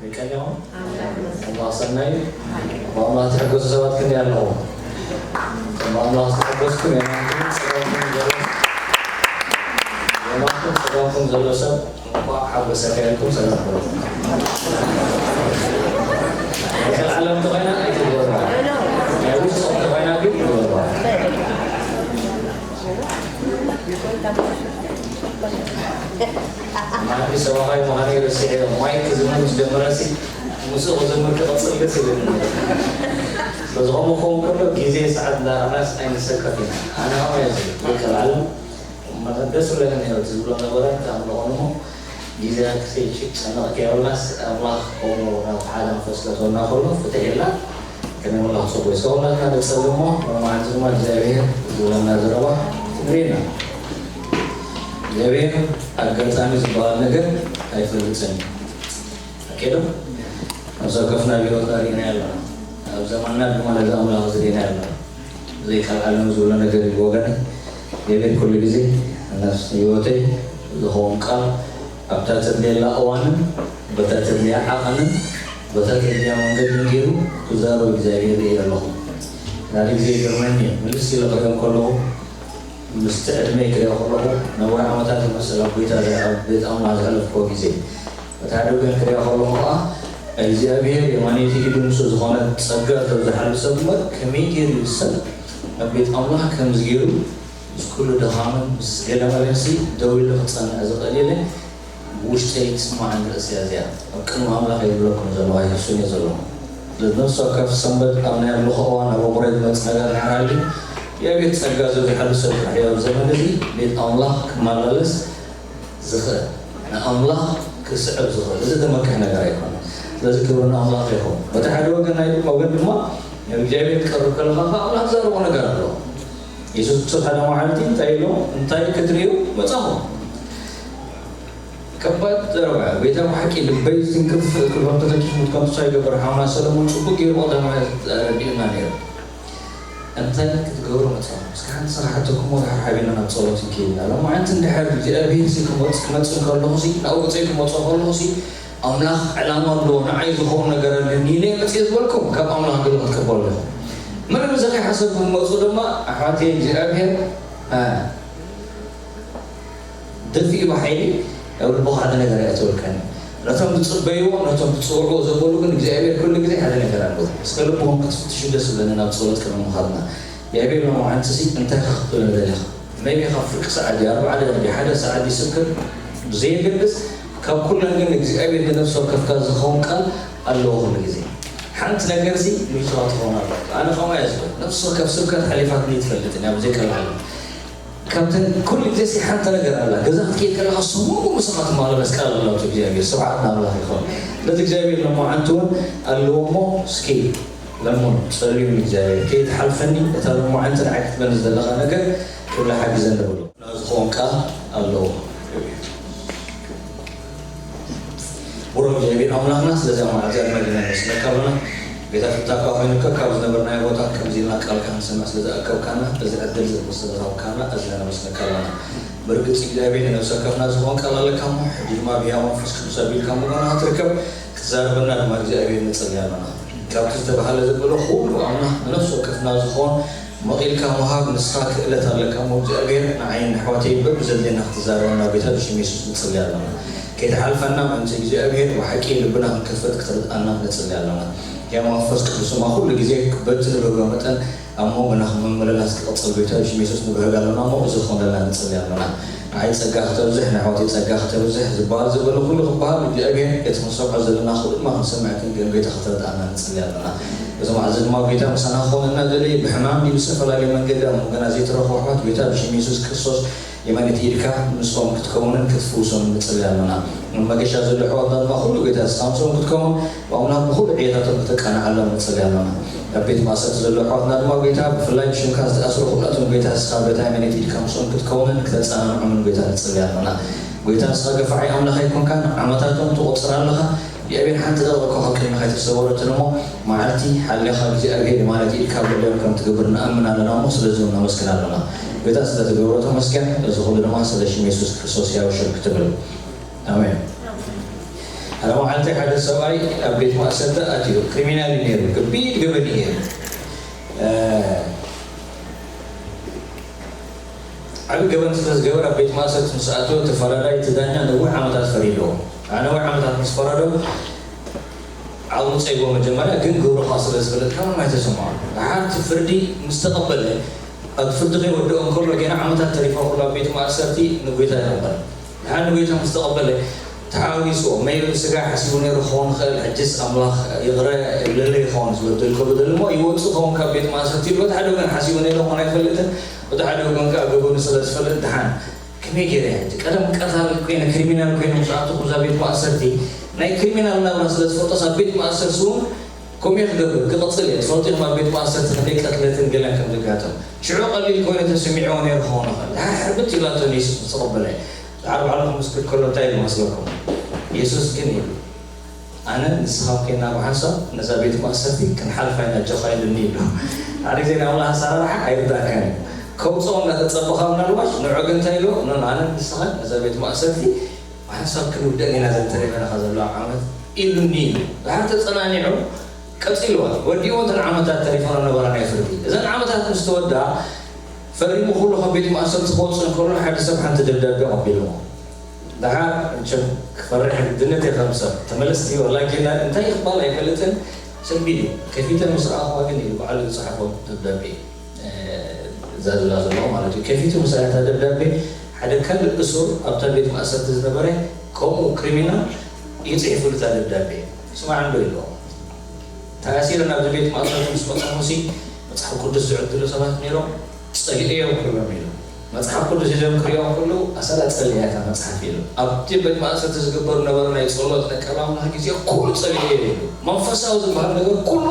ደቀኛው ኣምላኽ ሰናይ እዩ። ብኣምላኽ ትሕገሱ ሰባት ክንደይ ኣለኹም? ብኣምላኽ ዝተሐገስኩም የማንኩም ጸጋኩም ዘሎ የማንኩም ጸጋኩም ዘሎ ሰብ እንኳዕ ሓጎሰካ ኢልኩም ሰላም በሉ። ናይ ዓለም ተኾይና ኣይትግበሩ። ናይ ውሽጦም ተኾይና ግን ግበሩ። ማዕዲ ሰባኻይ ምዃነይ ረሲዐዮ። ማይክ ክዝምር ምስ ጀመረሲ ምስኡ ክዝምር ክቕጽል ደስ ይብለኒ። በዚ ከምኡ ክኸውን ከሎ ግዜ ሰዓት እንዳረኣናስ ኣይንሰከፍ ኢና። ኣነ ከምኡ እየ ዝብል። ውልቀ ላዕሎም ደስ ይብለኒ ነይሩ እቲ ዝብሎ ነገራት ኣምልኾ እሞ ግዜ ክሰይድ ጨነቕ ከይብልናስ ኣምላኽ ከምኡ ናብ ሓደ መንፈስ ከእትወና ከሎ ፍትሕ ኢልና ከነምልኽ ጽቡቕ እዩ። እስከ ኩላትና ንጸሊ እሞ ሎማዓንቲ ድማ እግዚኣብሔር ዝብለና ዘረባ ክንርኢ ኢና። እግዚኣብሔር ኣጋጣሚ ዝበሃል ነገር ኣይፈልጥን እዩ። ኣኬዶ ነብሰ ወከፍና ኣብ ህይወትና ርኢና ኣለና። ኣብ ዘመንና ድማ ነዚ ኣምላኽ እዚ ርኢና ኣለና። ዘይካል ዓለም ዝብሎ ነገር እዩ ወገን። እግዚኣብሔር ኩሉ ግዜ ነፍሲ ህይወተይ ዝኸውን ቃል ኣብታ ተድልየላ እዋንን በታ ተድልያ ዓቐንን በታ ተድልያ መንገድን ገይሩ ክዛረብ እግዚኣብሔር ርኢ ኣለኹ። ሓደ ግዜ ይገርመኒ እዩ። ምልስ ኢለ ክሪኦም ከለኹ ምስቲ ዕድመይ ክሪኦ ከለኹ ነዊሕ ዓመታት ይመስል ኣብ ጎይታ ዘ-፣ ኣብ ቤት ኣምላኽ ዘሕለፍክዎ ግዜ። በቲ ሓደ ወገን ክሪኦ ከለኹ ኸዓ እግዚኣብሔር የማነይቲ ኢዱ ምስኡ ዝኾነት ጸጋ ዘብዝሓሉ ሰብ እምበር ከመይ ገይሩ እዩ ሰብ ኣብ ቤት ኣምላኽ ከምዚ ገይሩ ምስ ኩሉ ድኻምን ምስ ገለ መለሲ ደው ኢሉ ክጸንዕ ዝኽእል ኢለ ውሽጠይ ትስማዓኒ ርእሲ እያ እዚኣ። ኣብ ቅድሚ ኣምላኽ እየ ዝብለኩም ዘለኹ ኣይትሕሱን እየ ዘለኹ። ነፍሲ ወከፍ ሰንበት ኣብ ናይ ኣምልኾ እዋን ኣብ ኣእምሮይ ዝመጽእ ነገር እንድሕር ሃልዩ እግዚኣብሔር ጸጋ ዘብዝሓሉ ሰብ ጥራሕ እዩ ኣብ ዘመን እዚ ቤት ኣምላኽ ክመላለስ ዝኽእል ንኣምላኽ ክስዕብ ዝኽእል እዚ ዘመክሕ ነገር ኣይኮነን። ስለዚ ክብሪ ንኣምላኽ ይኹን። በቲ ሓደ ወገን ናይ ወገን ድማ ናብ እግዚኣብሔር ትቀርብ ከለኻ ከኣ ኣምላኽ ዝዛረቦ ነገር ኣለዎ። የሱስ ክርስቶስ ሓደ መዓልቲ እንታይ ኢሉ እንታይ ክትርእዩ መጻኹም? ከባድ ዘረባ እዩ። ጎይታ ብሓቂ ልበይ ዝትንክፍ ክብሎም ተተኪፉ ምትኮን ተስፋ ይገብር። ሓውና ሰለሞን ጽቡቅ ገይሩ ቀዳማይ ኣረዲኡና ነይሩ። እንታይ ክትገብሩ መጻኹም? እስከ ሓንቲ ስራሕ ሕተኩሞ ድሓር ሓቢርና ናብ ጸሎት ንኪድ ኢና። ሎማዓንቲ እንድሕር እግዚኣብሔር ሲ ክመጽ-፣ ክመጽእ ከለኹ ሲ፣ ናብ ገጸይ ክመጽእ ከለኹ ሲ፣ ኣምላኽ ዕላማ ኣለዎ፣ ንዓይ ዝኸውን ነገር ኣለኒ ኢለ መጽእ ዝበልኩም፣ ካብ ኣምላኽ ገለ ክትቅበሉ ኢኹም። ምንም እዚ ከይሓሰብኩም መጹ ድማ፣ ኣሕዋተይ እግዚኣብሔር፣ እ፣ ደፊኡ ብሓይሊ ኣብ ልቦኻ ሓደ ነገር ኣየእተወልካን እዩ። ነቶም ዝጽበይዎ፣ ነቶም ዝጽውዕዎ ዘበሉ ግን እግዚኣብሔር ኩሉ ግዜ ሓደ ነገር ኣለዎ። እስከ ልብኹም ክትፍትሹ ደስ ዝብለኒ ናብ ጸሎት ቅድሚ ምኻድና። እግዚኣብሔር ሎማዓንትሲ እንታይ ኢኻ ክትብለኒ ደሊኻ? መይቢ ካብ ፍርቂ ሰዓት ድዩ፣ ኣርብዓ ደቂቕ ድዩ፣ ሓደ ሰዓት ድዩ ስብከት ብዘየገድስ፣ ካብ ኩለን ግን እግዚኣብሔር ንነፍሲ ወከፍካ ዝኸውን ቃል ኣለዎ ኩሉ ግዜ። ሓንቲ ነገርሲ ንብስኻ ትኸውን ኣለዋ። ኣነ ከምኡ እየ ዝብል። ነፍሲ ወከፍ ስብከት ሓሊፋትኒ ኣይትፈልጥን እያ፣ ብዘይ ቃል ዓለም። ካብተን ኩሉ ግዜ ሲ ሓንቲ ነገር ኣላ። ገዛ ክትከይድ ከለኻ ሰሙን ሙሉ ንስኻ ትመላለስ ቃል ኣላቶ እግዚኣብሔር። ስብሓት ንኣምላኽ ይኹን። ስለዚ እግዚኣብሔር ሎማዓንቲ እውን ኣለዎ እሞ እስኪ ለምኑ፣ ጸልዩ ንእግዚኣብሔር። ከይትሓልፈኒ እታ ሎማዓንቲ ንዓይ ክትበኒ ዘለኻ ነገር ክብላ ሓግዘኒ በሎ። ዝኸውን ቃል ኣለዎ። ብሩኽ እግዚኣብሔር ኣምላኽና፣ ስለዚ ኣብ መዓልቲ ኣድመ ዲና ነመስግነካ ኣለና። ጌታ ፍታካ ኮይኑ ከ ካብ ዝነበርናዮ ቦታ ከምዚ ኢልና ቃልካ ክንሰምዕ ስለ ዝኣከብካና፣ እዚ ዕድል ስለ ዝሃብካና ኣዚና ነመስግነካ ኣለና። ብርግጽ እግዚኣብሔር ንነፍሲ ወከፍና ዝኾን ቃል ኣለካ እሞ፣ ሕጂ ድማ ብህያው መንፈስ ቅዱስ ኣቢልካ ምዃና ክትርከብ፣ ክትዛረበና ድማ እግዚኣብሔር ንጽሊ ኣለና። ካብቲ ዝተባህለ ዘበሎ ኩሉ ኣምላኽ ንነፍሲ ወከፍና ዝኾን መቒልካ ምሃብ፣ ንስኻ ክእለት ኣለካ እሞ እግዚኣብሔር ንዓይን ንኣሕዋተይን በብዘድልየና ክትዛረበና ጎይታ ብሽም የሱስ ንጽሊ ኣለና። ከይትሓልፈና ምእንቲ እግዚኣብሔር ብሓቂ ልብና ክንከፍት ክትርድኣና ንጽሊ ኣለና። ህያው መንፈስ ቅዱስ ድማ ኩሉ ግዜ በቲ ንብህጎ መጠን ኣብ መንጎና ክምምልላስ ክቕጽል ጎይታ ብሽም የሱስ ንብህግ ኣለና እሞ እዚ ክኾነልና ንጽሊ ኣለና። ንዓይ ጸጋ ክተብዝሕ ንኣሕዋተይ ጸጋ ክተብዝሕ ዝበሃል ዘበሎ ኩሉ ክበሃል እግዚኣብሔር እቲ ክንሰምዖ ዘለና ኩሉ ድማ ክንሰምዕ ክንግን ጎይታ ክትርድኣና ንጽሊ ኣለና። እዚ መዓልቲ ድማ ጎይታ ምሳና ክኾነና ደለየ ብሕማም ድዩ ብዝተፈላለየ መንገዲ ኣብ መንጎና ዘይተረኽቡ ኣሕዋት ጎይታ ብሽም የሱስ ክርስቶስ የማነይቲ ኢድካ ምስኦም ክትከውንን ክትፍውሶምን ንጽሊ ኣለና። መመገሻ ዘሎ ኣሕዋትና ድማ ኩሉ ጎይታ ንስኻ ምስኦም ክትከውን ብኣምላኽ ብኩሉ ዕየታቶም ክተቃንዓሎም ንጽሊ ኣለና። ኣብ ቤት ማእሰርቲ ዘሎ ኣሕዋትና ድማ ጎይታ ብፍላይ ብሽምካ ዝተኣስሩ ኩላቶም ጎይታ ንስኻ በታ የማነይቲ ኢድካ ምስኦም ክትከውንን ክተጸናንዖምን ጎይታ ንጽሊ ኣለና። ጎይታ ንስኻ ገፋዒ ኣምላኽ ኣይኮንካን፣ ዓመታቶም ትቑጽር ኣለኻ። እግዚኣብሔር ሓንቲ ደቂቕ እኳ ካብ ቅድሜኻ ኣይተሰወረትን እሞ፣ መዓልቲ ሓሊኻ እግዚኣብሔር የማነይቲ ኢድካ ኣብ ልዕሊኦም ከም ትገብር ንኣምን ኣለና እሞ፣ ስለዚ እውን ነመስግን ኣለና። ጎይታ ስለ ትገብሮ ተመስገን። እዚ ኩሉ ድማ ስለ ሽም የሱስ ክርስቶስ ሕያው ሽም ክትብል። ኣሜን። ሓደ መዓልቲ ሓደ ሰብኣይ ኣብ ቤት ማእሰርቲ ኣትዩ። ክሪሚናል እዩ ነይሩ፣ ከቢድ ገበን እዩ ነይሩ። እ፣ ዓቢ ገበን ስለ ዝገበረ ኣብ ቤት ማእሰርቲ ምስ ኣተወ፣ እቲ ፈራዳይ፣ እቲ ዳኛ ነዊሕ ዓመታት ፈሪድዎ። ኣብ ነዊሕ ዓመታት ምስ ፈረዶ፣ ዓቕሉ ጸይዎ። መጀመርያ ግን ግብርኻ ስለ ዝፈለጥካ ምንም ኣይተሰምዖን። ደሓር እቲ ፍርዲ ምስ ተቐበለ፣ ኣብ ፍርዲ ከይወድኦ እንከሎ፣ ገና ዓመታት ተሪፎ ከሎ ኣብ ቤት ማእሰርቲ ንጎይታ ይቕበል። ደሓር ንጎይታ ምስ ተቐበለ፣ ተሓጒስዎ፣ መይሉ ስጋ ሓሲቡ ነይሩ ክኸውን ይኽእል፣ ሕጅስ ኣምላኽ ይቕረ ይብለለይ ይኸውን ዝበደልኮ በደል እሞ ይወጽእ ክኸውን ካብ ቤት ማእሰርቲ ኢሉ፣ በቲ ሓደ ወገን ሓሲቡ ነይሩ ክኾን ኣይፈልጥን፣ በቲ ሓደ ወገን ከኣ ገበኑ ስለ ዝፈልጥ ደሓን ከመይ ገይረ እየ ሕጂ? ቀደም ቀታል ኮይነ፣ ክሪሚናል ኮይነ ምስ ኣተኹ እዛ ቤት ማእሰርቲ፣ ናይ ክሪሚናል ናብራ ስለ ዝፈልጦስ ኣብ ቤት ማእሰርቲ እውን ከምኡ እየ ክገብር፣ ክቕጽል እየ። ትፈልጡ ኢኹም ኣብ ቤት ማእሰርቲ ክንደይ ቅትለትን ገለን ከም ዘጋጥም። ሽዑ ቀሊል ኮይኑ ተሰሚዕዎ ነይሩ ክኸውን ይኽእል። ደሓር ሕርብት ኢላቶ ንየሱስ ምስ ተቐበለ፣ ደሓር ባዕሉ ክምስክር ከሎ እንታይ ኢሉ መስለኩም? የሱስ ግን ኢሉ፣ ኣነን ንስኻን ኮይና ብሓንሳብ ነዛ ቤት ማእሰርቲ ክንሓልፋ ኢና ኣጆኻ ኢሉኒ ኢሉ። ሓደ ግዜ ናይ ኣምላኽ ኣሰራርሓ ኣይርዳእካን እዩ። ከውፅኦ እናተፀበኻ ምናልባሽ ንዑ ግን እንታይ ኢሉ? ኖ፣ ኣነን ንስኻን ነዛ ቤት ማእሰርቲ ብሓንሳብ ክንውደን ኢና ዘን ተሪፈናኻ ዘለዋ ዓመት ኢሉኒ ኢሉ። ደሓር ተፀናኒዑ ቀፂልዋ። ወዲእዎ እተን ዓመታት ተሪፎ ነበራ ናይ ፍርዲ። እዘን ዓመታት ምስ ተወድኣ ፈሪሙ ኩሉ ካብ ቤት ማእሰርቲ ክወፅእ እንከሎ ሓደ ሰብ ሓንቲ ደብዳቤ ኣቐቢልዎ። ደሓር መቸም ክፈርሕ ግድነት እየ ከም ሰብ። ተመለስቲ ወላ ጌና እንታይ ክባል ኣይፈልጥን። ሰቢድ እዩ። ከፊተ ምስ ረኣኹዋ ግን ኢሉ ባዕሉ ዝፀሓፎ ደብዳቤ፣ እ፣ ዘላ ዘለዎ ማለት እዩ። ከፊቱ ምስ ረኣታ ደብዳቤ ሓደ ካልእ እሱር ኣብታ ቤት ማእሰርቲ ዝነበረ ከምኡ ክሪሚናል እዩ ፅሒፉሉ እታ ደብዳቤ። ስማዕ እንዶ ኢልዎ። ተኣሲረ ናብዚ ቤት ማእሰርቲ ምስ በጻኹሲ መጽሓፍ ቅዱስ ዝዕድሉ ሰባት ነይሮም፣ ጸሊኤዮም ኩሎም ኢሉ። መጽሓፍ ቅዱስ ሒዞም ክርእዮም ከለዉ ኣሰላ ጸሊኣ እታ መጽሓፍ ኢሉ። ኣብቲ ቤት ማእሰርቲ ዝግበር ነበሩ ናይ ጸሎት ናይ ቃል ኣምላኽ ግዜ ኩሉ ጸሊኤዮ ኢሉ። መንፈሳዊ ዝበሃል ነገር ኩሉ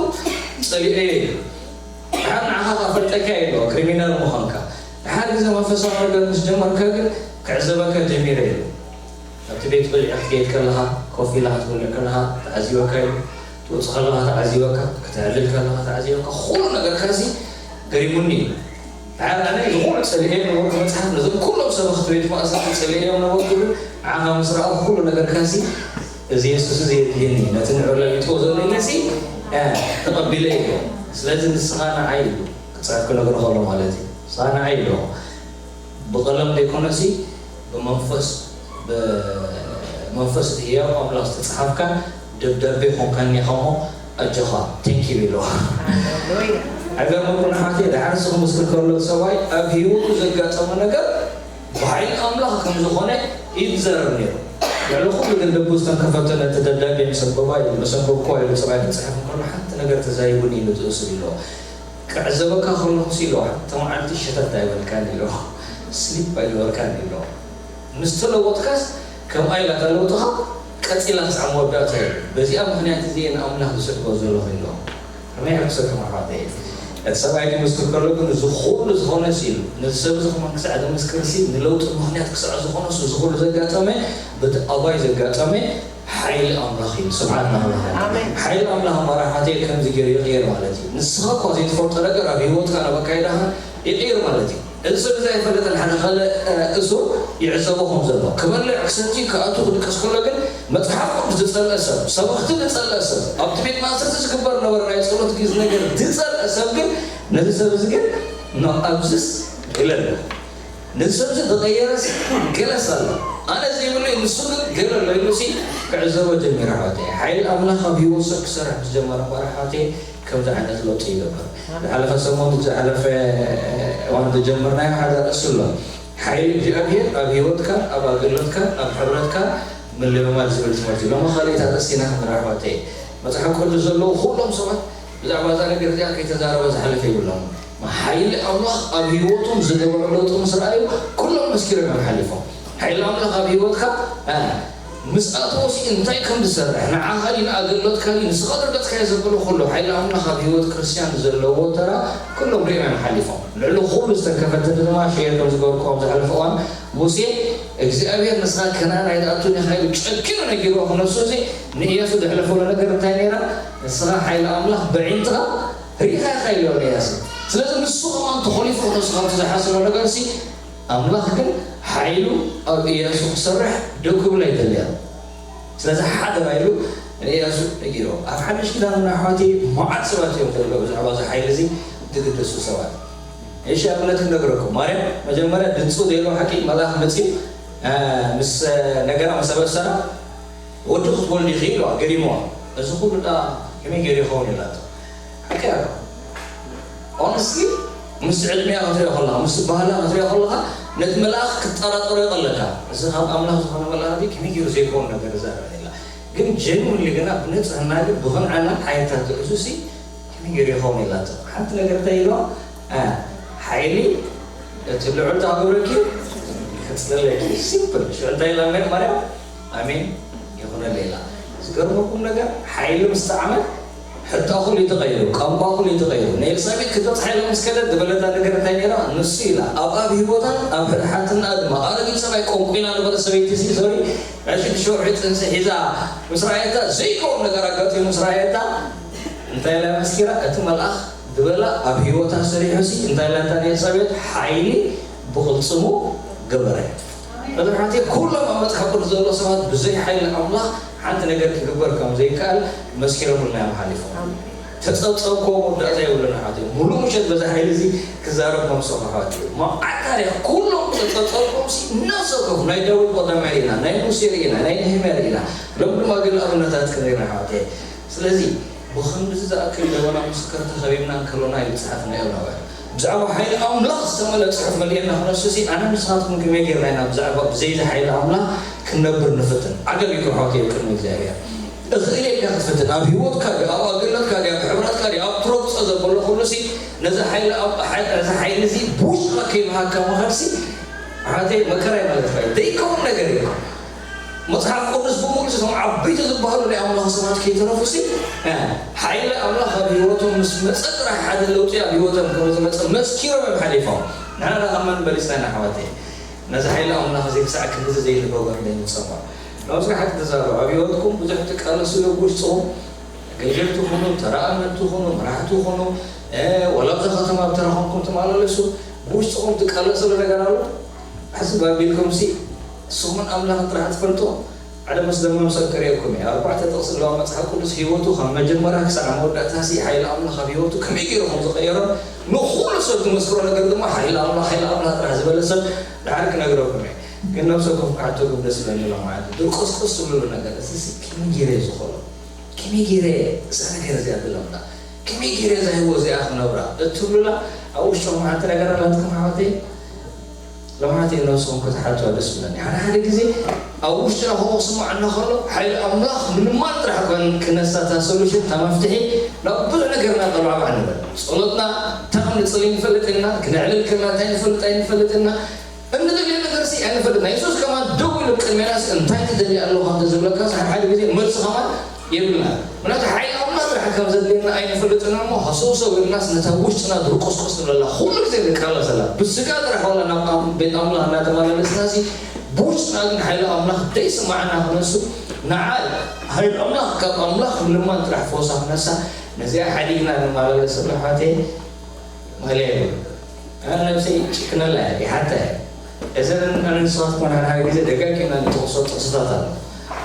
ጸሊኤዮ ኢሉ። ድሓር ንዓኻ ከፈልጠካ ኢሉ ክሪሚናል ምዃንካ። ድሓር ግዜ መንፈሳዊ ነገር ምስ ጀመርካ ግን ክዕዘበካ ጀሚረ ኢሉ። ኣብቲ ቤት ብልዒ ክትከይድ ከለኻ፣ ኮፍ ኢላ ክትበልዕ ከለኻ ተዓዚበካ እዩ። ትወጽእ ከለኻ ተዓዚበካ፣ ከተዕልል ከለኻ ተዓዚበካ፣ ኩሉ ነገርካሲ ገሪሙኒ እዩ። ድሓር ኣነ እዚ ኩሉ ጸሊኤ ነበርኩ መጽሓፍ፣ ነዞም ኩሎም ሰበኽቲ ቤት ማእሰርቲ ጸሊኤዮም ነበርኩ፣ ግን ንዓኻ ምስ ረኣኹ ኩሉ ነገርካሲ እዚ የሱስ እዚ የድልየኒ፣ ነቲ ንዑ ለቢጥዎ ዘሎ ኢለሲ፣ እ፣ ተቐቢለ እየ። ስለዚ ንስኻ ንዓይ እዩ ክጽሕፍ ክነግሮ ከሎ ማለት እዩ። ንስኻ ንዓይ ኣለኹ። ብቐለም ዘይኮነሲ ብመንፈስ፣ ብመንፈስ ህያው ኣምላኽ ዝተጻሓፍካ ደብዳቤ ኮንካኒ ኢኻ እሞ ኣጆኻ፣ ቴንክ ዩ ኢሉ። ሃሌሉያ። ኣይገርመኩም ኣሕዋተይ፣ ደሓር ንሱ ክምስክር ከሎ ሰብኣይ ኣብ ህይወቱ ዘጋጠመ ነገር ብሓይሊ ኣምላኽ ከም ዝኾነ እዩ ዝዛረብ ነይሩ። ልዕሊ ኩሉ ግን ልቡ ዝተንከፈቶ ነቲ ደብዳቤ ምስ ኣንበባ ኢሉ፣ ምስ ኣንበብኩዋ ኢሉ ሰብኣይ ክጽሕፍ እንከሎ ሓንቲ ነገር ተዛይቡኒ ኢሉ ዝእስር ኢሉ። ክዕዘበካ ከለኹ ሲ ኢልዋ፣ እታ መዓልቲ ሸተት ኣይበልካን ኢልዋ። ስሊፕ ኣይገበርካን ኢልዋ። ምስ ተለወጥካስ ከምኣ ኢላ እታ ለውጥኻ ቀጺላ ክሳዕ መወዳእታ እዩ። በዚኣ ምኽንያት እዚ እየ ንኣምላኽ ዝስዕቦ ዘለኹ ኢልዋ። ከመይ ሕጉሰኩም ኣሕዋተይ? እቲ ሰብኣይ ክምስክር ከሎ ግን እዚ ኩሉ ዝኾነ ሲ ኢሉ፣ ነዚ ሰብ እዚ ከማን ክሳዕ ዘመስክር ሲ ንለውጢ ምኽንያት ክሳዕ ዝኾነ ሲ እዚ ኩሉ ዘጋጠመ በቲ ኣባይ ዘጋጠመ ሓይሊ ኣምላኽ እዩ። ስብሓት ንኣምላኽ። ኣሜን። ሓይሊ ኣምላኽ መራሕቲ ከምዚ ገይሩ ይቕየር ማለት እዩ። ንስኻ እኳ ዘይትፈልጦ ነገር ኣብ ህይወትካ ናብ ኣካይዳኻ ይቕየር ማለት እዩ። እዚ ሰብ እዚ ኣይፈለጠን ሓደ ካልእ፣ እ፣ እሱር ይዕዘቦ ከም ዘሎ። ክበልዕ፣ ክሰቲ፣ ክኣቱ፣ ክድቅስ ከሎ ግን መጽሓፍ ቅዱስ ዝጸልአ ሰብ፣ ሰበኽቲ ዝጸልአ ሰብ፣ ኣብቲ ቤት ማእሰርቲ ዝግበር ነበረ ናይ ጸሎት ግዜ ነገር ዝጸልአ ሰብ ግን ነዚ ሰብ እዚ ግን ኖ ኣብዝስ ኢለ ኣለኹ። ነዚ ሰብ እዚ ዝቐየረስ ገለስ ኣሎ። ኣነ ዘይብለይ ንሱ ግን ገለ ኣሎ ኢሉሲ ክዕዘቦ ጀሚሩ ኣሕዋተይ። ሓይሊ ኣምላኽ ኣብ ህይወት ሰብ ክሰርሕ ምስ ጀመረ እኳ ኣሕዋተይ ከምዚ ዓይነት ለውጢ ይገብር። ዝሓለፈ ሰሙን ዝሓለፈ እዋን ዝጀመርናዮ ሓደ ርእሲ ኣሎ። ሓይሊ እግዚኣብሔር ኣብ ህይወትካ፣ ኣብ ኣገልግሎትካ፣ ኣብ ሕብረትካ ምልምማድ ዝብል ትምህርቲ። ሎሚ ካልኣይቲ ኣርእስቲ ኢና ክንርኢ ኣሕዋተይ። መጽሓፍ ቅዱስ ዘለዉ ኩሎም ሰባት ብዛዕባ እዛ ነገር እዚኣ ከይተዛረበ ዝሓለፈ የብሎምን። ሓይሊ ኣምላኽ ኣብ ህይወቶም ዝገበሮ ለውጢ ምስ ረኣዩ ኩሎም መስኪሮም እዮም ሓሊፎም። ሓይሊ ኣምላኽ ኣብ ህይወትካ፣ እ፣ ምስ ኣተወሲ እንታይ ከም ዝሰርሕ፣ ንዓኻ ድዩ፣ ንኣገልግሎትካ ድዩ፣ ንስኻ ዝረገጽካዮ ዘበለ ኩሉ፣ ሓይሊ ኣምላኽ ኣብ ህይወት ክርስትያን ዘለዎ ተራ ኩሎም ሪኦም እዮም ሓሊፎም። ልዕሊ ኩሉ ዝተንከፈትኒ ድማ ሼር ከም ዝገበርኩ ኣብ ዝሓለፈ እዋን፣ ሙሴ እግዚኣብሔር ንስኻ ከነኣን ኣይትኣቱን ኢኻ ኢሉ ጨኪኑ ነጊርዎ ክነሱ፣ እዚ ንእያሱ ዘሕለፈሉ ነገር እንታይ ነይራ? ንስኻ ሓይሊ ኣምላኽ ብዒንትኻ ርኢኻ ኢኻ ኢልዎ ንእያሱ። ስለዚ ንሱ ከማን ተኾሊፉ ክነሱ ካብቲ ዝሓሰቦ ነገርሲ፣ ኣምላኽ ግን ሓይሉ ኣብ እያሱ ክሰርሕ ደው ክብል ኣይደለየን። ስለዚ ሓደራ ኢሉ ንእያሱ ነጊርዎ። ኣብ ሓድሽ ኪዳን እውን ኣሕዋተይ መዓት ሰባት እዮም ዘለዉ ብዛዕባ እዚ ሓይሊ እዚ ዝግደሱ ሰባት። እሺ ኣብነት ክነግረኩም። ማርያም መጀመርያ ድምፂ ዘይብሎ ሓቂ መልኣኽ መፂኡ ምስ ነገራ ምስ ኣበሰራ ወዲ ክትወልዲ ኢኺ ኢልዋ ገሪምዋ። እዚ ኩሉ ደኣ ከመይ ገይሩ ይኸውን ኢላቶ። ሓቂ ኣሎ። ኦነስትሊ ምስ ዕድሚኣ ክትሪኦ ከለኻ ምስ ባህላ ክትሪኦ ከለኻ ነቲ መልኣኽ ክትጠራጠሮ ይቐለካ። እዚ ካብ ኣምላኽ ዝኾነ መልኣኽ ድዩ ከመይ ገይሩ ዘይከውን ነገር ይዛረብ ኢላ። ግን ጀንውንሊ ግና ብንጽህና ግን ብቕንዕና ሓየታ ትእሱሲ ከመይ ገይሩ ይኸውን ኢላቶ። ሓንቲ ነገር እንታይ ኢልዋ ሓይሊ እቲ ልዑል ተኣግብረኪ ክጽለለኪ ሲምፕል ሽዑ እንታይ ኢላ ማርያም ኣሜን ይኹነለይ ኢላ። ዝገርመኩም ነገር ሓይሊ ምስ ጠዓመት ሕቶ ኩሉ እዩ ተቐይሩ፣ ቋንቋ ኩሉ እዩ ተቐይሩ። ንኤልሳቤጥ ክትበጽሓ ኢላ ምስ ከደት ዝበለታ ነገር እንታይ ነይራ? ንሱ ኢላ ኣብ ኣብ ህይወታን ኣብ ሕድሓትና ድማ ኣረጊት ሰብኣይ ቆንቁ ኢና ዝበለ ሰበይቲ ሲ ሶሪ ናይ ሽዱሽተ ወርሒ ጽንሲ ሒዛ ምስ ረኣየታ ዘይከውን ነገር ኣጋጢሙ ምስ ረኣየታ እንታይ ኢላ መስኪራ? እቲ መልኣኽ ዝበላ ኣብ ህይወታ ሰሪሑ ሲ እንታይ ኢላ እታ ንኤልሳቤጥ ሓይሊ ብቕልጽሙ ገበረ። መድሓቲ ኩሎም ኣብ መጽሓፍ ቅዱስ ዘሎ ሰባት ብዘይ ሓይሊ ኣምላኽ ሓንቲ ነገር ክግበር ከም ዘይከኣል መስኪሮምልና እዮም ሓሊፎም። ተጸብጸብኮ መወዳእታ የብሉን ኣሕዋት እዮም። ሙሉእ ምሸት በዚ ሓይሊ እዚ ክዛረብ ከም ዝሰምዑ ኣሕዋት እዮም። መዓት ታሪኽ ኩሎም ተጸብጸብኮም ሲ ነፍሲ ወከፍ ናይ ዳዊት ቀዳማይ ርኢና፣ ናይ ሙሴ ርኢና፣ ናይ ነህምያ ርኢና፣ ሎም ድማ ግን ኣብነታት ክንርኢ ኣሕዋት እዮም። ስለዚ ብኸምዚ ዝኣክል ደበና ምስክር ተኸቢብና እንከሎና እዩ ዝጸሓፍናዮ ናባይ። ብዛዕባ ሓይሊ ኣምላኽ ዝተመልአ ጽሑፍ መሊእና ክነሱ ሲ ኣነ ንስኻትኩም ከመይ ጌርና ኢና ብዛዕባ ብዘይዚ ሓይሊ ኣምላኽ ክንነብር ንፍትን? ዓገብ እዩ ኣሕዋት እዩ ቅድሚ እግዚኣብሔር። እኽእል ኢልካ ክትፍትን ኣብ ህይወትካ ድዩ ኣብ ኣገልግሎትካ ድዩ ኣብ ሕብረትካ ድዩ ኣብ ትረግጾ ዘበሎ ኩሉ ሲ ነዚ ሓይሊ ኣብ- ሓይ- ነዚ ሓይሊ እዚ ብውሽጥካ ከይበሃካ ምኻድ ሲ ሓተይ መከራ እዩ ማለት እዩ። ዘይከውን ነገር እዩ። መጽሓፍ ቅዱስ ብምሉእ እቶም ዓበይቲ ዝበሃሉ ናይ ኣምላኽ ሰባት ከይተረፉ ሲ ሓይሊ ኣምላኽ ኣብ ህይወቶም ምስ መጸ ጥራሕ ሓደ ለውጢ ኣብ ህይወቶም ከም ዝመጸ መስኪሮም እዮም ሓሊፎም። ንሕና ኣማን በሊስና ኢና ኣሕዋተይ። ነዚ ሓይሊ ኣምላኽ እዚ ክሳዕ ክንድዚ ዘይልበጎ እንደ ንጸማ። ናብዚ ሓቂ ተዛረቡ። ኣብ ህይወትኩም ብዙሕ ትቃለሱ ዶ ብውሽጥኹም? ኣገልገልቲ ኩኑ፣ ተራ ኣመንቲ ኩኑ፣ መራሕቲ ኩኑ፣ እ፣ ወላ ኣብዛ ከተማ ኣብ ተረኸብኩም ትመላለሱ፣ ብውሽጥኹም ትቃለስሉ ነገር ኣሎ? ሕስብ ኣቢልኩም ሲ ንስኹምን ኣምላኽን ጥራሕ ትፈልጡ። ሓደ መስደመም ሰብ ከርእየኩም እየ። ኣርባዕተ ጥቕሲ ኣለዋ መጽሓፍ ቅዱስ፣ ህይወቱ ካብ መጀመርያ ክሳዕ መወዳእታ ሲ ሓይሊ ኣምላኽ ኣብ ህይወቱ ከመይ ገይሩ ከም ዝቐየሮን ንኹሉ ሰብ ዝመስክሮ ነገር ድማ ሓይሊ ኣምላኽ፣ ሓይሊ ኣምላኽ ጥራሕ ዝበለ ሰብ ድሓር ክነግረኩም እየ። ግን ነብሰኩም ክሓተኩም ደስ ይብለኒ ሎም ማለት እዩ። ድርቆስቆስ ትብልሉ ነገር፣ እዚ ሲ ከመይ ገይረ እየ ዝኾኖ? ከመይ ገይረ እዛ ነገር እዚኣ ዝለምዳ? ከመይ ገይረ እዛ ህይወት እዚኣ ክነብራ? እትብሉላ ኣብ ውሽጥኹም ሓንቲ ነገር ኣላትኩም ኣሕዋተይ? ሎማዓንቲ ነብስኹም ክትሓትዋ ደስ ይብለኒ። ሓደ ሓደ ግዜ ኣብ ውሽጥና ከምኡ ክስምዓና ከሎ ሓይሊ ኣምላኽ ምልማን ጥራሕ ኮን ክነሳ እታ ሶሉሽን እታ መፍትሒ ናብ ብዙሕ ነገርና ጠባዕባዕ ንብል። ጸሎትና እንታይ ከም ንጽሊ ንፈልጥ ኢና፣ ክነዕልል ከለና እንታይ ንፈልጥ ኣይንፈልጥ ኢና። እንደደልዮ ነገርሲ ኣይንፈልጥና። የሱስ ከማን ደው ኢሉ ቅድሜናስ እንታይ ትደሊ ኣለኹ እንተ ዝብለካስ ሓደ ሓደ ግዜ መልሲ ከማን የብልና። ምክንያቱ ሓይሊ ኣምላኽ ጥራሕ ከም ዘድልየና ኣይንፈልጥን እሞ ሃሰውሰው ኢልናስ ነታ ውሽጥና ድርቆስቆስ ትብለላ ኩሉ ግዜ ንቃለሰላ ብስጋ ጥራሕ ዋላ ናብ ኣም- ቤት ኣምላኽ እናተመላለስናሲ ብውሽጥና ግን ሓይሊ ኣምላኽ ደይስማዕና ክነሱ ንዓ ሓይሊ ኣምላኽ ካብ ኣምላኽ ምልማን ጥራሕ ፈወሳ ክነሳ ነዚኣ ሓዲግና ንመላለሰሉ ኣሕዋተይ። ማለያ ይብሉ። ኣነ ነብሰይ ጭክነላ እየ፣ ይሓታ እየ። እዘን ኣነ ንስኻትኩም ሓደ ሓደ ግዜ ደጋጊምና ንጠቕሶ ጥቕስታት ኣሎ።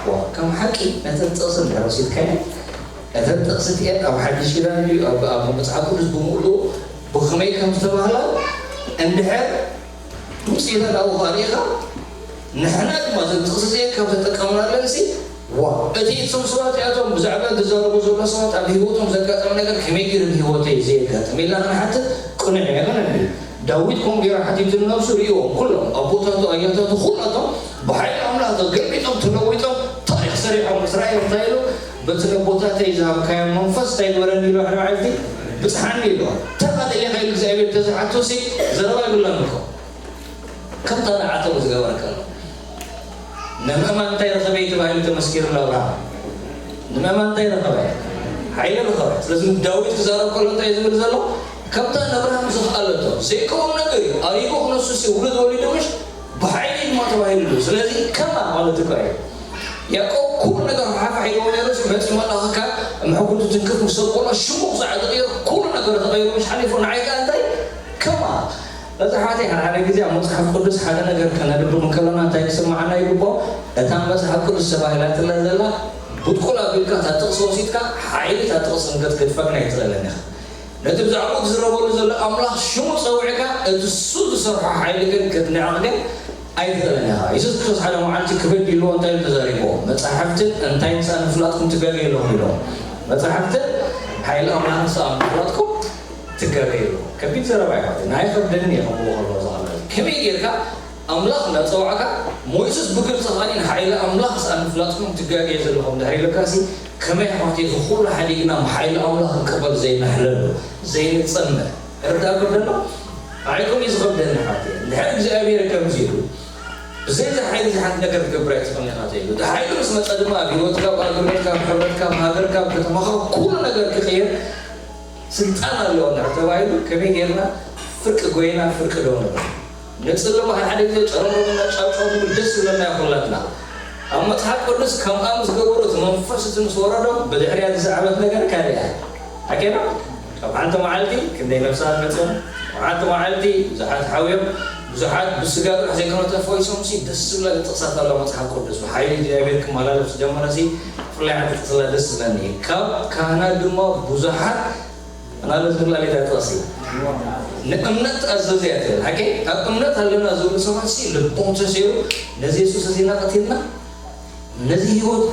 ዋ፣ ከም ሓቂ ነተን ጥቕሲ እንድሕር ወሲድካየን፣ እተን ጥቕሲ እቲኤን ኣብ ሓድሽ ኪዳን ድዩ፣ ኣብ ኣብ መጽሓፍ ቅዱስ ብምሉኡ ብኸመይ ከም ዝተባህላ እንድሕር ውፅኢተን ኣብኡ ኣሪእኻ ንሕና ድማ እዘን ጥቕሲ እዚአን ካብ ተጠቀምናለን ሲ ዋ እቲ እቶም ሰባት እያቶም ብዛዕባ ዝዛረቡ ዘሎ ሰባት ኣብ ህይወቶም ዘጋጠመ ነገር ከመይ ገይሩ ህይወተይ ዘየጋጥም ኢልና ክንሓትት ቅኑዕ እየ። ግን እንዲ ዳዊት ከምኡ ገይሩ ሓቲቱ ንነብሱ ርእይዎም ኩሎም ኣቦታቱ ኣያታቱ ኩላቶም ብሓይሊ ኣምላኽ ተገልቢጦም ተለዊጦም ታሪክ ሰሪሖም እስራኤል እንታይ ኢሉ በቲ ነቦታተይ ዝሃብካዮም መንፈስ እንታይ ግበረኒ ኢሉ ሓደ መዓልቲ ብፅሓኒ ኢሉ ተቐጢለ ከይሉ እግዚኣብሔር ተዝሓቱ ሲ ዘረባ ይብላን እኮ ከምታ ንዓቶም ዝገበረ ከሎ ንምእማን እንታይ ረኸበ እዩ ተባሂሉ ተመስኪሩሉ ኣብርሃም ንምእማን እንታይ ረኸበ ሓይሊ ረኸበ ስለዚ ዳዊት ክዛረብ ከሎ እንታይ ዝብል ዘሎ ከምታ ንኣብርሃም ዝኽኣለቶ ዘይከውን ነገር እዩ ኣሪጎ ክነሱሲ ውሉድ ወሊዱ ምሽ ብሓይሊ ድማ ተባሂሉሉ ስለዚ ከማ ማለት እኳ እዩ ያዕቆብ ኩሉ ነገር ሓፋሕ ኢልዎ ነይሩ መፂ መልኣኽካ ምሕኩቱ ትንክፍ ምስ ሰቆሎ ሽሙ ክሳዕ ዝቕይር ኩሉ ነገር ተቐይሩ ምሽ ሓሊፉ ንዓይ ከዓ እንታይ ከማ በዚ ሓተይ ሓደ ሓደ ግዜ ኣብ መጽሓፍ ቅዱስ ሓደ ነገር ከነንብብ እንከለና እንታይ ክስምዓና ይግብኦ? እታ መጽሓፍ ቅዱስ ተባሂላትላ ዘላ ብጥቁል ኣቢልካ እታ ጥቕሲ ወሲድካ ሓይሊ እታ ጥቕሲ ክትገድፈግን ኣይትኽእልን ኢኻ። ነቲ ብዛዕባኡ ዝዝረበሉ ዘሎ ኣምላኽ ሽሙ ጸዊዕካ እቲ እሱ ዝሰርሖ ሓይሊ ግን ክትንዕቕ ግን ኣይትኽእልን ኢኻ። የሱስ ክርስቶስ ሓደ መዓልቲ ክብድ ኢልዎ እንታይ ኢሉ ተዛሪብዎ? መጻሕፍትን እንታይ ምሳል ምፍላጥኩም ትጋገዩ ኣለኹም ኢልዎ። መጻሕፍትን ሓይሊ ኣምላኽን ምሳል ምፍላጥኩም ትጋገዩ ኣለኹም። ከቢድ ዘረባ እዩ። ንዓይ ከብደኒ እየ ከምኡ ከሎ ዝሃለ ከመይ ጌርካ ኣምላኽ እንዳጸዋዕካ ሞይስስ ብግልጺ ኸኣ ንሓይሊ ኣምላኽ ስኣን ምፍላጥኩም ትጋገየ ዘለኹም ድሕሪ ኢለካሲ ከመይ ኣሕዋተይ እዚ ኩሉ ሓዲግና ሓይሊ ኣምላኽ ክንቅበል ዘይንሕለሉ ዘይንጸምእ ርዳእ ከብደና ኣይኮን እዩ ዝኸብደኒ ሓወተይ። እንድሕር እግዚኣብሔር ከምዚ ኢሉ ብዘይዚ ሓይሊ እዚ ሓንቲ ነገር ክትገብር ኣይትኽእልን ኢኻ ተይሉ። እቲ ሓይሊ ምስ መጸ ድማ ኣብ ህይወትካ፣ ኣብ ኣገልግሎትካ፣ ኣብ ሕብረትካ፣ ኣብ ሃገርካ፣ ኣብ ከተማኻ ኩሉ ነገር ክቕየር ስልጣን ኣለዎ እንድሕር ተባሂሉ ከመይ ጌርና ፍርቂ ጎይና ፍርቂ ደው ንብል? ንጽልሞ ሓደ ሓደ ግዜ ጨረሮምና ጫውጫው ንብል ደስ ዝብለና እዩ ኩላትና። ኣብ መጽሓፍ ቅዱስ ከምኣ ምስ ገበሩ እቲ መንፈስ እቲ ምስ ወረዶም ብድሕሪያ ዝሰዓበት ነገር ካልእ እያ። ሓቂ ዶ? ኣብ ሓንቲ መዓልቲ ክንደይ ነፍሳት መጽዮም፣ ኣብ ሓንቲ መዓልቲ ብዙሓት ሓውዮም፣ ብዙሓት ብስጋ ጥራሕ ዘይኮነ ተፈዊሶም ሲ ደስ ዝብለኒ ጥቕሳት ኣለዋ መጽሓፍ ቅዱስ ብሓይሊ እግዚኣብሔር ክመላለስ ዝጀመረ ሲ ብፍላይ ሓንቲ ጥቕሲ ኣላ ደስ ዝብለኒ ካብ ካህናት ድማ ብዙሓት ኣናለ ዝብላ ሌላ ጥቕሲ ንእምነት ትኣዘዝ እያ ትብል ሓቂ ኣብ እምነት ኣለና ዝብሉ ሰባት ሲ ልቦም ተሰይሩ ነዚ የሱስ እዚ ኢና ቀቲልና ነዚ ህይወት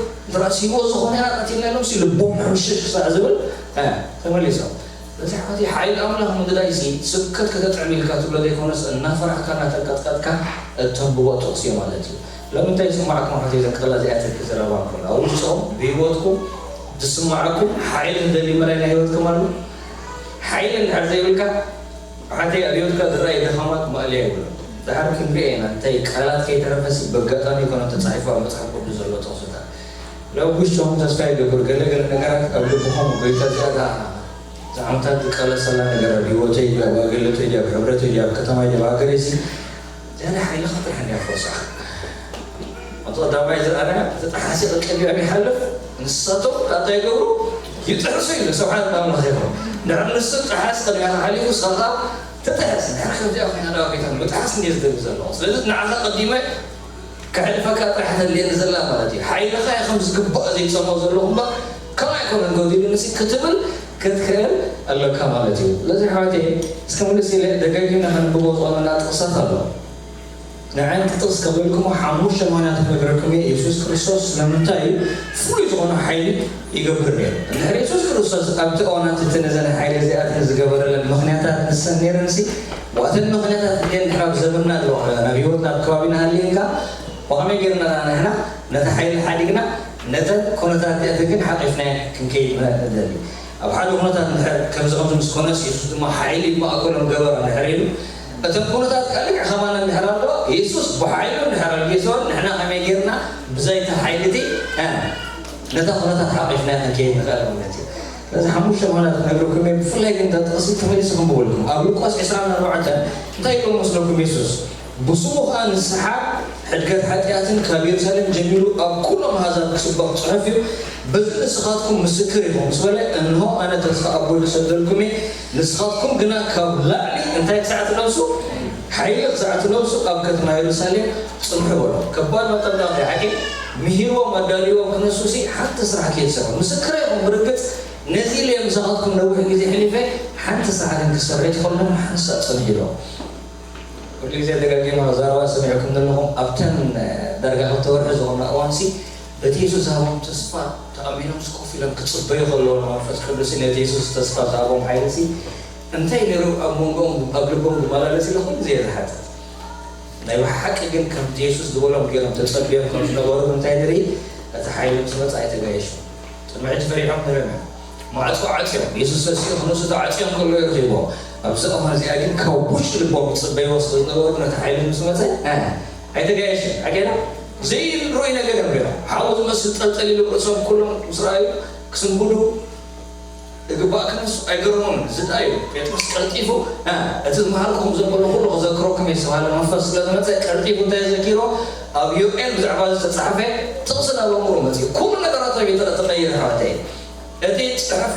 ራእሲ ህይወት ዝኾነ ኢና ቀቲልና ኢሎም ሲ ልቦም ሕምሽሽ ክሳዕ ዝብል እ፣ ተመሊሶም በዚ ሓቲ ሓይሊ ኣምላኽ ምግዳይ ሲ ስብከት ከተጥዕም ኢልካ ትብሎ ዘይኮነስ እናፈራሕካ እናተንቀጥቀጥካ እተንብቦ ጥቕሲ እዩ ማለት እዩ ለምንታይ ይስማዕኩም ሓቲ ዘን ክላ እዚኣተኪ ዘረባ እንከሎ ኣብ ውሽጥኹም ብህይወትኩም ዝስማዓኩም ሓይሊ ዝደሊ መላይ ናይ ህይወትኩም ኣሎ ሓይሊ እንድሕር ዘይብልካ ሓተይ ኣብ ህይወትካ ዝረኣይ ድኻማት ማእልያ ይብሎ ድሓር ክንሪኦ ኢና እንታይ ቃላት ከይተረፈሲ በጋጣሚ ይኮነ ተፃሒፉ ኣብ መፅሓፍ ቅዱስ ዘሎ ጥቕስታት ለው ውሽጥኹም ተስፋ ይገብር ገለ ገለ ነገራት ኣብ ልብኹም ጎይታ ዝያዳ ዝዓመታት ዝቃለሰላ ነገር ኣብ ህይወተይ ድዩ ኣብ ኣገልግሎተይ ድዩ ኣብ ሕብረተይ ድዩ ኣብ ከተማይ ድዩ ኣብ ሃገረይሲ ዝያዳ ሓይልኻ ጥራሕ እንድያ ክወስኻ ኣብቲ ቀዳማይ ዝረኣናዮ እቲ ጠሓሲ ቀቀዲዖም ይሓልፍ ንሳቶም ኣታ ይገብሩ ይጥሕሱ ኢሉ ስብሓት ኣምላኽ ይኹን ድሕሪ ንሱ ጠሓስ ቅድሚኻ ሓሊፉ ንስኻ ትጥሕስ ድሕሪ ከምዚኣ ኮይና ዳዋ ጌታ ንምጥሓስ እንድየ ዝደሊ ዘለኹ ስለዚ ንዓኻ ቀዲመ ከሕልፈካ ጥራሕ ተድልየኒ ዘላ ማለት እዩ ሓይልኻ እየ ከም ዝግባእ ዘይፀሞ ዘለኹ እምበር ከማይ ኣይኮነን ጎዲሉኒ ሲ ክትብል ክትክእል ኣለካ ማለት እዩ ስለዚ ኣሕዋተይ እስከ ምልስ ኢለ ደጋጊምና ከንብቦ ዝቐመና ጥቕሳት ኣሎ ንዓይ እቲ ጥቕስ ከብለልኩሞ ሓሙሽተ ምኽንያት ክነግረኩም እየ የሱስ ክርስቶስ ስለምንታይ እዩ ፍሉይ ዝኾነ ሓይሊ ይገብር ነይሩ እንድሕር የሱስ ክርስቶስ ኣብቲ እዋናት እቲ ነዘን ሓይሊ እዚኣተን ዝገበረለን ምኽንያታት ንሰን ነይረንሲ ዋተን ምኽንያታት እዚአን ድሕር ኣብ ዘመንና ኣለዋ ናብ ህይወትና ኣብ ከባቢና ሃልየንካ ብኸመይ ጌርና ንሕና ነቲ ሓይሊ ሓዲግና ነተን ኩነታት እዚኣተን ግን ሓቂፍናየን ክንከይድ ንደሊ ኣብ ሓደ ኩነታት እንድሕር ከምዚ ከምዚ ምስ ኮነስ የሱስ ድማ ሓይሊ ማእከሎም ገበረ እንድሕር ኢሉ እተን ኩነታት ከዓ ልክዕ ከማና እንድሕር ኣለዋ የሱስ ብሓይሉ እንድሕር ኣልጊሶን ንሕና ከመይ ጌርና ብዛይቲ ሓይሊ እቲ ነታ ኩነታት ሓቂፍና ክንከይድ ንኽእል ማለት እዩ ስለዚ ሓሙሽተ ምኽንያት ክነግረኩም እየ ብፍላይ ግን እታ ጥቕሲ ተመሊሱ ክንብበልኩም ኣብ ሉቃስ ዕስራን ኣርባዕተን እንታይ ኢልዎም መስለኩም የሱስ ብስሙ ኸኣ ንስሓ ሕድገት ሓጢኣትን ካብ የሩሳሌም ጀሚሩ ኣብ ኩሎም ኣህዛብ ክስበኽ ጽሑፍ እዩ በዚ ንስኻትኩም ምስክር ኢኹም ምስ በለ እንሆ ኣነ ተስፋ ኣቦይ ክሰደልኩም እየ ንስኻትኩም ግና ካብ ላዕሊ እንታይ ክሳዕ ትለብሱ ሓይሊ ክሳዕ ትለብሱ ኣብ ከተማ የሩሳሌም ጽንሑ በሎ ከባድ መጠንቀቕታ ሓቂ ምሂርዎም ኣዳልዎም ክነሱ ሲ ሓንቲ ስራሕ ከይትሰርሑ ምስክር ኢኹም ብርግጽ ነዚ ኢለ ምሳኻትኩም ነዊሕ ግዜ ሕሊፈ ሓንቲ ስራሕ ግን ክሰርሕ ኣይትኽእሉን ሓንሳእ ጽንሑ ኢሎም ኩሉ ግዜ ደጋጊመ ዛረባ ሰሚዕኩም ዘለኹም ኣብተን ዳርጋ ክልተ ወርሒ ዝኾና እዋንሲ በቲ የሱስ ዝሃቦም ተስፋ ተኣሚኖም ኮፍ ኢሎም ክፅበዩ ከለዉ ንመንፈስ ቅዱስ ነቲ የሱስ ተስፋ ዝሃቦም ሓይልሲ እንታይ ነይሩ ኣብ መንጎኦም ኣብ ልቦም ዝመላለስ ኢለ ኩሉ ግዜ ዝሓትት ናይ ብሓቂ ግን ከምቲ የሱስ ዝበሎም ገይሮም ተፀቢዮም ከም ዝነበሩ እንታይ ንርኢ እቲ ሓይሊ ምስ መፃ ኣይተጋየሹ ቅድሚ ሕጂ ፈሪሖም ነይሮም እዮም ማዕጾ ዓጽዮም የሱስ ተሲኡ ክነሱ ተዓጽዮም ከሎ ይረኺብዎ ኣብዚ እዋን እዚኣ ግን ካብ ውሽጢ ልቦም ክጽበይዎ ስለ ዝነበሩ ነቲ ሓይሊ ምስ መጸ ኣይተጋየሸን ኣጌና ዘይርኡይ ነገር እዮም ሪኦም ሓው ዝመስል ጠልጠል ኢሉ ርእሶም ኩሎም ምስ ረኣዩ ክስንብዱ ዝግባእ ክነሱ ኣይገርሞምን ዝድኣ እዩ ጴጥሮስ ቀልጢፉ እቲ ዝመሃርኩም ዘበሎ ኩሉ ክዘክረኩም እየ ዝተባሃለ መንፈስ ስለ ዝመጸ ቀልጢፉ እንታይ ዘኪሮ ኣብ ዮኤል ብዛዕባ ዝተጻሕፈ ጥቕሲ ናብ ኣእምሮ መጽኡ ኩሉ ነገራቶም እዩ ተቐይረ ኣሕዋተይ እቲ ጽሑፍ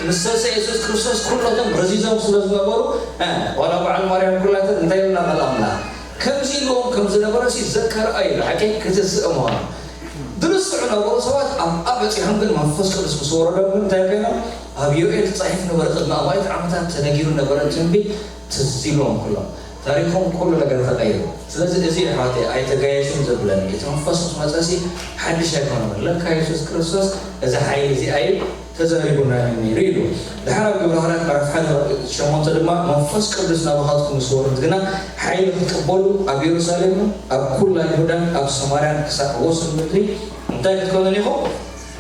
ምስ ተንስእ የሱስ ክርስቶስ ኩሎቶም ረዚዞም ስለ ዝነበሩ፣ እ፣ ዋላ በዓል ማርያም ኩላተን እንታይ ኢልና ቃል ኣምላኽ ከምዚ ኢልዎም ከም ዝነበረ ሲ ዘከርኣ ኢሉ ሓቂ ክትስእ ምዃኑ ድርስ ዝነበሩ ሰባት ኣብኣ በጺሖም ግን መንፈስ ቅዱስ ምስ ወረዶም ግን እንታይ ኮይኖም? ኣብ ዮኤል ተጻሒፉ ነበረ፣ ቅድሚ ኣማኢት ዓመታት ተነጊሩ ነበረ ትንቢት ትዝ ኢልዎም ኩሎም። ታሪኾም ኩሉ ነገር ተቐይሩ። ስለዚ እዚ ኣሕዋተይ ኣይተጋየሽን ዘብለኒ፣ እቲ መንፈስ ምስ መጸሲ ሓድሽ ኣይኮነን። ለካ የሱስ ክርስቶስ እዚ ሓይሊ እዚኣ እዩ ተዛሪቡና እዩ ነይሩ ኢሉ። ድሓር ኣብ ግብረ ሃዋርያት ምዕራፍ ሓደ ሸሞንተ ድማ መንፈስ ቅዱስ ናባኻትኩም ምስ ወርድ ግና ሓይሊ ክትቅበሉ ኣብ የሩሳሌምን ኣብ ኩላ ይሁዳን ኣብ ሰማርያን ክሳዕ ወሰን ምድሪ እንታይ ክትኮኑን ኢኹም?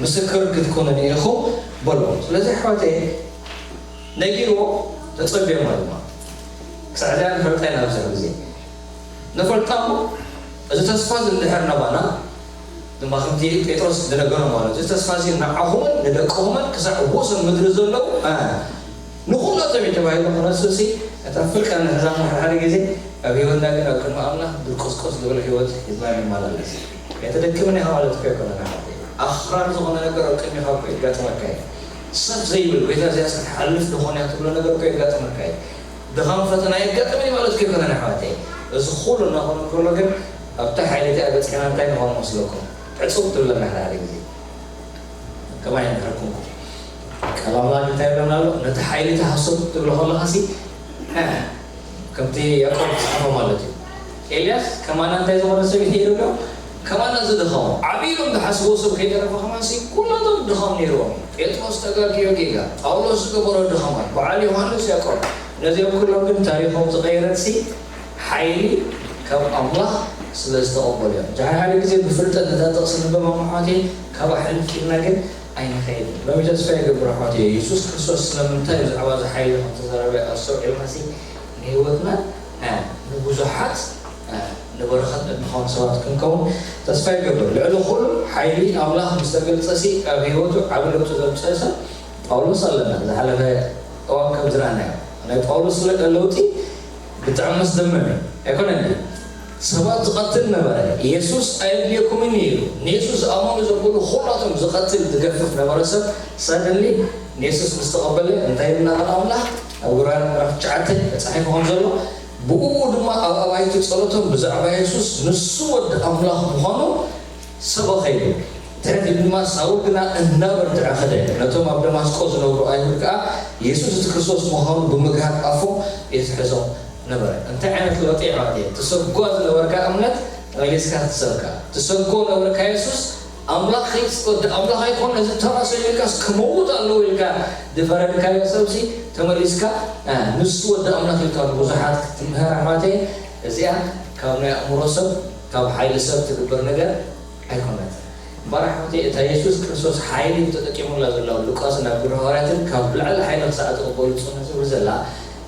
ምስክር ክትኮኑን ኢኹም በሎ። ስለዚ ኣሕዋተይ ነጊርዎ ተጸብዮማ ድማ ክሳዕ እዚኣ ንፈልጣ ኢና ብዙሕ ግዜ ንፈልጣ እሞ እዚ ተስፋ እዚ እንድሕር ናባና ድማ ከምቲ ጴጥሮስ ዝነገሮ ማለት እዩ ተስፋ እዚ ንዓኹምን ንደቅኹምን ክሳዕ ወሰን ምድሪ ዘለዉ እ፣ ንኹላቶም እዩ ተባሂሉ ክነሱ ሲ እታ ፍርቃ ንሕዛ ሓደ ሓደ ግዜ ኣብ ህይወትና ግን ኣብ ቅድሚ ኣምላኽ ብርቆስቆስ ዝብል ህይወት ሒዝና ንመላለስ። ኣይተደክምን ኢኻ ማለት እኮ ኣይኮነን ኣሕዋተይ። ኣኽራሪ ዝኾነ ነገር ኣብ ቅድሚኻ እኮ የጋጥመካ እዩ። ሰብ ዘይብል ጎይታ እዚኣስ ክትሓልፍ ዝኾነ እያ ትብሎ ነገር እኮ የጋጥመካ እዩ። ድኻም ፈተና የጋጥመኒ ማለት እኮ ኣይኮነን ኣሕዋተይ። እዚ ኩሉ እናኾነ እንከሎ ግን ኣብታ ሓይሊ እቲኣ በፂሕና እንታይ ንኾን መስለኩም? ዕፁብ ትብለና ሓደ ሓደ ግዜ። ከማይ ንሕረኩም። ቃል ኣምላኽ እንታይ ይብለና ኣሎ? ነቲ ሓይሊ እቲ ሃሶት ትብሎ ከለኻ ሲ፣ እ፣ ከምቲ ያዕቆብ ዝፅሓፎ ማለት እዩ። ኤልያስ ከማና እንታይ ዝኾነ ሰብ እዩ ነይሩ ኣሎ? ከማና ዝድኸሙ። ዓብዪ ኢሎም ዝሓስብዎ ሰብ ከይተረፈ ከማን ሲ፣ ኩላቶም ድኻም ነይርዎም። ጴጥሮስ ተጋግዮ ጌጋ፣ ጳውሎስ ዝገበሮ ድኻማት፣ በዓል ዮሃንስ ያዕቆብ። ነዚኦም ኩሎም ግን ታሪኾም ዝቐየረት ሲ፣ ሓይሊ ካብ ኣምላኽ ስለ ዝተቐበሉ እዮም። ድሓር ሓደ ግዜ ብፍልጠት ነታ ጥቕሲ ንንበባ ምሕዋተይ፣ ካብኣ ሕልፍ ኢልና ግን ኣይንኸይድን። ሎሚ ተስፋ ይገብር ኣሕዋተይ፣ የሱስ ክርስቶስ ስለምንታይ ብዛዕባ እዚ ሓይሊ ከም ዝተዛረበ ኣስተውዒልናሲ ንህይወትና፣ እ፣ ንብዙሓት፣ እ፣ ንበረኸት እንኾን ሰባት ክንከውን ተስፋ ይገብር። ልዕሊ ኩሉ ሓይሊ ኣምላኽ ምስ ተገልጸሲ ኣብ ህይወቱ ዓቢ ለውጢ ዘምጸአ ሰብ ጳውሎስ ኣለና። ዝሓለፈ እዋን ከም ዝረኣናዮ ናይ ጳውሎስ ለውጢ ብጣዕሚ መስደመም እዩ። ኣይኮነን ድዩ? ሰባት ዝቐትል ነበረ። የሱስ ኣየድልየኩምን እዩ ኢሉ። ንየሱስ ዝኣመኑ ዘበሉ ኩላቶም ዝቐትል ዝገፍፍ ነበረ ሰብ ሰደሊ ንየሱስ ምስ ተቐበለ እንታይ ኢልና ቃል ኣምላኽ ኣብ ዕብራውያን ምዕራፍ ትሽዓተ ተጻሒፉ ከም ዘሎ ብእኡ ድማ ኣብ ኣባይቲ ጸሎቶም ብዛዕባ የሱስ ንሱ ወዲ ኣምላኽ ምዃኑ ሰበኸ ይብል። ድሕሪት ድማ ሳውል ግና እናበርትዐ ኸደ፣ ነቶም ኣብ ደማስቆ ዝነብሩ ኣይሁድ ከኣ የሱስ እቲ ክርስቶስ ምዃኑ ብምግሃድ ኣፎም የትሕዞም ነበረ። እንታይ ዓይነት ለውጢ ኣሕዋተይ? ትሰጓ ዝነበርካ እምነት ተመሊስካ ትሰብካ። ትሰጎ ነበርካ የሱስ ኣምላኽ ወዲ ኣምላኽ ኣይኮን፣ ነዚ ተራ ሰብ ኢልካስ ክመውት ኣለዎ ኢልካ ዝፈረድካዮ ሰብሲ ተመሊስካ፣ እ፣ ንሱ ወዲ ኣምላኽ ኢልካ ንብዙሓት ክትምህር ኣሕዋተይ፣ እዚኣ ካብ ናይ ኣእምሮ ሰብ ካብ ሓይሊ ሰብ ትግበር ነገር ኣይኮነትን። እምበኣር ኣሕዋተይ፣ እታ የሱስ ክርስቶስ ሓይሊ ተጠቂሙላ ዘሎ ሉቃስን ኣብ ግብረ ሃዋርያትን ካብ ልዕሊ ሓይሊ ክሳዕ ትቕበሉ ጽኑ ትብል ዘላ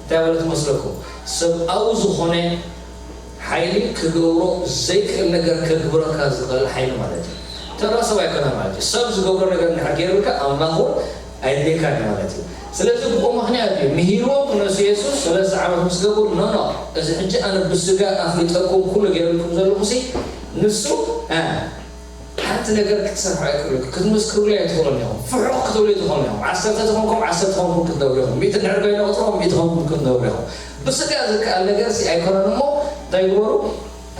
እንታይ ማለት መስለኩም? ሰብኣዊ ዝኾነ ሓይሊ ክገብሮ ዘይክእል ነገር ከግብረካ ዝኽእል ሓይሊ ማለት እዩ። ተራ ሰብ ኣይኮነ ማለት እዩ። ሰብ ዝገብሮ ነገር እንድሕር ገይሩልካ ኣምላኽ እውን ኣየድልየካን እዩ ማለት እዩ። ስለዚ ብኡ ምኽንያት እዩ ምሂርዎም ክነሱ የሱስ ሰለስተ ዓመት ምስ ገበሩ፣ ኖ፣ ኖ፣ እዚ ሕጂ ኣነ ብስጋ ኣፍሊጠኩም ኩሉ ገይረልኩም ዘለኹሲ ንሱ፣ እ፣ ሓንቲ ነገር ክትሰርሑ ኣይክእሉን። ክትምስክሩለይ ኣይትኽእሉን ኢኹም። ፍሑቕ ክትብሉ ኣይትኽእሉን ኢኹም። ዓሰርተ ተኾንኩም ዓሰርተ ተኾንኩም ክትነብሩ ኢኹም። ሚእቲ እንድሕር ኮይነ ቁፅሮም ሚእቲ ተኾንኩም ክትነብሩ ኢኹም። ብስጋ ዝከኣል ነገርሲ ኣይኮነን እሞ እንታይ ግበሩ?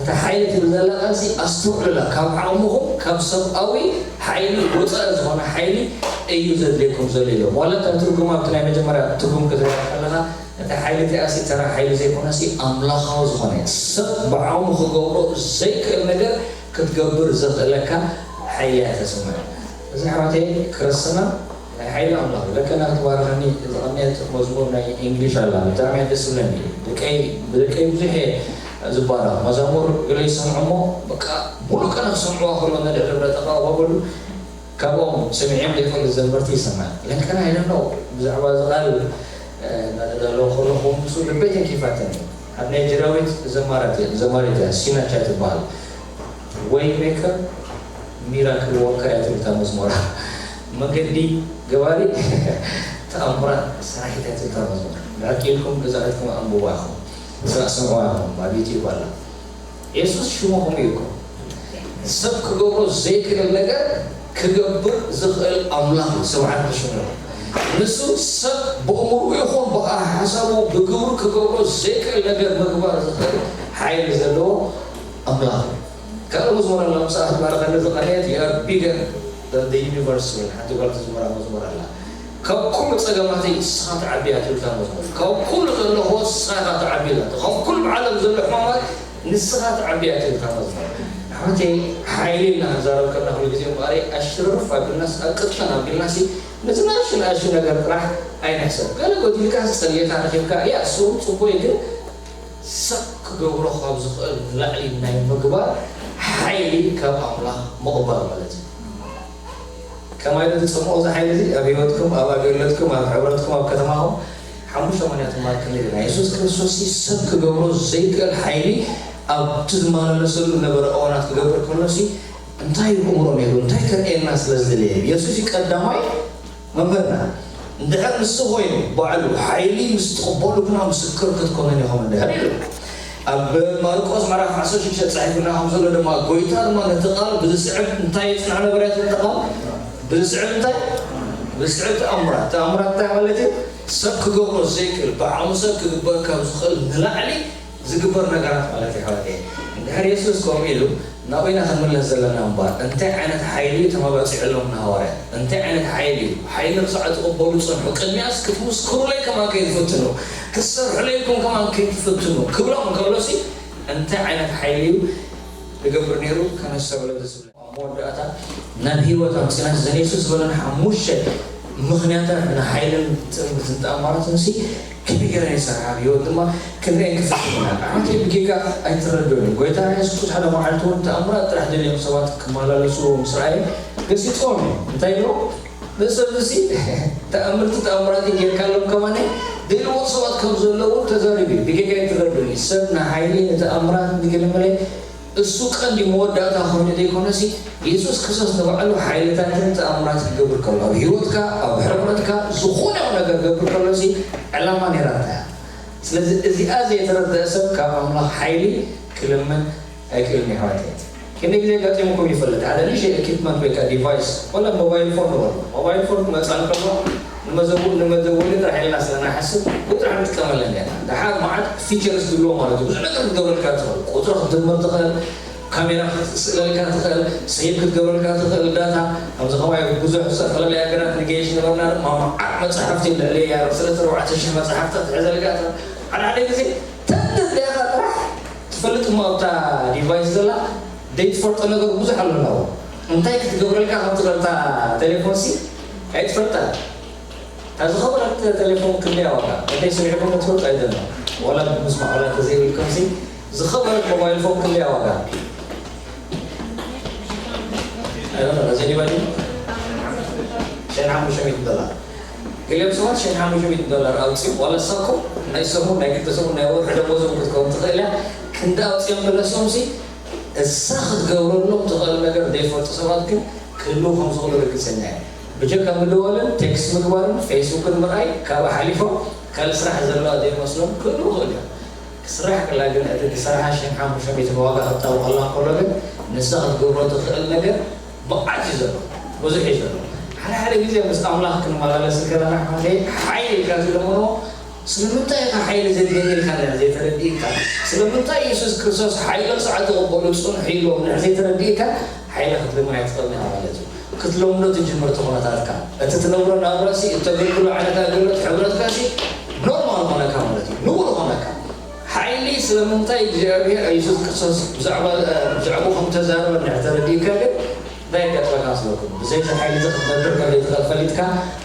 እታ ሓይሊ ትብል ዘላ ቃልሲ ኣስተውዕሉላ። ካብ ዓቕምኹም ካብ ሰብኣዊ ሓይሊ ወፃኢ ዝኾነ ሓይሊ እዩ ዘድልየኩም ዘሎ ኢሎም። ዋላ እታ ትርጉም ኣብቲ ናይ መጀመርያ ትርጉም ክትሪኣ ከለኻ እታ ሓይሊ እቲኣሲ ተራ ሓይሊ ዘይኮነሲ ኣምላኻዊ ዝኾነ ሰብ ብዓቕሙ ክገብሮ ዘይክእል ነገር ክትገብር ዘኽእለካ ሓይሊ እያ ተስምዕ። እዚ ኣሕዋተይ ክርስትና ናይ ሓይሊ ኣምላኽ እዩ። ለከና ክትባርኸኒ ዝቐነየት መዝሙር ናይ ኢንግሊሽ ኣላ። ብጣዕሚ እያ ደስ ትብለኒ። ደቀይ፣ ብደቀይ ብዙሕ እየ ዝባረኽ። መዛሙር ገለ ይሰምዑ እሞ በቃ ሙሉእ ቀን ክሰምዕዋ ከሎ ነድሕሪ ብረጠቓ በሉ ካብኦም ሰሚዐም ዘይፈልጥ ዘመርቲ ይሰምዕ። ለከና I don't know ብዛዕባ እዚ ቃል፣ እ፣ እናተዳለወ ከለኹ ንሱ ልበይ ተንኪፋትኒ። ኣብ ናይጀርያዊት ዘማሪት እያ፣ ዘማሪት እያ፣ ሲናቻ ትበሃል። ወይ ሜከር ሚራክል ወርከር እያ ትብል እታ መዝሙራ። መገዲ ገባሪ ተኣምራት ሰራሒት እያ ትብል እታ መዝሙር። ብሕቂ ኢልኩም ገዛ ከድኩም ኣንብብዋ ኢኹም። ስራ ስምዕዋ ኢኹም። ኣብ ዩትዩብ ኣላ። የሱስ ሽሙ ከምኡ እዩ እኮ። ሰብ ክገብሮ ዘይክእል ነገር ክገብር ዝኽእል ኣምላኽ እዩ። ስብሓት ንሽሙ። ንሱ ሰብ ብእምርኡ ይኹን ብሓሳቡ ብግብሩ ክገብሮ ዘይክእል ነገር ምግባር ዝኽእል ሓይሊ ዘለዎ ኣምላኽ እዩ። ካልእ መዝሙር ኣሎ፣ ምሳኣ ትባረኸኒ ዝቐነየት፣ You are bigger than the universe፣ ሓንቲ ጓል ትዝምራ መዝሙር ኣላ። ካብ ኩሉ ጸገማተይ ንስኻ ትዓቢ እያ ትብል እታ መዝሙር። ካብ ኩሉ ዘለኹ ንስኻ ኢኻ ትዓቢ ኢላቶ። ካብ ኩሉ ብዓለም ዘሎ ሕማማት ንስኻ ትዓቢ እያ ትብል እታ መዝሙር። ኣሕዋተይ፣ ሓይሊ ኢልና ክንዛረብ ከለና ኩሉ ግዜ እምበኣር ኣሽርፍ ኣቢልናስ ኣቅጥፈን ኣቢልናሲ ነዚ ንኣሽቱ ንኣሽቱ ነገር ጥራሕ ኣይንሕሰብ። ገለ ጎዲልካ ጸሊእካ ረኺብካ እያ፣ እሱ እውን ጽቡቅ እዩ፣ ግን ሰብ ክገብሮ ካብ ዝኽእል ንላዕሊ ናይ ምግባር ሓይሊ ካብ ኣምላኽ ምቕባል ማለት እዩ። ከማይ ዶ ትጸምኦ እዚ ሓይሊ እዚ ኣብ ህይወትኩም፣ ኣብ ኣገልግሎትኩም፣ ኣብ ሕብረትኩም፣ ኣብ ከተማኹም? ሓሙሽተ ምኽንያት ማርክ ንርኢ። ናይ የሱስ ክርስቶስ ሰብ ክገብሮ ዘይክእል ሓይሊ ኣብቲ ዝመላለሰሉ ዝነበረ እዋናት ክገብር ከሎሲ እንታይ እዩ ክእምሮ ነይሩ? እንታይ ከርእየና ስለ ዝደለየ? የሱስ እዩ ቀዳማይ መምህርና። እንድሕር ንሱ ኮይኑ ባዕሉ ሓይሊ ምስ ትቕበሉ ግና ምስክር ክትኮኑኒ ኢኹም እንድሕር ኢሉ። ኣብ ማርቆስ ምዕራፍ ዓሰርተ ሽዱሽተ ተጻሒፉልና ከም ዘሎ ድማ፣ ጎይታ ድማ ነቲ ቃል ብዝስዕብ እንታይ የጽንዖ ነበረ? እቲ ቃል ብዝስዕብ እንታይ? ብዝስዕብ ተኣምራት። ተኣምራት እንታይ ማለት እዩ? ሰብ ክገብሮ ዘይክእል፣ ብዓቕሚ ሰብ ክግበር ካብ ዝኽእል ንላዕሊ ዝግበር ነገራት ማለት እዩ፣ ኣሕዋተይ። እንድሕር የሱስ ከምኡ ኢሉ፣ ናብኡ ኢና ክንምለስ ዘለና እምበኣር፣ እንታይ ዓይነት ሓይሊ እዩ ተመባጺዑሎም ንሃዋርያት? እንታይ ዓይነት ሓይሊ እዩ? ሓይሊ ክሳዕ ትቕበሉ ጽንሑ፣ ቅድሚያስ ክትምስክሩለይ ከማን ከይትፍትኑ፣ ክትሰርሑለይ ኢልኩም ከማን ከይትፍትኑ ክብሎም እንከሎሲ፣ እንታይ ዓይነት ሓይሊ እዩ ዝገብር ነይሩ? ከነስተውዕሎ ደስ ይብለኒ። ኣብ መወዳእታ ናብ ህይወት ኣምጺእና፣ ዘን የሱስ ዝበለና ሓሙሽተ ምኽንያታት ንሓይልን ትእምርትን ተኣምራትን ሲ ከመይ ገይረን ይሰርሓ? ኣብ ህይወት ድማ ክንሪአን ክፍትን ኢና። ኣሕዋተይ፣ ብጌጋ ኣይትረድኡን። ጎይታና የሱስ ክርስቶስ ሓደ መዓልቲ እውን ተኣምራት ጥራሕ ደልዮም ሰባት ክመላለሱ ምስ ረኣየ ገሲጽዎም እዩ። እንታይ ኢልዎም? ንሰብ እዚ ተኣምርቲ ተኣምራት እዩ ጌርካሎም ከማን፣ ደልዎ ሰባት ከም ዘለዉ ተዛሪቡ እዩ። ብጌጋ ኣይትረድኡን። ሰብ ንሓይሊ ንተኣምራት ንገለመለ እሱ ቀንዲ መወዳእታ ኮይኑ ዘይኮነሲ፣ የሱስ ክርስቶስ ንባዕሉ ሓይልታትን ተኣምራት ክገብር ከሎ፣ ኣብ ህይወትካ፣ ኣብ ሕብረትካ፣ ዝኾነ ይኹን ነገር ክገብር ከሎሲ፣ ዕላማ ነይራታ እያ። ስለዚ እዚኣ ዘይተረድአ ሰብ ካብ ኣምላኽ ሓይሊ ክልምን ኣይክእልን፣ ኣሕዋተይ። ክንደይ ግዜ ኣጋጢሙኩም ይፈልጥ? ሓደ ንእሽተይ ኤኪፕመንት ወይ ከዓ ዲቫይስ፣ ወላ ሞባይል ፎን ንበሎ። ሞባይል ፎን ክመጽእ እንከሎ ንመዘው-፣ ንመደወሊ ጥራሕ ኢልና ስለ ንሓስብ፣ ብኡ ጥራሕ ንጥቀመለን ኢና። ደሓር መዓት ፊቸርስ ዝብልዎ ማለት እዩ። ብዙሕ ነገር ክትገብረልካ ትኽእል። ቁጽሪ ክትድምር ትኽእል፣ ካሜራ ክትስእለልካ ትኽእል፣ ሴቭ ክትገብረልካ ትኽእል ዳታ። ኣብዚ ከማይ ብዙሕ ዝተፈላለያ ሃገራት ንገይሽ ነበርና፣ ድማ መዓት መጻሕፍቲ ልዕሊ ሰለስተ ኣርባዕተ ሽሕ መጻሕፍቲ ክትሕዘልካ ትኽእል። ሓደ ሓደ ግዜ ተንደድልያኻ ጥራሕ ትፈልጥ እሞ ኣብታ ዲቫይስ ዘላ ዘይትፈልጦ ነገር ብዙሕ ኣሎ ናብኡ። እንታይ ክትገብረልካ ከም ትኽእል እታ ቴሌፎንሲ ኣይትፈልጣን። እታ ዝኸበረት ቴሌፎን ክንደያ ዋጋ? እንተይ ሰሚዕኩም ክትፈልጡ ኣይደልን። ዋላ ብምስማዕ ዋላ እንተዘይብልኩምሲ፣ ዝኸበረት ሞባይል ፎን ክንደያ ዋጋ? ኣይደልን፣ እዚ ዲቫይስ ሽሕን ሓሙሽተ ሚእቲ ዶላር። ገሊኦም ሰባት ሽሕን ሓሙሽተ ሚእቲ ዶላር ኣውፅኦም፣ ዋላ ንሳኩም ናይ ሰሙን፣ ናይ ክልተ ሰሙን፣ ናይ ወርሒ ደሞዞም ክትከውን ትኽእል እያ። ክንዲ ኣውፅኦም ንነብሶምሲ፣ እሳ ክትገብረሎም ትኽእል ነገር ዘይፈልጡ ሰባት ግን ክህልዉ ከም ዝኽእሉ ርግፀኛ እየ። ብጀካ ምድዋልን ቴክስት ምግባርን ፌስቡክን ምርኣይ ካብኡ ሓሊፎም ካልእ ስራሕ ዘለዋ ዘይመስሎም ክህልዉ ይኽእሉ እዮም። ክስራሕ ከላ ግን እቲ ዝሰርሓ ሽሕን ሓሙሽተ ሚእትን ዋጋ ክጣበቐላ ከሎ ግን ንሳ ክትገብሮ ትኽእል ነገር ብቕዓት እዩ ዘሎ፣ ብዙሕ እዩ ዘሎ። ሓደ ሓደ ግዜ ምስ ኣምላኽ ክንመላለስ ከለና፣ ሓይሊ ኢልካ ዝለምኖ ስለምንታይ ኢኻ ሓይሊ ዘድልየኒ ኢልካ እንድሕር ዘይተረዲእካ፣ ስለምንታይ የሱስ ክርስቶስ ሓይሊ ክሳዕ ትቕበሉ ጽንሑ ኢልዎም እንድሕር ዘይተረዲእካ፣ ሓይሊ ክትልምን ኣይትኽእልን ኢኻ ማለት እዩ። ክትለምዶ ትጅምር እቲ ኩነታትካ፣ እቲ ትነብሮ ናብራሲ፣ እተገልግሎ ዓይነት ኣገልግሎት ሕብረትካሲ ኖርማል ኾነካ ማለት እዩ፣ ንቡር ኾነካ። ሓይሊ ስለምንታይ እግዚኣብሔር የሱስ ክርስቶስ ብዛዕባ፣ ብዛዕባኡ ከም ተዛረበ እንድሕር ተረዲእካ ግን እንታይ የጋጥመካ መስለኩም? ብዘይ እዚ ሓይሊ እዚ ክትነብር ከም ዘይትኽእል ፈሊጥካ፣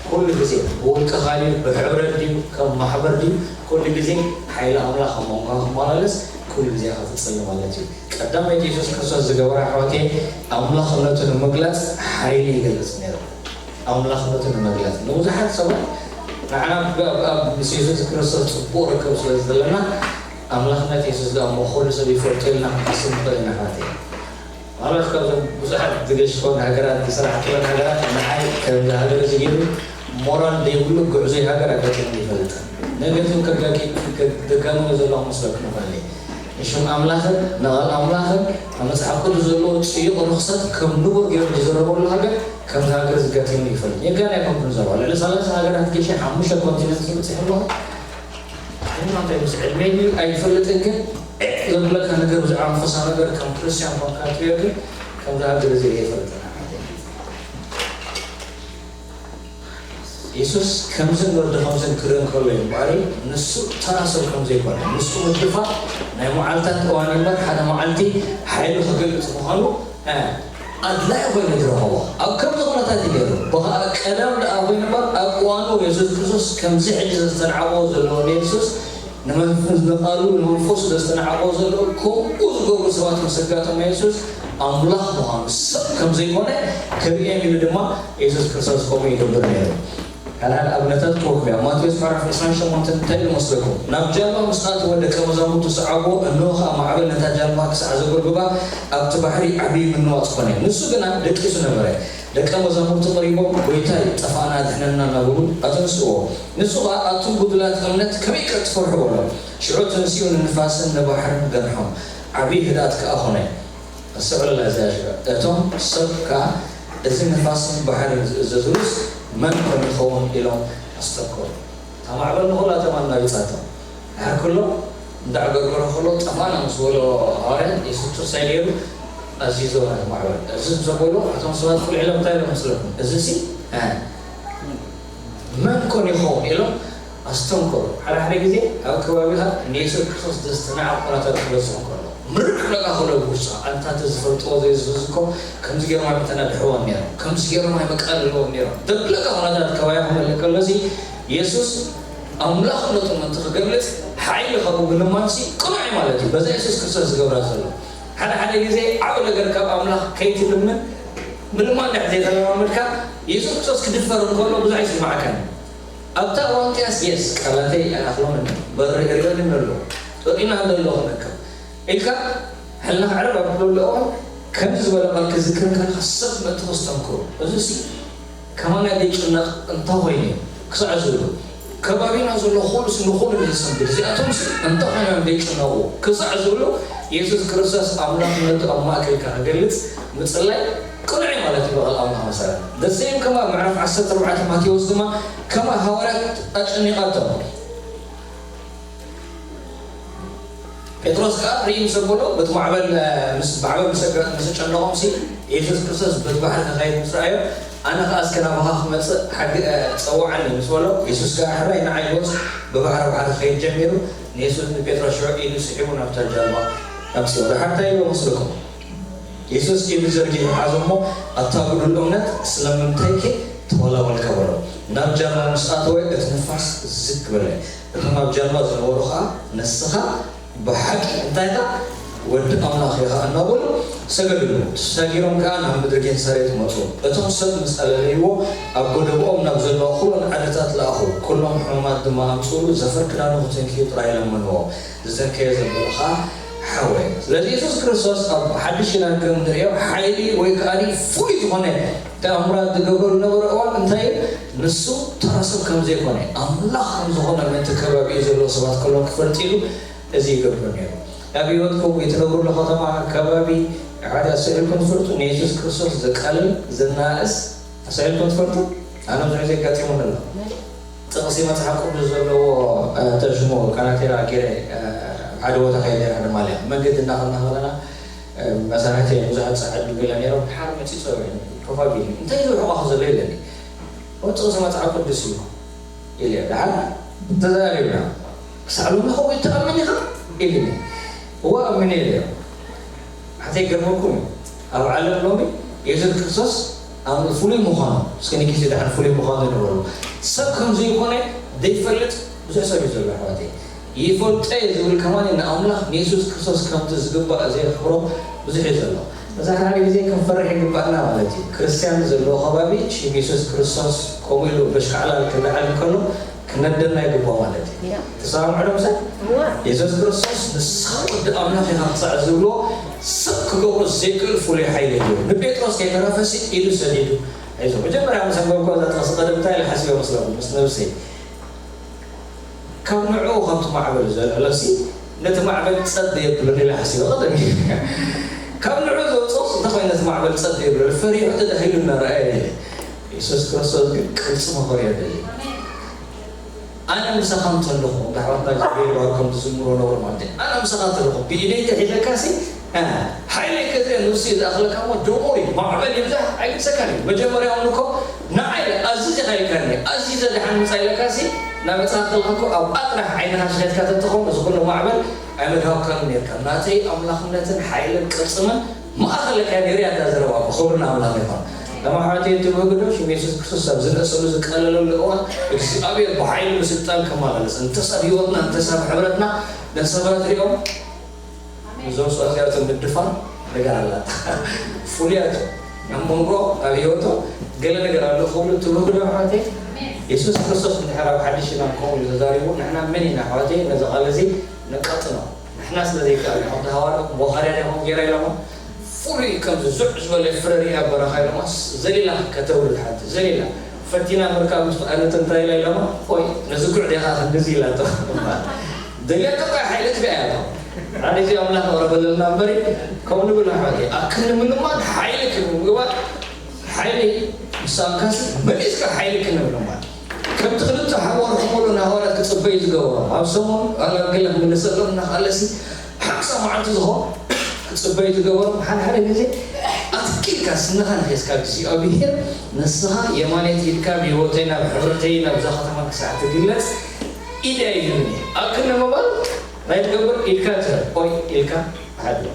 ኩሉ ግዜ ብውልቅኻ ድዩ፣ ብሕብረት ድዩ፣ ከም ማሕበር ድዩ፣ ኩሉ ግዜ ሓይሊ ኣምላኽ ኣብ መንጎኻ ክመላለስ ኩሉ ግዜ ኢኻ ትጽሊ ማለት እዩ። ቀዳመይቲ የሱስ ክርስቶስ ዝገበራ ኣሕዋተይ፣ ኣምላኽነቱ ንምግላጽ ሓይሊ ይገልጽ ነይሩ። ኣምላኽነቱ ንምግላጽ ንብዙሓት ሰባት ንዓና ብ-፣ ኣብ፣ ኣብ ምስ የሱስ ክርስቶስ ጽቡቕ ርክብ ስለ ዘለና ኣምላኽነት የሱስ ደኣ እሞ ኩሉ ሰብ ይፈልጦ ኢልና ክንሓስብ ንኽእል ኢና ኣሕዋተይ። ማለት ካብዞም ብዙሓት ዝገሽፈን ሃገራት ዝሰራሕክለን ሃገራት ንዓይ ከምዚ ሃገር እዚ ገይሩ ሞራል ዘይብሉ ጉዕዞይ ሃገር ኣጋጢሙኒ ይፈልጥ። ነገር ግን ከጋቂ-፣ ከ-፣ ደጋግሞ ዘለኹ መስለኩም ይኽእል እየ። ንሽም ኣምላኽን ንቓል ኣምላኽን ኣብ መጽሓፍ ቅዱስ ዘለዎ ጽዩቕ ርኽሰት ከም ንቡር ገይሩ ዝዝረበሉ ሃገር ከምዚ ሃገር ዝጋጥም ይፈልጥ። የጋን ኣይኮንኩን ዘረባ። ልዕሊ ሰላሳ ሃገራት ጌሸ ሓሙሽተ ኮንቲነንት ዝበጽሕ ኣለኹ። ኣይማኖት ምስ ዕድመይ ድዩ ኣይፈልጥን፣ ግን ዒቕ ዘብለካ ነገር ብዛዕባ መንፈሳዊ ነገር ከም ክርስቲያን ኮንካ ትሪኦ፣ ግን ከምዚ ሃገር እዚ ኣይፈልጥን። የሱስ ከምዝን ወዲ ከምዝን ክርኢ እንከሎ እዩ እምበኣር፣ ንሱ ተራ ሰብ ከም ዘይኮነ፣ ንሱ ምድፋር ናይ መዓልታት እዋን እዩ እምበር፣ ሓደ መዓልቲ ሓይሉ ክገልጽ ምዃኑ፣ እ፣ ኣድላዪ ኮይኑ ዝረኸቦ። ኣብ ከምዚ ኩነታት እዩ ነይሩ። ብኸኣ ቀደም ደኣ ኮይኑ እምበር፣ ኣብ እዋኑ የሱስ ክርስቶስ ከምዚ ሕጂ ዘስተንዓቕዎ ዘለዉ ንየሱስ ንመንፈስ ንቓሉ ንመንፈሱ ዘስተናዕቆ ዘሎ ከምኡ ዝገብሩ ሰባት ምስ ኣጋጠመ የሱስ ኣምላኽ ምዃኑ ሰብ ከም ዘይኮነ ክርእዮም ኢሉ ድማ የሱስ ክርስቶስ ከምኡ ይገብር ነይሩ። ሓደ ሓደ ኣብነታት ክወክም እያ። ማቴዎስ ምዕራፍ ዕስራን ሸሞንተን እንታይ ኢሉ መስለኩም? ናብ ጃልባ ምስ ኣተወ ደቀ መዛሙርቱ ሰዓብዎ፣ እንሆ ኸኣ ማዕበል ነታ ጃልባ ክሳዕ ዘጎልብባ ኣብቲ ባሕሪ ዓብዪ ምንዋጽ ኮነ። ንሱ ግና ደቂሱ ነበረ። ደቀ መዛሙርቱ ቀሪቦም፣ "ጐይታይ፣ ጠፋእና፣ ኣድሕነና" እናበሉ ኣተንስእዎ። ንሱ ኸኣ፣ "ኣቱም ጉዱላት እምነት፣ ከመይ ከ ትፈርሑ?" በሎም። ሽዑ ተንሲኡ ንንፋስን ንባሕርን ገንሖም፣ ዓብዪ ህድኣት ከኣ ኾነ። ኣስተውዕለላ እዚኣ ሽዑ። እቶም ሰብ ከኣ፣ "እዚ ንፋስን ባሕርን ዝእዘዙሉስ መን ኮን ይኸውን?" ኢሎም ኣስተብከሩ። እታ ማዕበል ንኹላቶም ኣናዊጻቶም። ድሓር ከሎ፣ እንዳዕገርገረ ከሎ፣ "ጠፋእና" ምስ በሎ ሃዋርያት፣ የሱስ ክርስቶስ እንታይ ገይሩ? ኣዝዩ ዘባን ማዕበል። እዚ ምስ በሎ፣ እቶም ሰባት ፍልሕ ኢሎም እንታይ ኢሎም መስለኩም? "እዚሲ፣ እ፣ መን ኮን ይኸውን?" ኢሎም ኣስተንከሩ። ሓደ ሓደ ግዜ ኣብ ከባቢኻ ንየሱስ ክርስቶስ ዘስተናዕቕ ኩነታት ክበጽሕ እንከሎ፣ ምርር ክብለካ ከሎ ብውሽጥኻ፣ "ኣንታ እንተዝፈልጥዎ እዚ የሱስ እኮ ከምዚ ገይሮም ኣይምተናድሕዎም ነይሮም፣ ከምዚ ገይሮም ኣይመቃለልዎም ነይሮም" ዘብለካ ኩነታት ከባቢኻ ክመልእ ከሎሲ፣ የሱስ ኣምላኽነቱ ምእንቲ ክገልጽ ሓይሊ ካብኡ ምልማንሲ ቅኑዕ እዩ ማለት እዩ። በዛ የሱስ ክርስቶስ ዝገብራ ዘሎ። ሓደ ሓደ ግዜ ዓቢ ነገር ካብ ኣምላኽ ከይትልምን ምልማን ድሕር ዘይተለማመድካ፣ የሱስ ክርስቶስ ክድፈር እንከሎ ብዙሕ ኣይስምዓካን እዩ። ኣብታ እዋን እቲኣስ፣ የስ፣ ቃላተይ ኣይኣኽሎምን እዮም፣ በሪ እርዮልን ኣለዉ፣ ርኢና ኣለኹ ነካ ኢልካ ሕልና ክዕረብ ኣብ ትብለሉ እዋን፣ ከምዚ ዝበለ ቃል ክዝክር እንከለኻ ሰብ መጥቶ ክስተንክሩ። እዚሲ ከማና ዘይጭነቕ እንታይ ኮይኑ እዩ ክሳዕ ዝብሉ፣ ከባቢና ዘሎ ኩሉስ ንኹሉ እዩ ዘሰንብድ። እዚኣቶምስ እንታይ ኮይኖም ዘይጭነቑ ክሳዕ ዝብሉ፣ የሱስ ክርስቶስ ኣምላኽነቱ ኣብ ማእከልካ ክገልጽ ምጽላይ ቅኑዕ እዩ ማለት እዩ። ብቓል ኣምላኽ መሰረት፣ the same ከማ ኣብ ምዕራፍ ዓሰርተ ኣርባዕተ ማቴዎስ ድማ ከማ ሃዋርያት ኣጨኒቓቶም። ጴጥሮስ ከኣ ርኢ ምስ ኣበሎ፣ በቲ ማዕበል፣ እ፣ ምስ፣ ማዕበል ምስ ኣገ-፣ ምስ ኣጨነቖምሲ፣ የሱስ ክርስቶስ በቲ ባሕሪ ክኸይድ ምስ ረኣዮ፣ "ኣነ ኸኣ እስከ ናባኻ ክመጽእ ሓግ-፣ እ፣ ጸውዓኒ" ምስ በሎ፣ የሱስ ከኣ፣ "ሕራይ ንዓይ ግበሮስ" ብባሕሪ ባሕሪ ክኸይድ ጀሚሩ። ንየሱስ፣ ንጴጥሮስ ሽዑ ኢዱ ስሒቡ ናብታ ጃልባ ኣምጽኦ። ድሓር እንታይ ኢሉ መስለኩም? የሱስ ኢዱ ዘርጊሑ ሓዞ እሞ፣ "ኣታ ግዱል እምነት፣ ስለምንታይከ ተወላወልካ?" በሎ። ናብ ጃልባ ምስ ኣተወ፣ እቲ ንፋስ ዝግ በለ። እቶም ኣብ ጃልባ ዝነበሩ ኸኣ፣ "ንስኻ ብሓቂ እንታይ ኢኻ? ወዲ ኣምላኽ ኢኻ" እናበሉ ሰገዱሉ። ተሰጊሮም ከኣ ናብ ምድሪ ጌንሳሬጥ መጹ። እቶም ሰብ ምስ ኣለለይዎ፣ ኣብ ጎደቦኦም ናብ ዘለዋ ኩለን ዓድታት ለኣኹ። ኩሎም ሕሙማት ድማ ኣምጽኡሉ፣ ዘፈር ክዳኑ ክትንክዩ ጥራይ ለመንዎ። ዝተንከየ ዘበለ ኸኣ ሓወየ። ስለዚ የሱስ ክርስቶስ ኣብ ሓድሽ ኪዳን ከም ንርእዮ ሓይሊ ወይ ከኣ ፍሉይ ዝኾነ ተኣምራት ዝገብረሉ ዝነበረ እዋን እንታይ እዩ? ንሱ ተራ ሰብ ከም ዘይኮነ፣ ኣምላኽ ከም ዝኾነ ምእንቲ ከባቢኡ ዘለዉ ሰባት ከለዉ ክፈልጥ ኢሉ እዚ ይገብር ነይሩ። ኣብ ህይወትኩም ወይ ትነብሩሉ ከተማ፣ ከባቢ፣ ሓደ ኣስተውዒልኩም ትፈልጡ? ንየሱስ ክርስቶስ ዘቃልል፣ ዘናእስ ኣስተውዒልኩም ትፈልጡ? ኣነ ብዙሕ ግዜ ኣጋጢሙኒ ኣሎ። ጥቕሲ መጽሓፍ ቅዱስ ዘለዎ፣ እ፣ ተሽሞ ካናቴራ ገይረ፣ እ፣ ሓደ ቦታ ከይደ ነይረ፣ ሓደ ማልያ። መንገዲ እናኸድና ከለና፣ እ፣ መሳርሕተይ ብዙሓት ጸዓዱ ገለ ነይሮም። ድሓር መጺኡ ጸዊዑኒ፣ ኮፍ ኣቢሉኒ፣ "እንታይ ዝውሕቋ ዘሎ?" ኢለኒ። "ኦ፣ ጥቕሲ መጽሓፍ ቅዱስ እዩ" ኢለ። ድሓር ተዛሪብና። "ክሳዕ ሎሚ ከምኡ ትኣምን ኢኻ?" ኢሉኒ። "እወ፣ ኣሚነ" ኢለዮ። ሓተይ ገርመኩም እዩ። ኣብ ዓለም ሎሚ የሱስ ክርስቶስ ኣብ ፍሉይ ምዃኑ፣ እስከ ንጊዜ ድሓን ፍሉይ ምዃኑ ንበሉ። ሰብ ከም ዘይኮነ ዘይፈልጥ ብዙሕ ሰብ እዩ ዘሎ፣ ኣሕዋተይ። "ይፈልጦ እየ" ዝብል ከማን ንኣምላኽ ንየሱስ ክርስቶስ ከምቲ ዝግባእ ዘየኽብሮ ብዙሕ እዩ ዘሎ። መብዛሕትኡ ግዜ ክንፈርሕ ይግባእና ማለት እዩ። ክርስትያን ዘለዎ ከባቢ ሽም የሱስ ክርስቶስ ከምኡ ኢሉ በሽካዕላል ክለዓል እንከሎ ክነደና ይግባእ ማለት እዩ። ያ። ተሰማምዑ ዶ ምሳይ? እወ። የሱስ ክርስቶስ "ንስኻ ወዲ ኣምላኽ ኢኻ" ክሳዕ ዝብሎ ሰብ ክገብሮ ዘይክእል ፍሉይ ሓይሊ ኣለዎ። ንጴጥሮስ ከይተረፈሲ ኢዱ ሰዲዱ፣ "ኣይዞ፣ መጀመርያ ምስ ኣንበብኩዋ እዛ ጥቕሲ ቀደም እንታይ ኢለ ሓሲበ መስለኩም? ምስ ነብሰይ፣ ካብ ንዕኡ ካብቲ ማዕበል ዘልዕሎሲ ነቲ ማዕበል ጸጥ የብሎ ኢለ ሓሲበ። ቀደም ካብ ንዑ ዘውፅኦስ እንተኾይነ ነቲ ማዕበል ጸጥ የብሎ ፈሪሑ ተዳሂሉ እናረኣየ፣ የሱስ ክርስቶስ ግን ቅልጽሙ ክርእዮ ደሊ። ኣነ ምሳኻ እንተለኹ፣ ኣሕዋትና እግዚኣብሔር ይባርኮም ዝዝምሮ ነበሩ ማለት እዩ። ኣነ ምሳኻ እንተለኹ ብኢደይ ተሒዘካሲ ሓይለይ ከትርኢ ንሱ እዩ ዝኣኽለካ እሞ ደሞሪ ማዕበል ይብዛሕ ኣይግሰካን እዩ። መጀመርያ እውን እኮ ንዓይ ኣዝዝ ኢኻ ኢልካኒ፣ ኣዝዘ ደሓን ምጻእ ኢለካሲ ናብ መጽሓፍ ከለካ እኮ ኣብ ኣጥራሕ ዓይንኻ ሸኺትካ ተትኾን እዚ ኩሉ ማዕበል ኣይመድሃብካን ነርካ። ናተይ ኣምላኽነትን ሓይልን ቅልጽምን ማእኸለካ ነይሩ እያ እዛ ዘረባ እኮ። ክብሪ ንኣምላኽ ይኹን። ለማሕዋተይ እትብህግዶ ሽም የሱስ ክርስቶስ ኣብ ዝነእሰሉ ዝቃለለሉ እዋን እግዚኣብሔር ብሓይሉ ብስልጣን ከመላለስ እንተሳብ ህይወትና እንተሳብ ሕብረትና ነቲ ሰባት ሪኦም እዞም ሰብኣት እዚኣቶም ምድፋር ነገር ኣላታ። ፍሉያት እዮም። ኣብ መንጎ ኣብ ህይወቶም ገለ ነገር ኣሎ ክብሉ ትብሉ ዶ ኣሕዋተይ? የሱስ ክርስቶስ እንድሕር ኣብ ሓድሽ ኪዳን ከምኡ ኢሉ ተዛሪቡ ንሕና መን ኢና ኣሕዋተይ ነዚ ቃል እዚ ነቃጥኖ? ንሕና ስለ ዘይከኣልና ከምቲ ሃዋርያት ቦኻርያ ዲኹም ገይራ ኢሎሞ ፍሉይ ከምዚ ዙዕ ዝበለ ፍረ ርኢና በረኻ ኢሎማስ ዘሊላ ከተውርድ ሓንቲ ዘሊላ ፈቲና ምርካብ ምስ ፈኣነት እንታይ ኢላ ኢሎማ ወይ ነዚ ጉዕ ዲኻ ክንድዚ ኢላቶ ደልያቶ እኳ ሓይሊ ትቢያ እያ ሓደ እዚ ኣምላኽ ኣቕረበለልና እምበሪ ከምኡ ንብል ኣሕዋተይ ኣክኒ ምልማን ሓይሊ ክንምግባር ሓይሊ ምሳንካሲ መሊስካ ሓይሊ ክንምልማን ከምቲ ክልተ ሓዋር ክመሉ ንሃዋርያት ክጽበዩ ዝገበሮም ኣብ ሰሙን ኣገልግለ ክምልሰሎም እናኻለሲ ሓምሳ መዓልቲ ዝኾን ክጽበዩ ዝገበሮም ሓደ ሓደ ግዜ ኣትኪልካ ስንኻ ንኺስካ እግዚኣብሔር ንስኻ የማነይቲ ኢድካ ብህይወተይ ናብ ሕብረተይ ናብዛ ከተማ ክሳዕ ትግለጽ ኢድ ኣይህብን እየ ኣብ ክንዲ ምባል ናይ ትገብር ኢድካ ትህብ ኦይ ኢልካ ሓድሮ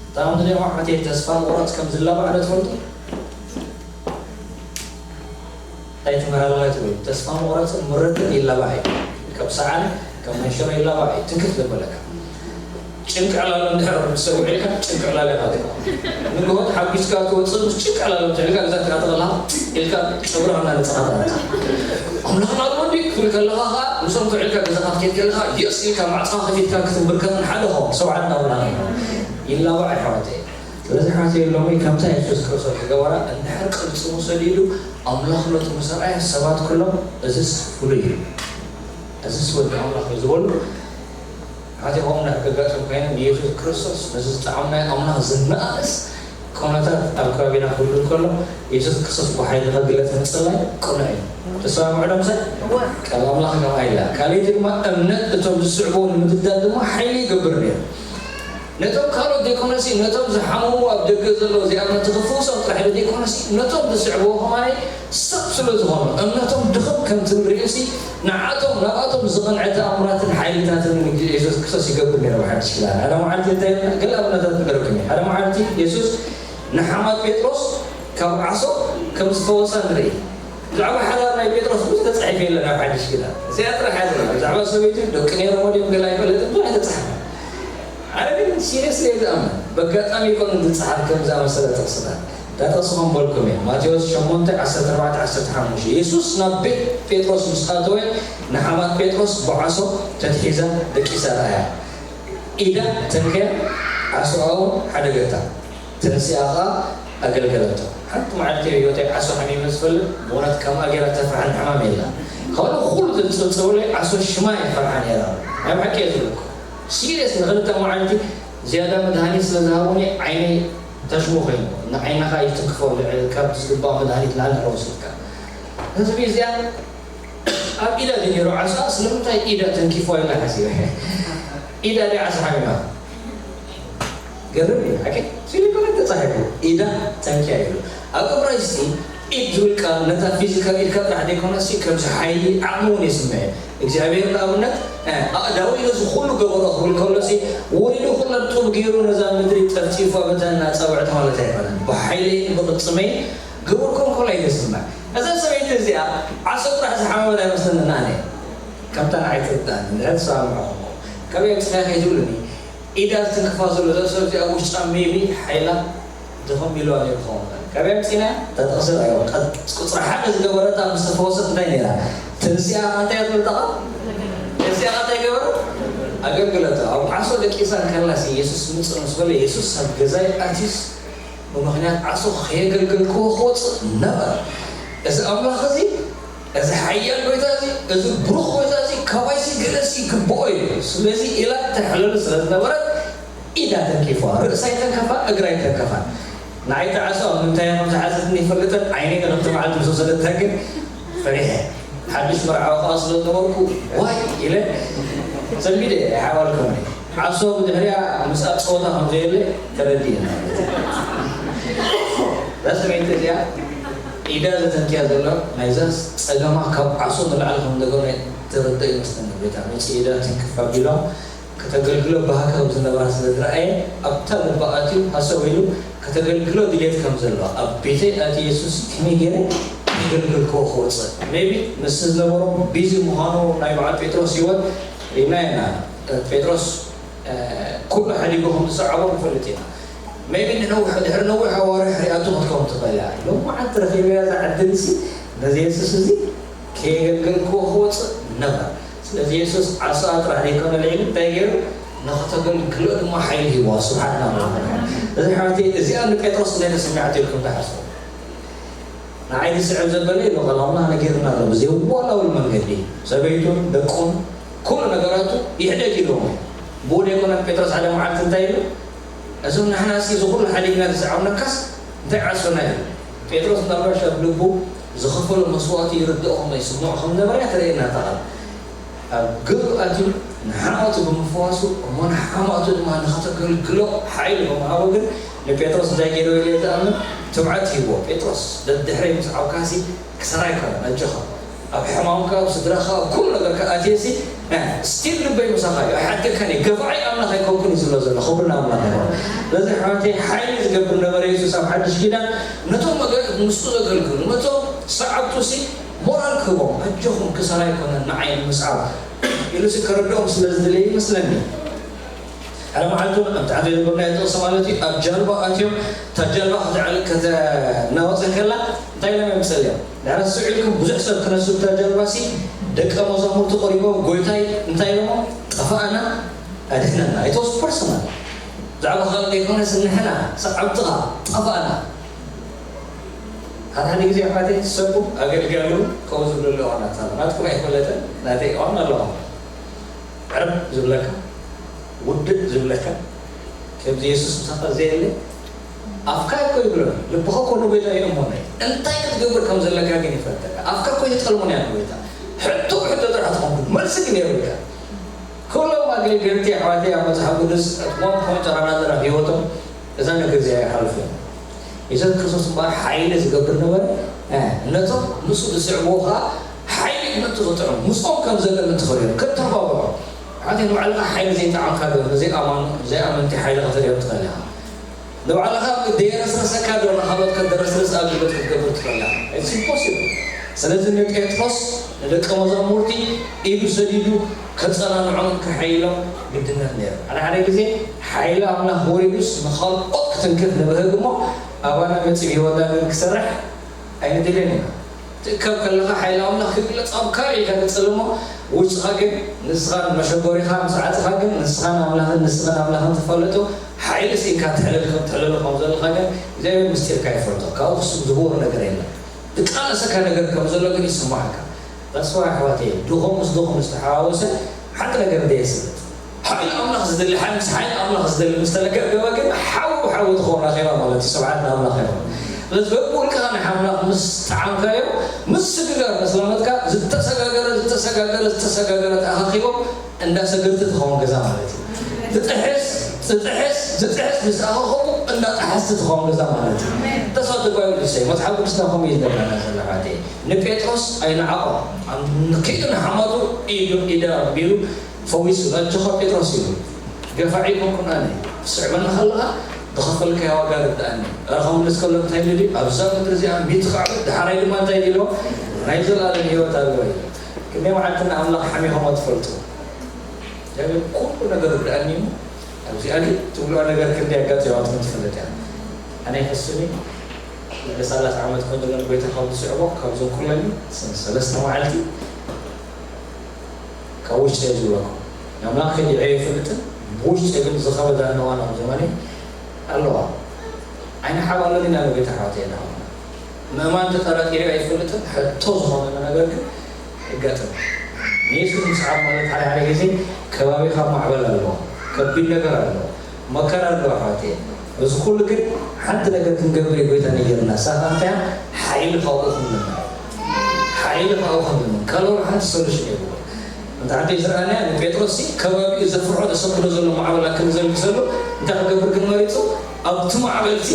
እታ ከምዚ ናይ ኣሕዋተይ ተስፋ ምቑራጽ ከም ዝላባዕ ዶ ትፈልጡ? እንታይ ትምህር ኣለኻ ትብል ተስፋ ምቑራጽን ምረትን ይላባዕ እዩ። ከም ሰዓል ከም መንሸሮ ይላባዕ እዩ። ትንክፍ ዘበለካ ጭንቂ ዕላሎ እንድሕር ትሰውዕ ኢልካ ጭንቂ ዕላሎ ኢኻ ትብሎ። ንግሆ ተሓጒስካ ትወጽእ ምስ ጭንቂ ዕላሎ ትዕልካ ገዛ ትኣትኻ ኢልካ ጸጉርኻ እናነጸኻ ትኣትኻ። ኣምላኽና ኣሎ እንዲ ክትብል ከለኻ ኸኣ ምስኦም ትውዕልካ ገዛኻ ክትከይድ ከለኻ የስ ኢልካ ማዕጾኻ ከፊትካ ክትንብርከኽን ሓደ ኾ ሰብዓት ናብላ ይላባዕ ኣሕዋተይ። ስለዚ ኣሕዋተይ ሎሚ ከምታ የሱስ ክርስቶስ ዝገበራ እንድሕር ቅልጽሙ ሰዲዱ ኣምላኽነቱ ምስ ኣርኣየ ሰባት ኩሎም እዝስ ፍሉይ እዩ። እዝስ ወዲ ኣምላኽ እዩ ዝበሉ ሓቲኾም ናብ ከጋጥም ኮይነ ንየሱስ ክርስቶስ ነዚ ዝጠዓምናዮ ኣምላኽ ዝነኣእስ ኩነታት ኣብ ከባቢና ክህሉ እንከሎ የሱስ ክርስቶስ ብሓይሊ ክግለጽ ምጽላይ ቅኑዕ እዩ። ተሰማምዑ ዶ ምሳይ? ቃል ኣምላኽ ከምኣ ኢላ። ካልኣይቲ ድማ እምነት እቶም ዝስዕብዎ ንምድዳል ድማ ሓይሊ ይገብር ነይሩ። ነቶም ካልኦት ዘይኮነሲ ነቶም ዝሓመሙ ኣብ ደገ ዘለዉ እዚኣም ነቲ ክፍውሶም ጥራሕ ኢሉ ዘይኮነሲ ነቶም ዝስዕብዎ ከማይ ሰብ ስለ ዝኾኑ እምነቶም ድኽም ከም ትብል ርእሲ ንዓቶም ናብኣቶም ዝቐንዐ ተኣምራትን ሓይልታትን ንግዜ የሱስ ክርስቶስ ይገብር ነይሩ ብሓድሽ ኪዳን ሓደ መዓልቲ እንታይ ገለ ኣብነታት ንገረኩም እዩ ሓደ መዓልቲ የሱስ ንሓማት ጴጥሮስ ካብ ዓሶ ከም ዝፈወሳ ንርኢ ብዛዕባ ሓዳር ናይ ጴጥሮስ ብዙ ተጻሒፉ የለን ኣብ ሓድሽ ኪዳን እዚኣ ጥራሕ እያ ብዛዕባ ሰበይቱ ደቂ ነይሮም ወዲኦም ገላ ይፈለጥ ብዙ ኣይተጻሕፈ ኣነ ግን ሲሪየስ እየ ዝኣምን በጋጣሚ ይኮን ዝፀሓፍ ከም ዝኣመሰለ ጥቕስታት እታ ጥቕሲ ከንበልኩም እየ ማቴዎስ ሸሞንተ ዓሰርተ ኣርባዕተ ዓሰርተ ሓሙሽተ የሱስ ናብ ቤት ጴጥሮስ ምስ ኣተወ ንሓማት ጴጥሮስ ብዓሶ ተትሒዛ ደቂሳ ረኣያ ኢዳ ተንከያ ዓሶኣ እውን ሓደገታ ተንሲኣ ኸዓ ኣገልገለቶ ሓንቲ መዓልቲ ህይወተይ ዓሶ ሓሚመ ዝፈልጥ ብእውነት ከምኣ ገይራ ተፍርሓን ሕማም የላ ካልእ ኩሉ ዝፅብፅብለይ ዓሶ ሽማ እየ ፈርሓ ነይራ ናይ ብሓቂ እየ ዝብለኩም ሲሪየስ ንክልተ መዓልቲ ዝያዳ መድሃኒት ስለ ዝሃቡኒ ዓይነይ ተሽሙ ኮይኑ ንዓይንኻ ይትንክፎ ካብ ዝግባእ መድሃኒት ላዕሊ ወሲድካ ህዝቢ እዚኣ ኣብ ኢዳ ድዩ ነይሩ ዓሳ ስለምንታይ ኢዳ ተንኪፎ ኢላ ሓሲበ ኢዳ ድያ ዓሳ ሓሚማ ገርም እዩ ሓቂ ሲሊኮን ተፃሒፉ ኢዳ ተንኪያ ይብሉ ኣብ እብራይስጢ ኢድ ዝብል ቃል ነታ ፊዚካል ኢድካ ጥራሕ ዘይኮነሲ ከምዚ ሓይሊ ዓቕሚ እውን የስምዕ እግዚኣብሔር ንኣብነት ኣእዳወይ ነዚ ኩሉ ገበሮ ክብል ከሎሲ ወሪዱ ኩለን ጡብ ገይሩ ነዛ ምድሪ ጠፍፂፉ በተን ኣፃብዕቲ ማለት ኣይኮነን ብሓይለይን ብቕልፅመይን ገበርኩም ከሎ እዩ ዘስምዕ እዛ ሰበይቲ እዚኣ ዓሶ ጥራሕ ዝሓመመት ኣይመስለንን ኣነ ከምታ ንዓይ ትርዳእኒ እንድሕር ትሰማምዑ ከመይ ኣምፂኻ ከይትብሉኒ ኢዳ ዝትንክፋ ዘሎ እዛ ሰብ እዚኣ ውሽጣ ሜቢ ሓይላ ድኹም ኢልዋ ነይሩ ክኸውን ይኽእል። ካበይ ኣምፂእናያ? እታ ጥቕሲ ርኣይዋ። ቀ- ቁፅሪ ሓደ ዝገበረታ ምስ ተፈወሰት እንታይ ነይራ? ትንሲኣ እንታይ እያ ትብል እታ ቃል? ትንሲኣ እንታይ ገበረት? ኣገልግለታ። ኣብ ዓሶ ደቂሳ እንከላሲ የሱስ ምፅእ ምስ በለ የሱስ ኣብ ገዛይ ኣትዩስ ብምኽንያት ዓሶ ከየገልገልክዎ ክወፅእ ነበር። እዚ ኣምላኽ እዚ እዚ ሓያል ጎይታ እዚ እዚ ብሩኽ ጎይታ እዚ ካባይሲ ገለሲ ይግብኦ እዩ። ስለዚ ኢላ ተሕለሉ ስለ ዝነበረት ኢዳ ተንኪፋ፣ ርእሳ ይተንከፋ፣ እግራ ይተንከፋ። ንዓይ ተዓሶ ኣብ ምንታይ ከም ዝሓዘትኒ ይፈልጥን ዓይነይ ንክልተ መዓልቲ ምስ ወሰደታ ግን ፈሪሐ። ሓድሽ መርዓዊ ከዓ ስለ ዝነበርኩ ዋይ ኢለ ሰንቢደ። ሓባልኩም ዓሶ ብድሕሪኣ ምስኣ ፀወታ ከም ዘየለ ተረዲእና። እዛ ሰበይቲ እዚኣ ኢዳ ዘተንክያ ዘሎ ናይዛ ፀገማ ካብ ዓሶ ንላዕሊ ከም እንደገና ተረድኦ ይመስለኒ። ቤታ መፂ ኢዳ ትንክፍ ኣቢሎም ከተገልግሎ ባህኪ ከም ዝነበራ ስለ ዝረኣየ ኣብታ ልባ ኣትዩ ሃሰው ኢሉ ከተገልግሎ ድሌት ከም ዘለዋ ኣብ ቤተይ ኣትዩ የሱስ ከመይ ገይረ ከገልግልክዎ ክወፅእ maybe ምስ ዝነበሮም ቢዚ ምዃኑ ናይ በዓል ጴጥሮስ ህይወት ሪና ኢና። ጴጥሮስ ኩሉ ሓዲጉ ከም ዝሰዓቦ ንፈልጥ ኢና። maybe ንነዊሕ ድሕሪ ነዊሕ ኣዋርሕ ሪኣቶ ክትከውን ትኽእል እያ። ሎማዓንቲ ረኺበያ እዛ ዕድል ሲ ነዚ የሱስ እዚ ከየገልገልክዎ ክወፅእ ነበር። ስለዚ የሱስ ዓሳኣ ጥራሕ ዘይኮነ ልዒሉ እንታይ ገይሩ ንኸተገልግሎ ድማ ሓይሊ ሂዋ። ስብሓት ናብ እዚ ሓወተይ እዚኣ ንጴጥሮስ እንታይ ተሰሚዓት ኢልኩም ትሓስቡ? ንዓይ ዝስዕብ ዘበለ ኢሉ ቃል ኣምላኽ ነጊርና ኣሎ። ብዘየዋላውል መንገዲ ሰበይቱን ደቁን ኩሉ ነገራቱ ይሕደግ ኢልዎም። ብኡ ደይኮነ ጴጥሮስ ሓደ መዓልቲ እንታይ ኢሉ? እዞም ንሕና ሲ እዚ ኩሉ ሓዲግና ዝሰዓብናካስ እንታይ ዓሶና ኢሉ። ጴጥሮስ እንዳባሽ ኣብ ልቡ ዝኸፈሎ መስዋእቲ ይርድኦ ከም ይስምዖ ከም ነበረ እያ ተርእየና እታ ቃል። ኣብ ግብሪ ኣትዩ ንሓማቱ ብምፍዋሱ እሞ ንሓማቱ ድማ ንኸተገልግሎ ሓይሊ ብምሃቡ ግን ንጴጥሮስ እንታይ ገይርዎ ኢለ ዝኣምን ትብዓት ሂብዎ። ጴጥሮስ ደድሕረይ ምስ ዓብካሲ ክሰራ ኣይኮነን ኣጆኻ ኣብ ሕማምካ ኣብ ስድራኻ ኣብ ኩሉ ነገርካ ኣትየሲ ስቲል ልበይ ምሳኻ እዩ ኣይሓድገካን እየ ገፋዓይ ኣምላኽ ኣይኮንኩን እዩ ዝብሎ ዘሎ ክብሪ ንኣምላኽ ይኹን ስለዚ ሓወተይ ሓይሊ ዝገብር ነበረ የሱስ ኣብ ሓድሽ ኪዳን ነቶም ኣገ- ምስኡ ዘገልግሉ ነቶም ሰዓብቱ ሲ ሞራል ክህቦም ኣጆኹም ክሳራ ኣይኮነን ንዓይ ንምስዓብ ኢሉ ሲ ከረድኦም ስለ ዝደለየ ይመስለኒ ሓደ መዓልቲ እውን ኣብ ታሕቲ ዝነበርናዮ ጥቕሲ ማለት እዩ ኣብ ጃልባ ኣትዮም እታ ጃልባ ከተዕል ከተናወፀ ከላ እንታይ ኢሎም እዮም ፀልዮም ድሕሪ ስዑ ኢልኩም ብዙሕ ሰብ ክነሱ እታ ጃልባ ሲ ደቀ መዛሙርቲ ቆሪቦም ጎይታይ እንታይ ኢሎሞ ጠፋእና ኣድሕነና it was personal ብዛዕባ ካልእ ዘይኮነስ ንሕና ሰዓብትኻ ጠፋእና ሓደ ሓደ ግዜ ኣሕዋተይ ዝሰብኩ ኣገልጋሊ እውን ከምኡ ዝብሉ ኣለዉ ናታ ናትኩም ኣይፈለጠን ናተይ እዋን ኣለኹ ዕርብ ዝብለካ ውድእ ዝብለካ ከምዚ የሱስ ምሳኻ ዘየለ ኣፍካ እኮ ይብሎ ልብኻ እኮ ንጎይታ ይእመኖ እዩ እንታይ ክትገብር ከም ዘለካ ግን ይፈልጠካ ኣፍካ እኮ ይጠልሙን እያ ንጎይታ ሕቶ ሕቶ ጥራሕ ትኸውን መልሲ ግን የብልካ ኩሎም ኣገልገልቲ ኣሕዋተይ ኣብ መፅሓፍ ቅዱስ one point ኣራና ዘራ ህይወቶም እዛ ነገር እዚኣ ይሓልፉ እዮም የሱስ ክርስቶስ እምበኣር ሓይሊ ዝገብር ነበረ ነቶም ንሱ ዝስዕብዎ ከዓ ሓይሊ ምእንቲ ክጥዑም ምስኦም ከም ዘሎ ምእንቲ ክርእዮም ከተባብዖም ሓንቲ ንባዕልኻ ሓይሊ ዘይጠዓምካ ዶ ንዘይኣማኑ ዘይኣመንቲ ሓይሊ ከተርእዮም ትኽእል ኢኻ ንባዕልኻ ደየረስረሰካ ዶ ንኻልኦት ከተደረስርስ ኣገልግሎት ክትገብር ትኽእል ኢኻ ኢትስ ኢምፖሲብል ስለዚ ንጴጥሮስ ንደቀ መዛሙርቲ ኢዱ ሰዲዱ ከጸናንዖም ከሐይሎም ግድነት ነይሩ ሓደ ሓደ ግዜ ሓይሊ ኣምላኽ ወሪዱስ ንኻልኦት ክትንክፍ ንብህግ እሞ ኣባና መጺእ ብህይወትና ግን ክሰርሕ ኣይንደልን ኢና ትእከብ ከለኻ ሓይሊ ኣምላኽ ክግለጽ ኣብ ካልእ ኢልካ ትጽል እሞ ውሽጥኻ ግን ንስኻን መሸጎሪኻ ምስ ዓጽኻ ግን ንስኻን ኣምላኽን ንስኽን ኣምላኽን ትፋለጡ ሓይሊ ስኢንካ ትሕለል ከም ትሕለሉ ከም ዘለኻ ግን እግዚኣብሔር ምስጢርካ ይፈልጦ ካብኡ ክስብ ዝህወር ነገር የለን ዝቃለሰካ ነገር ከም ዘሎ ግን ይስማዓካ ተስፋ ኣሕዋተይ ድኾም ምስ ድኹም ዝተሓዋወሰ ሓንቲ ነገር ደየስልጥ ሓይሊ ኣምላኽ ዝደሊ ሓይሊ ምስ ሓይሊ ኣምላኽ ዝደሊ ምስ ተለገገበ ግን ሓዊ ብሓዊ ትኸውን ኣኼባ ማለት እዩ። ስብሓት ንኣምላኽ ይኹን። ስለዚ በብውልቅኻ ንሓምላኽ ምስ ጠዓምካዮ ምስግጋር መስላመትካ ዝተሰጋገረ ዝተሰጋገረ ዝተሰጋገረ ተኣኻኺቦም እንዳ ሰገርቲ ትኸውን ገዛ ማለት እዩ። ዝጥሕስ ዝጥሕስ ዝጥሕስ ምስ ኣኸኸቡ እንዳ ጠሓስቲ ትኸውን ገዛ ማለት እዩ። ተስፋ ተጓዩ ልሰይ መጽሓፍ ቅዱስና ከምኡ እዩ ዝነግረና ዘሎ ሓተይ ንጴጥሮስ ኣይነዓቖ ንክኢሉ ንሓማቱ ኢዱ ኢደ ኣቢሉ ፈዊሱ ኣጆኻ ጴጥሮስ ኢሉ ገፋዒ ኣይኮንኩን ኣነ ትስዕበኒ ከለኻ ዝኸፈልካዮ ዋጋ ርድኣኒ ኣረ ከምልስ ከሎ እንታይ ኢሉ ድዩ ኣብዛ ምድሪ እዚኣ ሚእቲ ከዕብት ደሓራይ ድማ እንታይ ኢሉ ናይ ዘለኣለም ህይወት ኣለዎ ኢሉ ክንደይ መዓልቲ ንኣምላኽ ሓሚኹሞ ትፈልጡ እግዚኣብሔር ኩሉ ነገር ርድኣኒ እሞ ኣብዚኣ ግን ትብልኦ ነገር ክንደይ ኣጋጢማትኩም ትፈልጥ እያ ኣነ ይኸስኒ ልዕሊ ሰላሳ ዓመት ኮይኑ ግን ጎይታ ካብ ዝስዕቦ ካብዞም ኩለኒ ሰለስተ መዓልቲ ካብ ውሽጢ እየ ዝብለኩም ንኣምላኽ ከዲዐ ይፈልጥን ብውሽጢ ግን ዝኸበዳ እነዋን ኣብ ዘመነይ ኣለዋ ዓይኒ ሓብ ኣሎ ዲና ንጎይታ ኣሕዋተይ እናኾና ምእማን ተጠራጢረ ኣይፈልጥን ሕቶ ዝኾነ ነገር ግን ይጋጥም ንየሱስ ምስዓብ ማለት ሓደ ሓደ ግዜ ከባቢኻ ማዕበል ኣለዎ፣ ከቢድ ነገር ኣለዎ፣ መከራ ኣለዎ ኣሕዋተይ። እዚ ኩሉ ግን ሓንቲ ነገር ክንገብር እዩ ጎይታ ነጊርና። እሳ ከኣ እንታይ እያ? ሓይሊ ካብኡ ክንልምን። ሓይሊ ካብኡ ክንልምን። ካልእ ሓንቲ ሶሉሽን የብሉን። እንተ ሓንቲ ዝረኣናያ ንጴጥሮስ ሲ ከባቢኡ ዘፍርሖ ዘሰክሎ ዘሎ ማዕበል ኣክል ዘልግሰሉ እንታይ ክገብር ግን መሪጹ? ኣብቲ ማዕበልቲ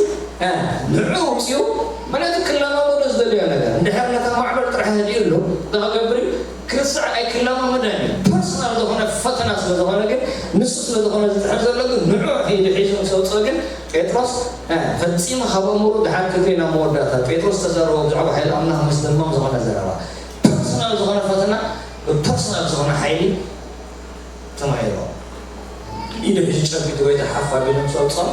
ንዑ ውፅኡ ማለት ክለማመዶ ዝደልዮ ነገር እንድሕር ነታ ማዕበል ጥራሕ ህዲእሉ እንታይ ክገብር እዩ? ክርስዕ ኣይክለማመዳን እዩ። ፐርሰናል ዝኾነ ፈተና ስለ ዝኾነ ግን ንሱ ስለ ዝኾነ ዝጥሕር ዘሎ ግን ንዑ ሒዱ ሒዙ ምስ ኣውፅኦ ግን ጴጥሮስ ፈፂሙ ካብ ኣእምሮ ድሓር ክትርኢ ናብ መወዳእታ ጴጥሮስ ተዛረቦ ብዛዕባ ሓይሊ ኣምላኽ ምስ ደማም ዝኾነ ዘረባ ፐርሰናል ዝኾነ ፈተና ብፐርሰናል ዝኾነ ሓይሊ ተማሂሮ ኢዱ ሒዙ ጨቢጡ ወይ ተሓፍ ኣቢሉ ምስ ኣውፅኦ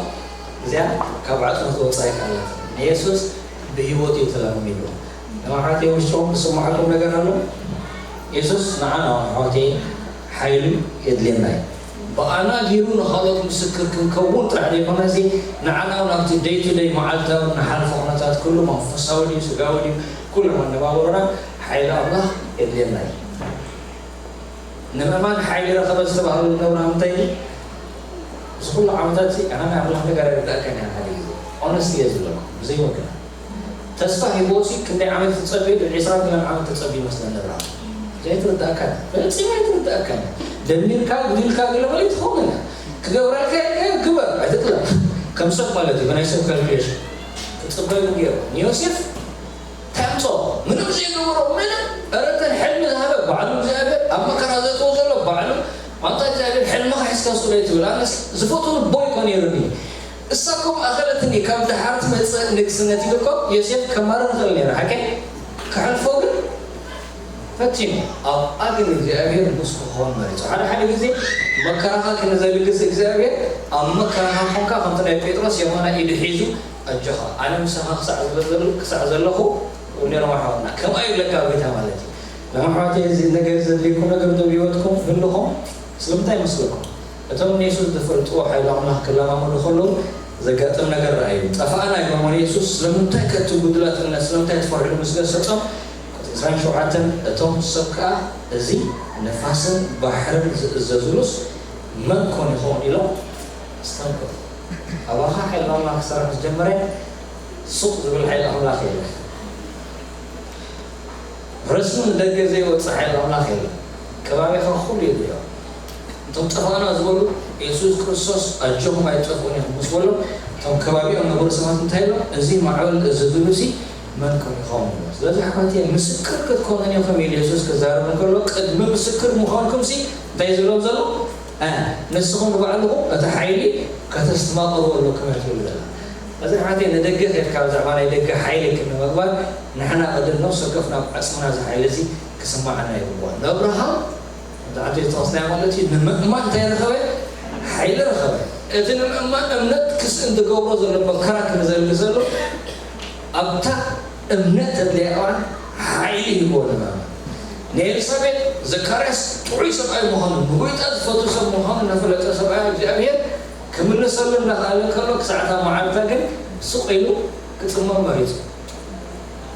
እዚኣ ካብ ዓፅሙ ክትወፅእ ኣይከኣለት። ንየሱስ ብህይወት እዩ ተለማሚድዎ። ንመሓት ውሽጥኹም ክስምዓኩም ነገር ኣሎ። የሱስ ንዓና ኣሕዋተይ ሓይሉ የድልየና እዩ። ብኣና ገይሩ ንኻልኦት ምስክር ክንከውን ጥራሕ ዘይኮነሲ ንዓና እውን ኣብቲ ደይ ቱ ደይ መዓልታዊ ንሓልፎ ኩነታት ኩሉ መንፈሳዊ ድዩ ስጋዊ ድዩ ኩሉ መነባበሮና ሓይሊ ኣምላኽ የድልየና እዩ። ንምእማን ሓይሊ ረኸበ ዝተባህሉ ነብራ እንታይ እዩ? እዚ ኩሉ ዓመታት እዚ ኣነ ናይ ኣምላኽ ነገር ኣይርዳእካን እያ ሓደ ግዜ ኦነስት እየ ዝብለኩም ብዘይ ወገና ተስፋ ሂቦ ሲ ክንደይ ዓመት ተጸብዩ ብ ዒስራ ምናምን ዓመት ተጸብዩ መስለን ነብራ ዘይትርዳእካ ፈጺማ ኣይትርዳእካ ደሚርካ ጉዲልካ ገለ ማለት ትኸውን እያ ክገብረልካ ግበር ኣይትጥለም ከም ሰብ ማለት እዩ ብናይ ሰብ ካልኩሌሽን ክጽበዩ ገይሩ ንዮሴፍ ተምጾ ምንም ዘይገበሮ ምንም ረተን ሕልሚ ዝሃበ ባዕሉ እግዚኣብሔር ኣብ መከራ ዘጥዎ ዘሎ ባዕሉ ኣንታ እግዚኣብሔር ሕልምኻ ሒዝካ ስለ ትብል ኣነስ ዝፈትዎ ልቦ ይኮን ይርኒ እሳ ከም ኣኸለትኒ ካብ ድሓር ትመፅእ ንግስነት ኢሉ እኮ ዮሴፍ ከማረ ንኽእል ነይሩ ሓቂ ክሕልፎ ግን ፈቲኑ ኣብኣ ግን እግዚኣብሔር ምስ ክኾን መሪፁ ሓደ ሓደ ግዜ መከራኻ ክንዘልግስ እግዚኣብሔር ኣብ መከራኻ ኮንካ ከምቲ ናይ ጴጥሮስ የማና ኢዱ ሒዙ ኣጆኻ ኣነ ምሳኻ ክሳዕ ክሳዕ ዘለኹ ነሮም ሓወና ከምኣ ይብለካ ጎይታ ማለት እዩ ለማሕዋተይ እዚ ነገር ዘድልየኩም ነገር ዶ ህይወትኩም ህልኹም ስለምንታይ ይመስለኩም እቶም ንየሱስ ዝፈልጥዎ ሓይሊ ኣምላኽ ክለማመዱ ከለዉ ዘጋጥም ነገር ረኣዩ ጠፋእና ይብሎም ንየሱስ ስለምንታይ ከእቲ ጉድላት እምነት ስለምንታይ ትፈርሑ ምስ ገሰጾም ቁፅሪ ዕስራን ሸውዓተን እቶም ሰብ ከዓ እዚ ነፋስን ባሕርን ዝእዘዝሉስ መን ኮን ይኸውን ኢሎም ኣስተንከሩ ኣባኻ ሓይሊ ኣምላኽ ክሰርሕ ምስ ጀመረ ሱቕ ዝብል ሓይሊ ኣምላኽ የለ ረስኑ ንደገ ዘይወፅእ ሓይሊ ኣምላኽ የለ ከባቢኻ ኩሉ ይድዮ እቶም ጠፋእና ዝበሉ የሱስ ክርስቶስ ኣጆኹም ኣይጠፍኡን ኢኹም ምስ በሎም እቶም ከባቢኦም ነበሩ ሰባት እንታይ ኢሎም እዚ ማዕበል እዚ ዝብሉ ሲ መን ከም ይኸውን ስለዚ ሓንቲ ምስክር ክትኮኑን ኢኹም ኢሉ የሱስ ክዛረብ እንከሎ ቅድሚ ምስክር ምዃንኩም ሲ እንታይ ዝብሎም ዘሎ ንስኹም ንባዕልኹም እቲ ሓይሊ ከተስተማቕርዎ ኣለኩም እያ ትብል ዘላ እዚ ሓንቲ ንደገ ከድካ ብዛዕባ ናይ ደገ ሓይሊ ክንምግባር ንሕና ቅድም ነፍሲ ወከፍ ናብ ዓፅምና እዚ ሓይሊ እዚ ክስማዓና ይግብኦ ንኣብርሃም ብዛዕባ ዝተወስናዮ ማለት እዩ ንምእማን እንታይ ረኸበ ሓይሊ ረኸበ እቲ ንምእማን እምነት ክስእን ዝገብሮ ዘሎ መከራ ክንዘልግ ዘሎ ኣብታ እምነት ተድልያ እዋን ሓይሊ ይህቦ ንምእማን ንኤልሳቤጥ ዘካርያስ ጥዑይ ሰብኣይ ምዃኑ ንጎይታ ዝፈቱ ሰብ ምዃኑ እናፈለጠ ሰብኣይ እግዚኣብሔር ክምልሰሉ እናኸኣለ ከሎ ክሳዕታ መዓልታ ግን ስቕ ኢሉ ክፅመም መሪፁ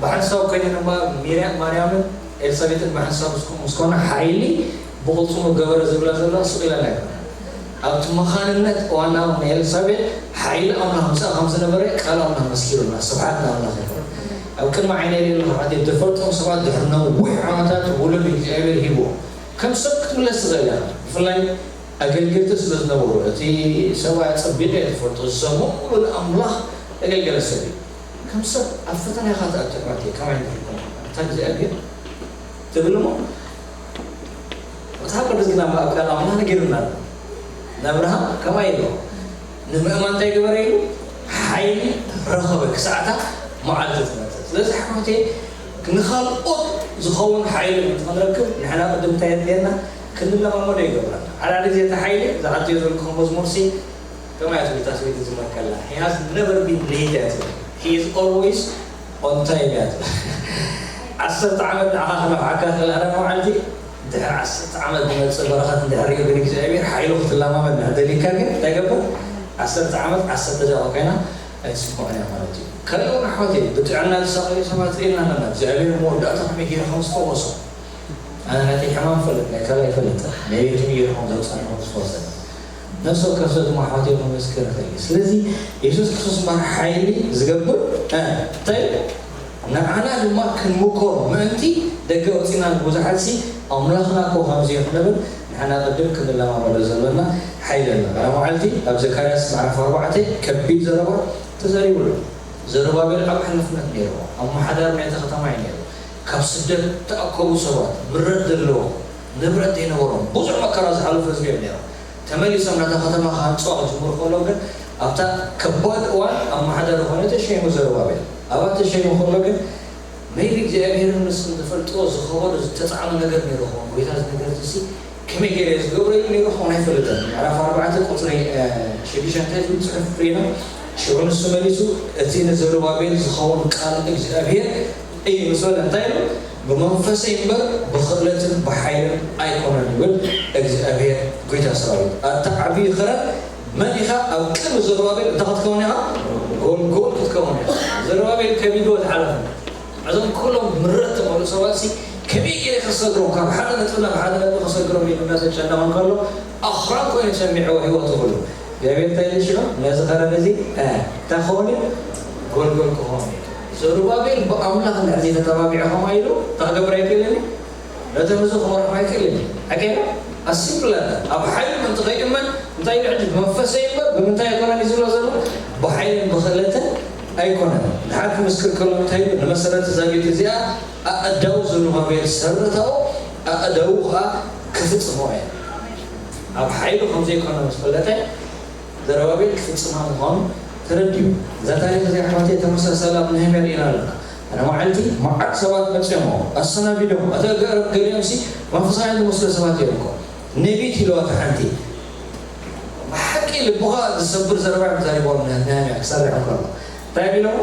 ብሓንሳብ ኮይነን እማ ሚርያ- ማርያምን ኤልሳቤጥን ብሓንሳብ ምስ- ምስ ኮና ሓይሊ ብቕልፅሙ ገበረ ዝብላ ዘለዋ ስቕ ኢለን ኣይኮነን ኣብቲ መኻንነት እዋናዊ ንኤልሳቤጥ ሓይሊ ኣምላኽ ምሳኣ ከም ዝነበረ ቃል ኣምላኽ መስኪሩና ስብሓት ንኣምላኽ ይኹን ኣብ ቅድሚ ዓይነይ ሪኦ ኣለኹ ሓንቲ ዝፈልጦም ሰባት ድሕሪ ነዊሕ ዓመታት ውሉድ እግዚኣብሔር ሂብዎ ከም ሰብ ክትምለስ ትኽእል ኢኻ ብፍላይ ኣገልገልቲ ስለ ዝነበሩ እቲ ሰብኣይ ኣጸቢቐ እየ ዝፈልጦ ዝሰምዖ ሙሉ ንኣምላኽ ዘገልገለ ሰብ እዩ ከም ሰብ ኣብ ፈተና ኢኻ ትኣቱ ኣሕዋተይ ከማይ ንፈልጦ እታ እግዚኣብሔር ትብል እሞ መጽሓፍ ቅዱስ ግን ኣብ ቃል ኣምላኽ ነጊሩና ኣሎ ንኣብርሃም ከማይ ኢሎ ንምእማን እንታይ ገበረ ኢሉ ሓይሊ ረኸበ ክሳዕታ መዓልቲ ትመጽእ ስለዚ ኣሕዋተይ ንኻልኦት ዝኸውን ሓይሊ ምእንቲ ክንረክብ ንሕና ቅድም እንታይ የድልየና ክንለማመዶ ይገብረና ሓደ ሓደ ግዜ እቲ ሓይሊ ዝዓድዮ ዘለኹ መዝሙርሲ ከማይ ትብል እታ ሰበይቲ ዝመከላ he has never been late እያ ትብል he is always on time እያ ትብል ዓሰርተ ዓመት ንዓኻ ክነፍዓካ ክእል ኣረ መዓልቲ ድሕሪ ዓሰርተ ዓመት ዝመፅእ በረኸት እንድሕር ሪኦ ግን እግዚኣብሔር ሓይሉ ክትለማመድ እንድሕር ደሊካ ግን እንታይ ገብር ዓሰርተ ዓመት ዓሰርተ ደቂቃ ኮይና ኣይትስምዖን እያ ማለት እዩ ካልእ እውን ኣሕዋት እዩ ብጥዕና ዝሳቐዩ ሰባት ርኢና ኣለና እግዚኣብሔር መወዳእታ ከመይ ገይሩ ከም ዝፈወሶ ኣነ ናተይ ሕማም ፈልጥ፣ ናይ ካልኣይ ፈልጥ፣ ናይ ቤት ምግቢ ይኹን ዘውፃእንኹም ዝፈወሰ ነፍሲ ወከፍ ሰብ ድማ ኣሕዋተይ ክመስክር ይኽእል እዩ። ስለዚ የሱስ ክርስቶስ እምበኣር ሓይሊ ዝገብር እ፣ እንታይ እዩ? ንዓና ድማ ክንምኮሮ ምእንቲ ደገ ወፂና ንብዙሓት ሲ ኣምላኽና እኮ ከምዚ እዩ ክንብል ንሕና ቅድም ክንለማመዶ ዘለና ሓይሊ ኣሎ። ሓደ መዓልቲ ኣብ ዘካርያስ ምዕራፍ ኣርባዕተ ከቢድ ዘረባ ተዛሪቡ ኣሎ። ዘሩባቤል ዓቢ ሓላፍነት ነይርዎ። ኣመሓዳሪ ናይቲ ከተማ እዩ ነይሩ። ካብ ስደት ተኣከቡ ሰባት ምረት ዘለዎም ንብረት ዘይነበሮም ብዙሕ መከራ ዝሓለፉ ህዝቢ እዮም ነይሮም። ተመሊሶም ነታ ከተማ ክሃንፅዋ ክጅምሩ ከለዉ ግን ኣብታ ከባድ እዋን ኣመሓዳሪ ኾነ ተሸይሙ ዘሩባቤል። ኣብኣ ተሸይሙ ከሎ ግን maybe እግዚኣብሄርን ንስን ዝፈልጥዎ ዝኸበዶ ዝተፃዕኖ ነገር ነይሩ ኸውን። ጎይታ እዚ ነገር እዚ ከመይ ገይረ እየ ዝገብሮ ኢሉ ነይሩ ክኾን ኣይፈልጥን። ምዕራፍ ኣርባዕተ ቁፅሪ ሽዱሽተ እንታይ ዝብል ፅሑፍ ርኢና? ሽዑ ንሱ መሊሱ እቲ ንዘሩባቤል ዝኸውን ቃል እግዚኣብሔር እዩ ምስ በለ እንታይ ኢሉ? ብመንፈሰይ እምበር ብኽእለትን ብሓይልን ኣይኮነን ይብል እግዚኣብሔር ጎይታ ሰራዊት። ኣታ ዓብዪ ኽረት መን ኢኻ? ኣብ ቅድሚ ዘሩባቤል እንታይ ክትከውን ኢኻ? ጎልጎል ክትከውን ኢኻ። ዘሩባቤል ከቢድዎ ዝሓለፈ እዞም ኩሎም ምረት ተመሉ ሰባት ሲ ከመይ ገይረ ከሰግሮም ካብ ሓደ ነጥቢ ናብ ሓደ ነጥቢ ከሰግሮም ኢሉ እናተጨነቐ እንከሎ ኣኽራን ኮይኑ ሰሚዕዎ ህይወቱ ኩሉ እግዚኣብሔር እንታይ ኢሉ ሽዑ ነዚ ኸረን እዚ እንታይ ክኸውን እዩ? ጎልጎል ክኸውን እዩ። ዘሩባቤል ብኣምላኽ እንድሕር ዘይተተባቢዐ ከምኣ ኢሉ እንታይ ክገብር ኣይክእልን እዩ። ነቶም ህዝቢ ክመርሖም ኣይክእልን እዩ። ሓቀይና ኣሲምፕል ኣብ ሓይሉ ምእንቲ ከይእመን እንታይ ኢሉ ሕጂ ብመንፈሰይ እምበር ብምንታይ ኣይኮነን እዩ ዝብሎ ዘሎ ብሓይልን ብኽእለትን ኣይኮነን። ድሓር ክምስክር ከሎ እንታይ ኢሉ ንመሰረት እዛ ቤት እዚኣ ኣእዳው ዘሩባቤል ሰርታኦ ኣእዳው ከዓ ክፍፅሞ እየ። ኣብ ሓይሉ ከምዘይኮነ ምስ ፈለጠ ዘረባቤል ክፍፅማ ምዃኑ ተረዲኡ። እዛ ታሪክ እዚኣ ኣሕዋተይ ተመሳሳሊ ኣብ ነህምያ ርኢና ኣለና። ሓደ መዓልቲ መዓት ሰባት መፅኦሞ ኣሰናቢዶም ኣተገረም ገሊኦም ሲ መንፈሳውያን ዝመስሉ ሰባት እዮም እኮ ነቢት ኢለዋ እታ ሓንቲ ብሓቂ ልቡኻ ዝሰብር ዘረባ እዮም ተዛሪቦም ነህምያ ክሰርሕ እንከሎ እንታይ ቢሎም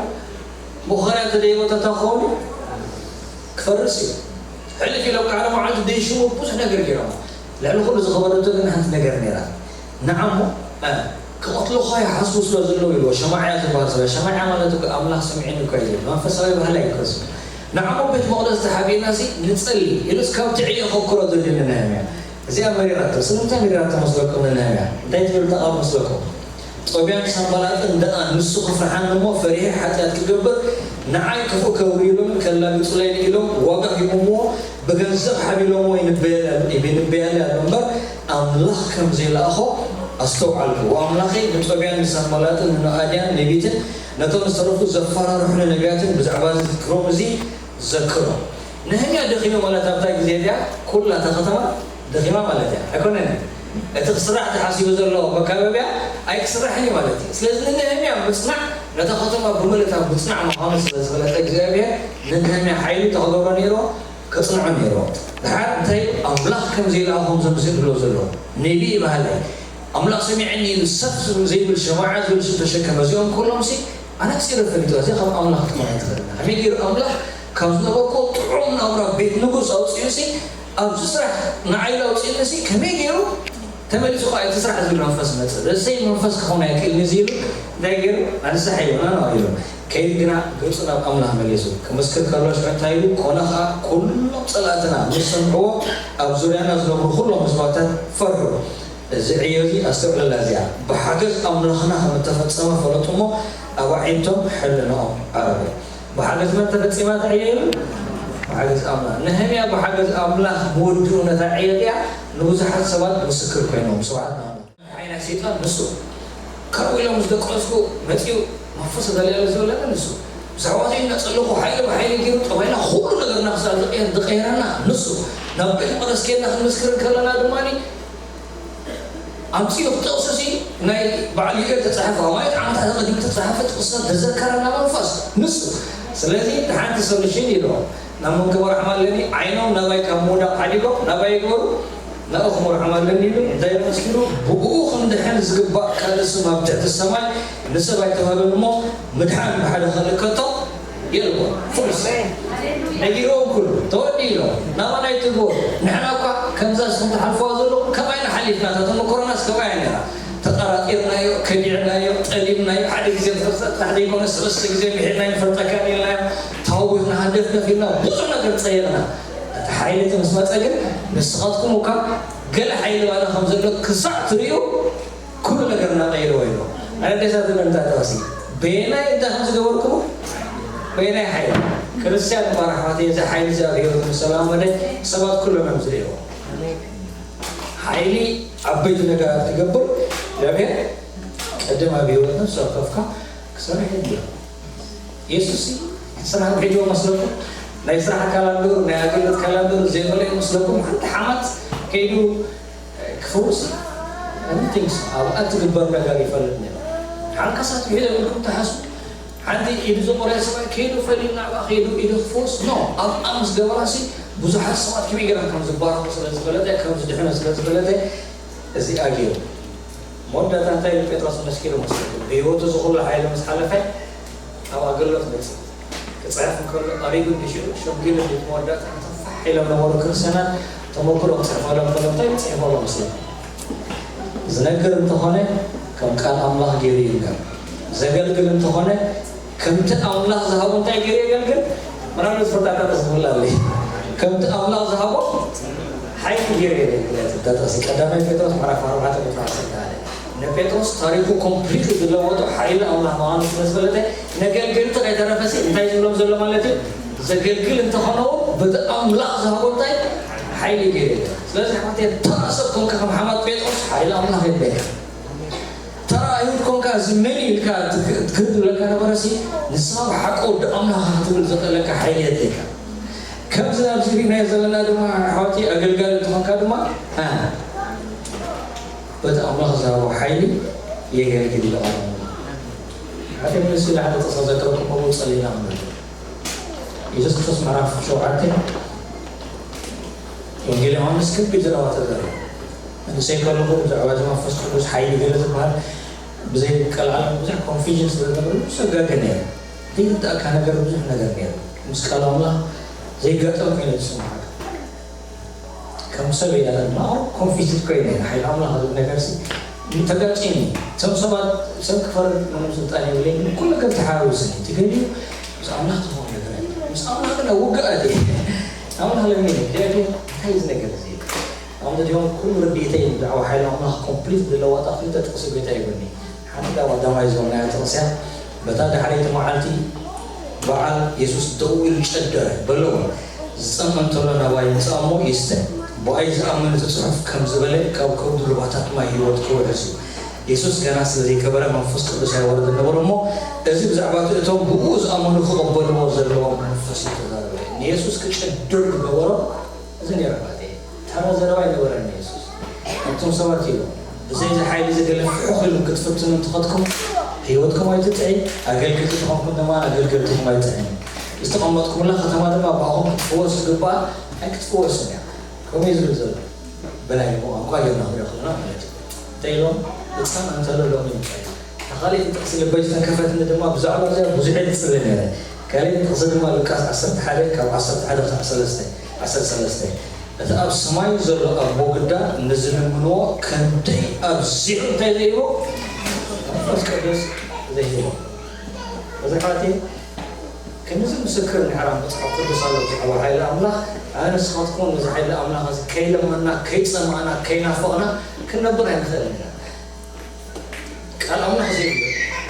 ብኾርያ ተደይቦ ተታኾኑ ክፈርስ እዩ። ሕልፍ ኢሎም ከዓ መዓልቲ ደይሽሙ ብዙሕ ነገር ገይሮም። ልዕሊ ኩሉ ዝኸበደቶ ግን ሓንቲ ነገር ነይራ። ንዓሞ ክቐትሉኻ ይሓስቡ ስለ ዘለዉ ኢልዎ። ሸማዕያ ዝበሃል ሰብ ሸማዕያ ማለት እኮ ኣምላኽ ስምዒኒ እኮ እዩ ዝብል መንፈሳዊ ባህሊ ኣይኮስ። ንዓሞ ቤት መቕደስ ተሓቢእና ሲ ንጸሊ ኢሉስ ካብ ትዕዮ ከኩሮ ዘድሊ ነህምያ። እዚኣ መሪራቶ። ስለምንታይ መሪራቶ መስለኩም ንነህምያ? እንታይ ትብል እታ ቃል መስለኩም? ጦብያን ሳንባላጥን ደኣ ንሱ ክፍርሓኒ እሞ ፈሪሀ ሓጢኣት ክገብር ንዓይ ክፉእ ከውርዩሉን ከላግጹለይን ኢሎም ዋጋ ሂቦምዎ ብገንዘብ ሓቢሎምዎ ይንበያሉ ኣሎ እምበር ኣምላኽ ከም ዘይለኣኾ ኣስተውዓልኩ። ኣምላኸይ ንጦብያን ንሳንባላጥን ንነኣድያን ነቢትን ነቶም ዝተረፉ ዘፈራርሑኒ ነቢያትን ብዛዕባ እዚ ዝክሮም እዚ ዘክሮ። ነህምያ ደኺሙ ማለት ኣብታ ግዜ እዚኣ ኩላ እታ ከተማ ደኺማ ማለት እያ ኣይኮነን። እቲ ክስራሕ ተሓሲቡ ዘሎ መካበብያ ኣይክስራሕን እዩ ማለት እዩ። ስለዚ ንነህምያ ምፅናዕ ነታ ከተማ ብምልእታ ምፅናዕ ምዃኑ ስለ ዝፈለጠ እግዚኣብሔር ንነህምያ ሓይሊ ተክገብሮ ነይሮ ከፅንዖ ነይሮ። ድሓር እንታይ ኣምላኽ ከም ዘይለኣኹም ዘምስል ብሎ ዘሎ ነቢ ይበሃል ኣምላኽ ሰሚዐኒ ኢሉ ሰብ ዘይብል ሸማዓ ዝብል ሽም ተሸከመ እዚኦም ኩሎም ሲ ኣነፂሩ ፈሊጡ እዚኣ ካብ ኣምላኽ ክትኮን ኣይትኽእልና ከመይ ገይሩ ኣምላኽ ካብ ዝነበርኮ ጥዑም ናብራ ቤት ንጉስ ኣውፅኡ ሲ ኣብዚ ስራሕ ንዓይ ኣውፅእኒ ሲ ከመይ ገይሩ ተመሊሱ ከዓ እቲ ስራሕ ዝብል መንፈስ መፅእ እሰይ መንፈስ ክኾን ኣይክእልን እዚ ኢሉ እንታይ ገይሩ ኣንሳሕ ይሆና ነው ኢሉ ከይድ ግና ገፁ ናብ ኣምላኽ መሊሱ ክምስክር ከሎ ሽዑ እንታይ ኢሉ ኮነ ከዓ ኩሎም ፀላእትና ምስ ሰምዕዎ ኣብ ዙርያና ዝነብሩ ኩሎም ህዝባታት ፈርሑ እዚ ዕዮ እዚ ኣስተውዕለላ እዚኣ ብሓገዝ ኣምላኽና ከም እተፈጸመ ፈለጡ እሞ ኣብ ኣዒንቶም ሕልናኦም ዓረበ። ብሓገዝ መን ተፈጺማ እታ ዕዮ ኢሉ? ብሓገዝ ኣምላኽ። ነህምያ ብሓገዝ ኣምላኽ ምውድኡ ነታ ዕዮ እዚኣ ንብዙሓት ሰባት ምስክር ኮይኖም። ስብሓት ንኣምላኽ። ሓይና ሰይጣን ንሱ ካብኡ ኢሎም ምስ ደቀስኩ መፂኡ መንፈስ ተዳልያለ ዝበለኒ ንሱ ብዛዕባቲ ነፀለኹ ሓይሊ ብሓይሊ ገይሩ ጠባይና ኩሉ ነገርና ክሳብ ዝቀየር ዝቀየረና ንሱ ናብ ቤት መቅደስ ከይድና ክንምስክር ከለና ድማ ኣምፂኡ ክጠቕሱ ሲ ናይ በዓል ዩኤል ተፃሓፈ ኣዋይት ዓመታት ኣቐዲም ተፃሓፈ ጥቕስታት ተዘከረና መንፈስ ንሱ ስለዚ ንሓንቲ ሰሉሽን ኢልዎም ናብ መንክቦ ራሕማ ኣለኒ ዓይኖም ናባይ ካብ ምውዳቕ ሓዲጎም ናባይ ይግበሩ ናብኹም ራሕማ ኣለኒ ኢሉ እንታይ መስኪኑ ብኡ ክንድሕን ዝግባእ ካልእ ስም ኣብ ትሕቲ ሰማይ ንሰብ ኣይተዋህበን እሞ ምድሓን ብሓደ ካልእ ከቶ የልቦን ፍሉስ ነጊርዎም ኩሉ ተወዲ ኢሎም ናባና ይትግበሩ ንሕና እኳ ከምዛ ስኹም ትሓልፈዋ ዘለኹም ከማይ ንሓሊፍና እታ ተመኮሮናስ ከማይ ነራ ተጠራጢርናዮ ከዲዕናዮ ጠሊምናዮ ሓደ ግዜ ትፈልጠ ጥራሕ ዘይኮነ ሰለስተ ግዜ ምሒርና ይንፈልጠካ ኢልናዮ ታዊትና ሃንደፍደፍ ኢልና ብዙሕ ነገር ፀይቕና እታ ሓይሊ እቲ ምስ መጸ ግን ንስኻትኩም እኳ ገለ ሓይሊ ባና ከም ዘሎ ክሳዕ ትርእዩ ኩሉ ነገር እናቐየርዎ እዩ። ኣነ ደስ ዝብል እንታይ ጥቕሲ በየናይ እንታይ ከም ዝገበርኩሞ በየናይ ሓይሊ ክርስቲያን እኳ ኣሕዋተይ እዚ ሓይሊ እዚ ኣብ ህይወት ምስ ተለማመደ ሰባት ኩሎም እዮም ዝርእይዎ። ሓይሊ ዓበይቲ ነገራት ክገብር እግዚኣብሔር ቅድም ኣብ ህይወት ነፍሲ ወከፍካ ክሰርሕ ይግብር። የሱስ ስራሕ ውዒልዎ መስለኩም? ናይ ስራሕ ካላንደሩ ናይ ኣገልግሎት ካላንደሩ ዘይመለዩ መስለኩም? ሓንቲ ሓማት ከይዱ ክፍውስ ንቲንግስ ኣብኣ ትግበር ነገር ይፈልጥ ነይሩ። ሓንካሳት ውዒለ ኢልኩም ትሓስቡ? ሓንቲ ኢዱ ዝቆረየ ሰብኣይ ከይዱ ፈሊዩ ናብኣ ከይዱ ኢዱ ክፍውስ ኖ ኣብኣ ምስ ገበራሲ ብዙሓት ሰባት ከመይ ገይሮም ከም ዝባረኹ ስለ ዝፈለጠ ከም ዝድሕኑ ስለ ዝፈለጠ እዚ ኣልዩ። መወዳእታ እንታይ ኢሉ ጴጥሮስ መስኪሩ መስለኩም? ብህይወቱ ዝኹሉ ሓይሊ ምስ ሓለፈ ኣብ ኣገልግሎት መጽእ። ክጽሕፍ እንከሎ ቀሪቡ እንዲሽኡ ሸምጊሉ እንዲት መወዳእታ ተፋሕ ኢሎም ነበሩ ክርስትያናት ተመክሮ ክጽሕፈሎም ከሎ እንታይ ክጽሕፈሎም መስለኩም? ዝነግር እንተኾነ ከም ቃል ኣምላኽ ገይሩ ይንገር። ዘገልግል እንተኾነ ከምቲ ኣምላኽ ዝሃቦ እንታይ ገይሩ የገልግል? ምናልባት ፈጣጣ ተስምላለይ ከምቲ ኣምላኽ ዝሃቦ ሓይሊ ገይሩ የገልግል። ተጠቕሲ ቀዳማይ ጴጥሮስ ምዕራፍ ኣርባዕተ ቁጥሪ ዓሰርተ ሓደ ንጴጥሮስ ታሪኩ ኮምፕሊት ዝለወጡ ሓይሊ ኣምላኽ ምዃኑ ስለ ዝፈለጠ ነገልገልቲ ከይተረፈሲ እንታይ ዝብሎም ዘሎ ማለት እዩ? ዘገልግል እንተኾነ እውን በቲ ኣምላኽ ዝሃቦ እንታይ ሓይሊ ገይሩ የገልግል። ስለዚ ሓማት ተራ ሰብ ኮንካ ከም ሓማት ጴጥሮስ ሓይሊ ኣምላኽ የድለየካ። ተራ ኣይሁድ ኮንካ እዚ መን ኢልካ ትክ- ትክድ ዝብለካ ነበረሲ ንስኻ ብሓቂ ወዲ ኣምላኽ ክትብል ዘኽእለካ ሓይሊ የድለየካ። ከምዚ ኣብዚ ሪናዮ ዘለና ድማ ሓወቲ ኣገልጋሊ እንትኾንካ ድማ እ፣ በቲ ኣምላኽ ዝሃቦ ሓይሊ የገልግል ኢሉ ቃል ኣምላኽ። ሓደ መልሲ ላዕሊ ተሰዘከርኩ ከምኡ ጸሊና ማለት ኢየሱስ ክርስቶስ ምዕራፍ ሸውዓተ ወንጌል ዮሃንስ ከቢድ ዘረባ ተዛረበ። ንሰይ ከለኹ ብዛዕባ እዚ መንፈስ ቅዱስ ሓይሊ ገለ ዝበሃል ብዘይ ቀልዓለም ብዙሕ ኮንፊዥን ስለ ዝነበረ ብዙሕ ዘጋገ ነይሩ። ዘይርዳእካ ነገር ብዙሕ ነገር ነይሩ። ምስ ቃል ኣምላኽ ዘይጋጠም ኮይኑ ዝስምዓካ። ከም ሰብ ኢለ ድማ ኮንፊዝድ ኮይነ ሓይሊ ኣምላኽ ዝብል ነገር ሲ ተጋጭኒ። እቶም ሰባት ሰብ ክፈርድ ምንም ስልጣን የብለይ። ኩሉ ነገር ተሓዋዊስኒ ትገድዩ ምስ ኣምላኽ ዝኾነ ነገር ኣይኮነ ምስ ኣምላኽ ግን ውግኣት እየ። ኣምላኽ ለሚነ እግዚኣብሔር እንታይ እዚ ነገር እዚ ኣምድሪኦም ኩሉ ርድኢተይ ብዛዕባ ሓይሊ ኣምላኽ ኮምፕሊት ዝለዋጣ ክልተ ጥቕሲ ጎይታ ይብኒ። ሓንቲ ካብ ኣዳማይ ዝወናያ ጥቕስያ በታ ዳሕረይቲ መዓልቲ በዓል የሱስ ደው ኢሉ ጨደረ በለዎ። ዝጸምእ እንተሎ ናባይ ይምጻእ እሞ ይስተ። ብኣይ ዝኣምን እቲ ጽሑፍ ከም ዝበለ ካብ ከብዱ ሩባታት ማይ ህይወት ክውሕዝ እዩ። የሱስ ገና ስለ ዘይከበረ መንፈስ ቅዱስ ኣይወረደ ነበሮ እሞ እዚ ብዛዕባ እቲ እቶም ብኡ ዝኣመኑ ክቕበልዎ ዘለዎም መንፈስ እዩ ተዛረበ። ንየሱስ ክጭድር ዝገበሮ እዚ ነይሩ ኣባቴ። ተራ ዘረባ ኣይነበረን ንየሱስ። እቶም ሰባት ኢሎም ብዘይ እዚ ሓይሊ እዚ ገለ ፍሑኽ ኢሉ ክትፍትኑ እንትኸድኩም ህይወትኩም ኣይትጥዒ፣ ኣገልግልቲ ዝኾንኩም ድማ ኣገልገልትኩም ኣይጥዕን። ዝተቐመጥኩምላ ከተማ ድማ ብኣኹም ክትፍወስ ዝግባኣ ኣይክትፍወስን እያ። ከምኡ እዩ ዝብል ዘሎ። በላይ ቋንቋ ጌርና ንሪኦ ከለና ማለት እዩ። እንታይ ኢሎም? ህፃን እንተሎ ሎሚ ይምፃእ እዩ። ካልኣይቲ ጥቕሲ ልበይ ዝተንከፈትኒ ድማ ብዛዕባ እዚኣ ብዙሕ እየ ዝፅሊ ነይረ። ካልኣይቲ ጥቕሲ ድማ ሉቃስ ዓሰርተ ሓደ ካብ ዓሰርተ ሓደ ክሳዕ ሰለስተ ዓሰርተ ሰለስተ እቲ ኣብ ሰማይ ዘሎ ኣቦ ግዳ ንዝልምንዎ ክንደይ ኣብዚሑ እንታይ ዘይህቦ መንፈስ ቅዱስ ዘይህቦ እዚ ሓቲ ክንዚ ምስክር እንድሕር ኣብ መፅሓፍ ቅዱስ ኣሎ ብዛዕባ ሓይሊ ኣምላኽ ኣነ ንስኻትኩም ነዚ ሓይሊ ኣምላኽ እዚ ከይለመና ከይፀማእና ከይናፈቕና ክንነብር ኣይንኽእልን ኢና። ቃል ኣምላኽ ዘይብሉ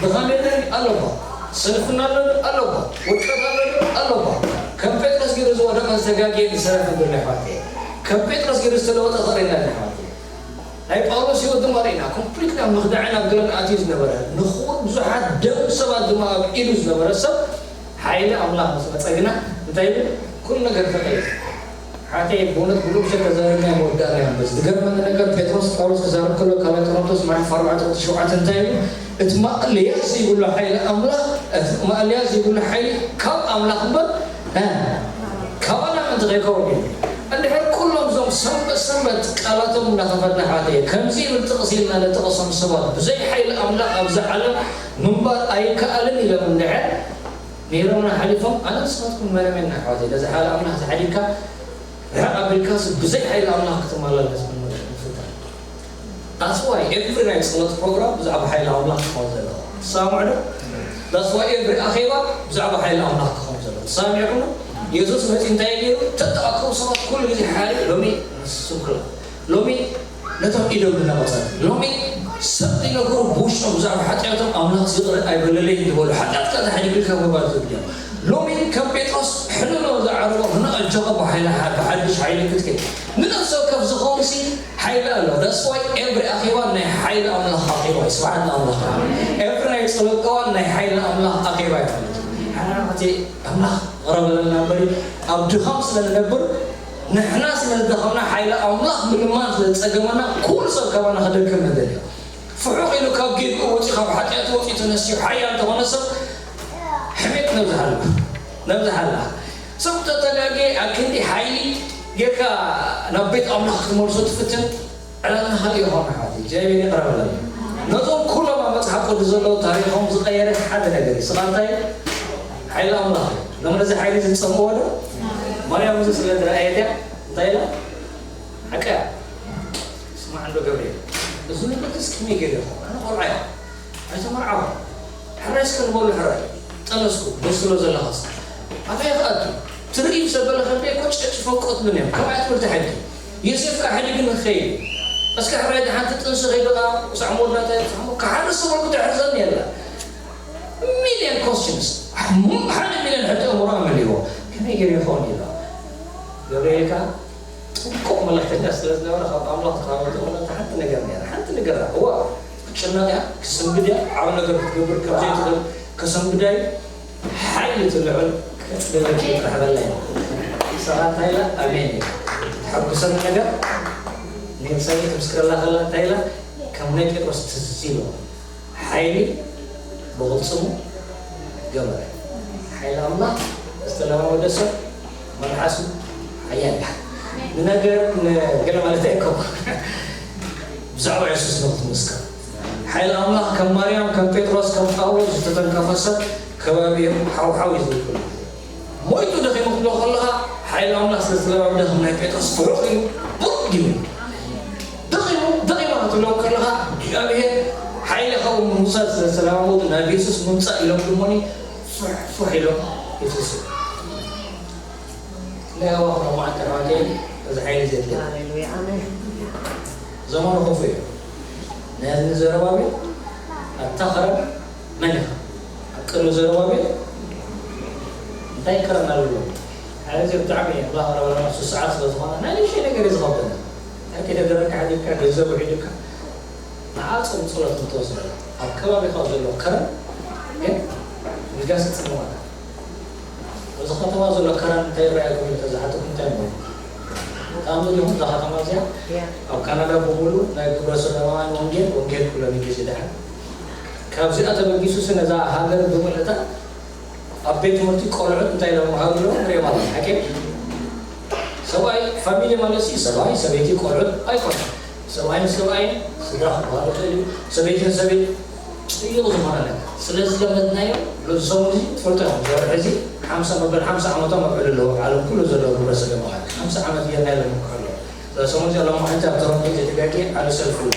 ድኻም የለን ኣሎ እባ፣ ስንፍና ኣሎ ኣሎ እባ፣ ውድቀት ኣሎ ኣሎ እባ። ከም ጴጥሮስ ገይሩ ዝወደቐ ዝተጋግየ ዝሰረፈ ዘሎ ይሓዋት እየ። ከም ጴጥሮስ ገይሩ ዝተለወጠ ክርኢ ኣለና ይሓዋት እየ። ናይ ጳውሎስ ህይወት ድማ ርኢና ኮምፕሊት ናብ ምኽዳዕን ኣብ ገለን ኣትዩ ዝነበረ ንኽቡር ብዙሓት ደም ሰባት ድማ ኣብ ኢዱ ዝነበረ ሰብ ሓይሊ ኣምላኽ ምስ መጸ ግና እንታይ ይብል? ኩሉ ነገር ተቐይሩ። ሓተይ ብእውነት ብሉም ሸ ተዛሪብና መወዳእና እዮም። በዚ ዝገርመኒ ነገር ጴጥሮስ ጳውሎስ ክዛረብ ከሎ ካልኣይ ቆሮንቶስ ምዕራፍ ኣርባዕተ ቁጽሪ ሸውዓተ እንታይ ኢሉ? እቲ ማእለያ ዘይብሉ ሓይሊ ኣምላኽ እቲ ማእለያ ዘይብሉ ሓይሊ ካብ ኣምላኽ እምበር እ፣ ካባና ምእንቲ ከይከውን እዩ። እንድሕር ኩሎም እዞም ሰንበት ሰንበት ቃላቶም እናኸፈትና ሓተየ ከምዚ ይብል ጥቕሲ ኢልና ንጥቕሶም ሰባት ብዘይ ሓይሊ ኣምላኽ ኣብዚ ዓለም ምንባር ኣይከኣልን ኢሎም እንድሕር ነይሮምና ሓሊፎም ኣነ ንስኻትኩም መነመና ኣሕዋተይ ነዚ ሓይሊ ኣምላኽ ዝሓዲግካ ርሕቕ ኣቢልካስ ብዘይ ሓይሊ ኣምላኽ ክትመላለስ ምንፍታን። That's why every ናይ ጸሎት ፕሮግራም ብዛዕባ ሓይሊ ኣምላኽ ክኸውን ዘለዎ ትሰማምዑ ዶ? That's why every ኣኼባ ብዛዕባ ሓይሊ ኣምላኽ ክኸውን ዘለዎ ትሰማሚዕኩም ዶ? የሱስ መጺኡ እንታይ ገይሩ? ተተኣከቡ ሰባት ኩሉ ግዜ ሓይሊ ሎሚ ንስኩም ክላ ሎሚ ነቶም ኢዶም ዝነቐጸት ሎሚ ሰብ ዘይነገሩ ብውሽጦም ብዛዕባ ሓጢኣቶም ኣምላኽ ይቕረ ኣይበለለይ ዝበሉ ሓጢኣትካ ዝሓዲግልካ መባል ዝብል እዮም። ሎሚ ከም ጴጥሮስ ሕልሎ ዝዓረቦ ንኣጆኻ ብሓይሊ ብሓድሽ ሓይሊ ክትከይ ንነፍሲ ወከፍ ዝኸውን ሲ ሓይሊ ኣሎ። That's why every ኣኼባ ናይ ሓይሊ ኣምላኽ ኣኼባ እዩ። ስብሓት ንኣምላኽ። Every ናይ ጸሎት እዋን ናይ ሓይሊ ኣምላኽ ኣኼባ እዩ። ሓናናዕቲ ኣምላኽ ቕረበለና እምበሪ ኣብ ድኻም ስለ ንነብር ንሕና ስለ ዝደኸምና ሓይሊ ኣምላኽ ምልማን ስለ ዝጸገመና ኩሉ ሰብ ካባና ክደክም ንደልዮ። ፍሑኽ ኢሉ ካብ ጌግኡ ወፂኡ ካብ ሓጢኣት ወፂኡ ተነሲሑ ሓያል እንተኾነ ሰብ ሕሜት ነብዝሓሉ ነብዝሓላ ሰብ ተተጋጌ ኣብ ክንዲ ሓይሊ ጌርካ ናብ ቤት ኣምላኽ ክትመልሶ ትፍትን ዕላልና ካልእ ይኾን ኣሕዋት እግዚኣብሔር ይቕረበለና። ነዞም ኩሎም ኣብ መጽሓፍ ቅዱስ ዘለዉ ታሪኾም ዝቐየረ ሓደ ነገር እዩ። ስቓ እንታይ ሓይሊ ኣምላኽ እዩ። ሎም ነዚ ሓይሊ ዝጸምዎ ዶ ማርያም እዚ ስለ ዝረኣየት እያ እንታይ ኢላ ሓቀያ ስማዕ እንዶ ገብርኤል እዚ ንብረትስ ከመይ ገይሩ ይኸውን ኣነ ቆልዓ እያ ኣይተመርዓኹ ሕራይ እስከ ንበሉ ሕራይ ጠነስኩ ደስ ትብሎ ዘለኻስ ኣበይ ክኣቱ ትርእዩ ሰብ በለ ከብደ እኮ ጨጭፎም ክቐትሉን እዮም ከማይ ትምህርቲ ሕጊ ዮሴፍ ከዓ ሕድግን ንክኸይድ እዩ እስከ ሕራይ ድሓንቲ ጥንሲ ከይዱ ከዓ ክሳዕ መወዳእታ ይብፅሖም ክሓርስ ዝበልኩ ትሕርሰኒ የላ ሚልዮን ኮስችንስ ሓደ ሚልዮን ሕቶ እምሮ ኣመልዎ ከመይ ገይሩ ይኸውን ኢሎ ገብርኤል ከዓ ጥንቁቕ መልእኽተኛ ስለ ዝነበረ ካብ ኣምላኽ ዝሃበ ትእምርታ ሓንቲ ነገር ነይራ ሓንቲ ነገር እዋ ክትጭነቕ እያ ክስንብድ እያ ዓብ ነገር ክትገብር ከም ዘይትኽእል ከሰንብዳ እዩ ሓይሊ ትልዕል ክትገብር ይጥራሕ በላ እዩ ሰኻ እንታይ ኢላ ኣሜን እዩ ትሐጉሰኒ ነገር ንነብሰይ ክትምስክረላ ከላ እንታይ ኢላ ከም ናይ ጴጥሮስ ትዝ ኢሎ ሓይሊ ብቕልጽሙ ገበረ። ሓይሊ ኣምላኽ ዝተለማመደ ሰብ መልሓሱ ሓያል እያ። ንነገር ንገለ ማለት ኣይኮንኩ ብዛዕባ የሱስ ንክትምስከር ሓይሊ ኣምላኽ ከም ማርያም ከም ጴጥሮስ ከም ጳውሎስ ዝተተንከፈ ሰብ ከባቢኦም ሓውሓው እዩ ዝብል ሞይቱ ደኺሙ ክትብሎ ከለኻ ሓይሊ ኣምላኽ ስለ ዝተለማመደ ከም ናይ ጴጥሮስ ፍሑቕ ኢሉ ቡርግ ይብል ደኺሙ ደኺማ ክትብሎም ከለኻ እግዚኣብሔር ሓይሊ ካብኡ ምውሳድ ስለ ዝተለማመዱ ናብ የሱስ ምምፃእ ኢሎም ድሞኒ ፉሕ ፉሕ ኢሎም ይትስኡ ናይ ኣዋኽሮ መዓልቲ ኣሕዋተይ እዚ ሓይሊ ዘድልያ ዘመኑ ክፉ እዩ ናይ እዝኒ ዘረባቤል ኣታ ኸረን መን ኢኻ ኣብ ቅድሚ ዘረባቤል እንታይ ከረን ኣለዎ ሓዚ ብጣዕሚ ኣምላኽ ረበና ሱስዓት ስለ ዝኾነ ናይ ንእሽተይ ነገር እዩ ዝኸብደና እንታይ ከይተደረግካ ሓዲግካ ገንዘብ ውሒዱካ ንዓ ጾም ጸሎት ምተወሰደ ኣብ ከባቢኻ ዘሎ ከረን ግን ምልጋስ ይጽልዋና ኣብዚ ከተማ ዘሎ ከረን እንታይ ይረኣየኩም ኢሉ ተዝሓተኩም እንታይ ምበልኩም? ተኣምኑ ዲኹም እዛ ከተማ እዚኣ ኣብ ካናዳ ብምሉእ ናይ ግብረ ሰዶማውያን ወንጌል ወንጌል ኩሎም ኢንግሊዝ ይድሓን ካብዚኣ ተበጊሱሲ ነዛ ሃገር ብምልእታ ኣብ ቤት ትምህርቲ ቆልዑት እንታይ ኢሎም መሃሩ ኣለዉ ንሪኦም ኣለና ሓቂ ሰብኣይ ፋሚሊ ማለት ሲ ሰብኣይ ሰበይቲ ቆልዑት ኣይኮነ ሰብኣይን ሰብኣይን ስድራ ክበሃሉ ይኽእል እዩ ሰበይትን ሰበይት ፅዩቕ ዝኾነ ነገር ስለዚ ለመድናዮ በዚ ሰሙን እዚ ትፈልጦ ኢኹም እዚ ወርሒ እዚ ሓምሳ መበል ሓምሳ ዓመቶም ኣብዕሉ ኣለዉ ዓለም ኩሉ ዘለዉ ግብረ ሰዶማውያን ሓምሳ ዓመት ጌርና ኢሎም ይምክሑ ኣለዉ እዛ ሰሙን እዚኣ ሎማዓንቲ ኣብ ቶሮንቶ ዘይተጋግየ ዓቢ ሰልፊ ኣሎ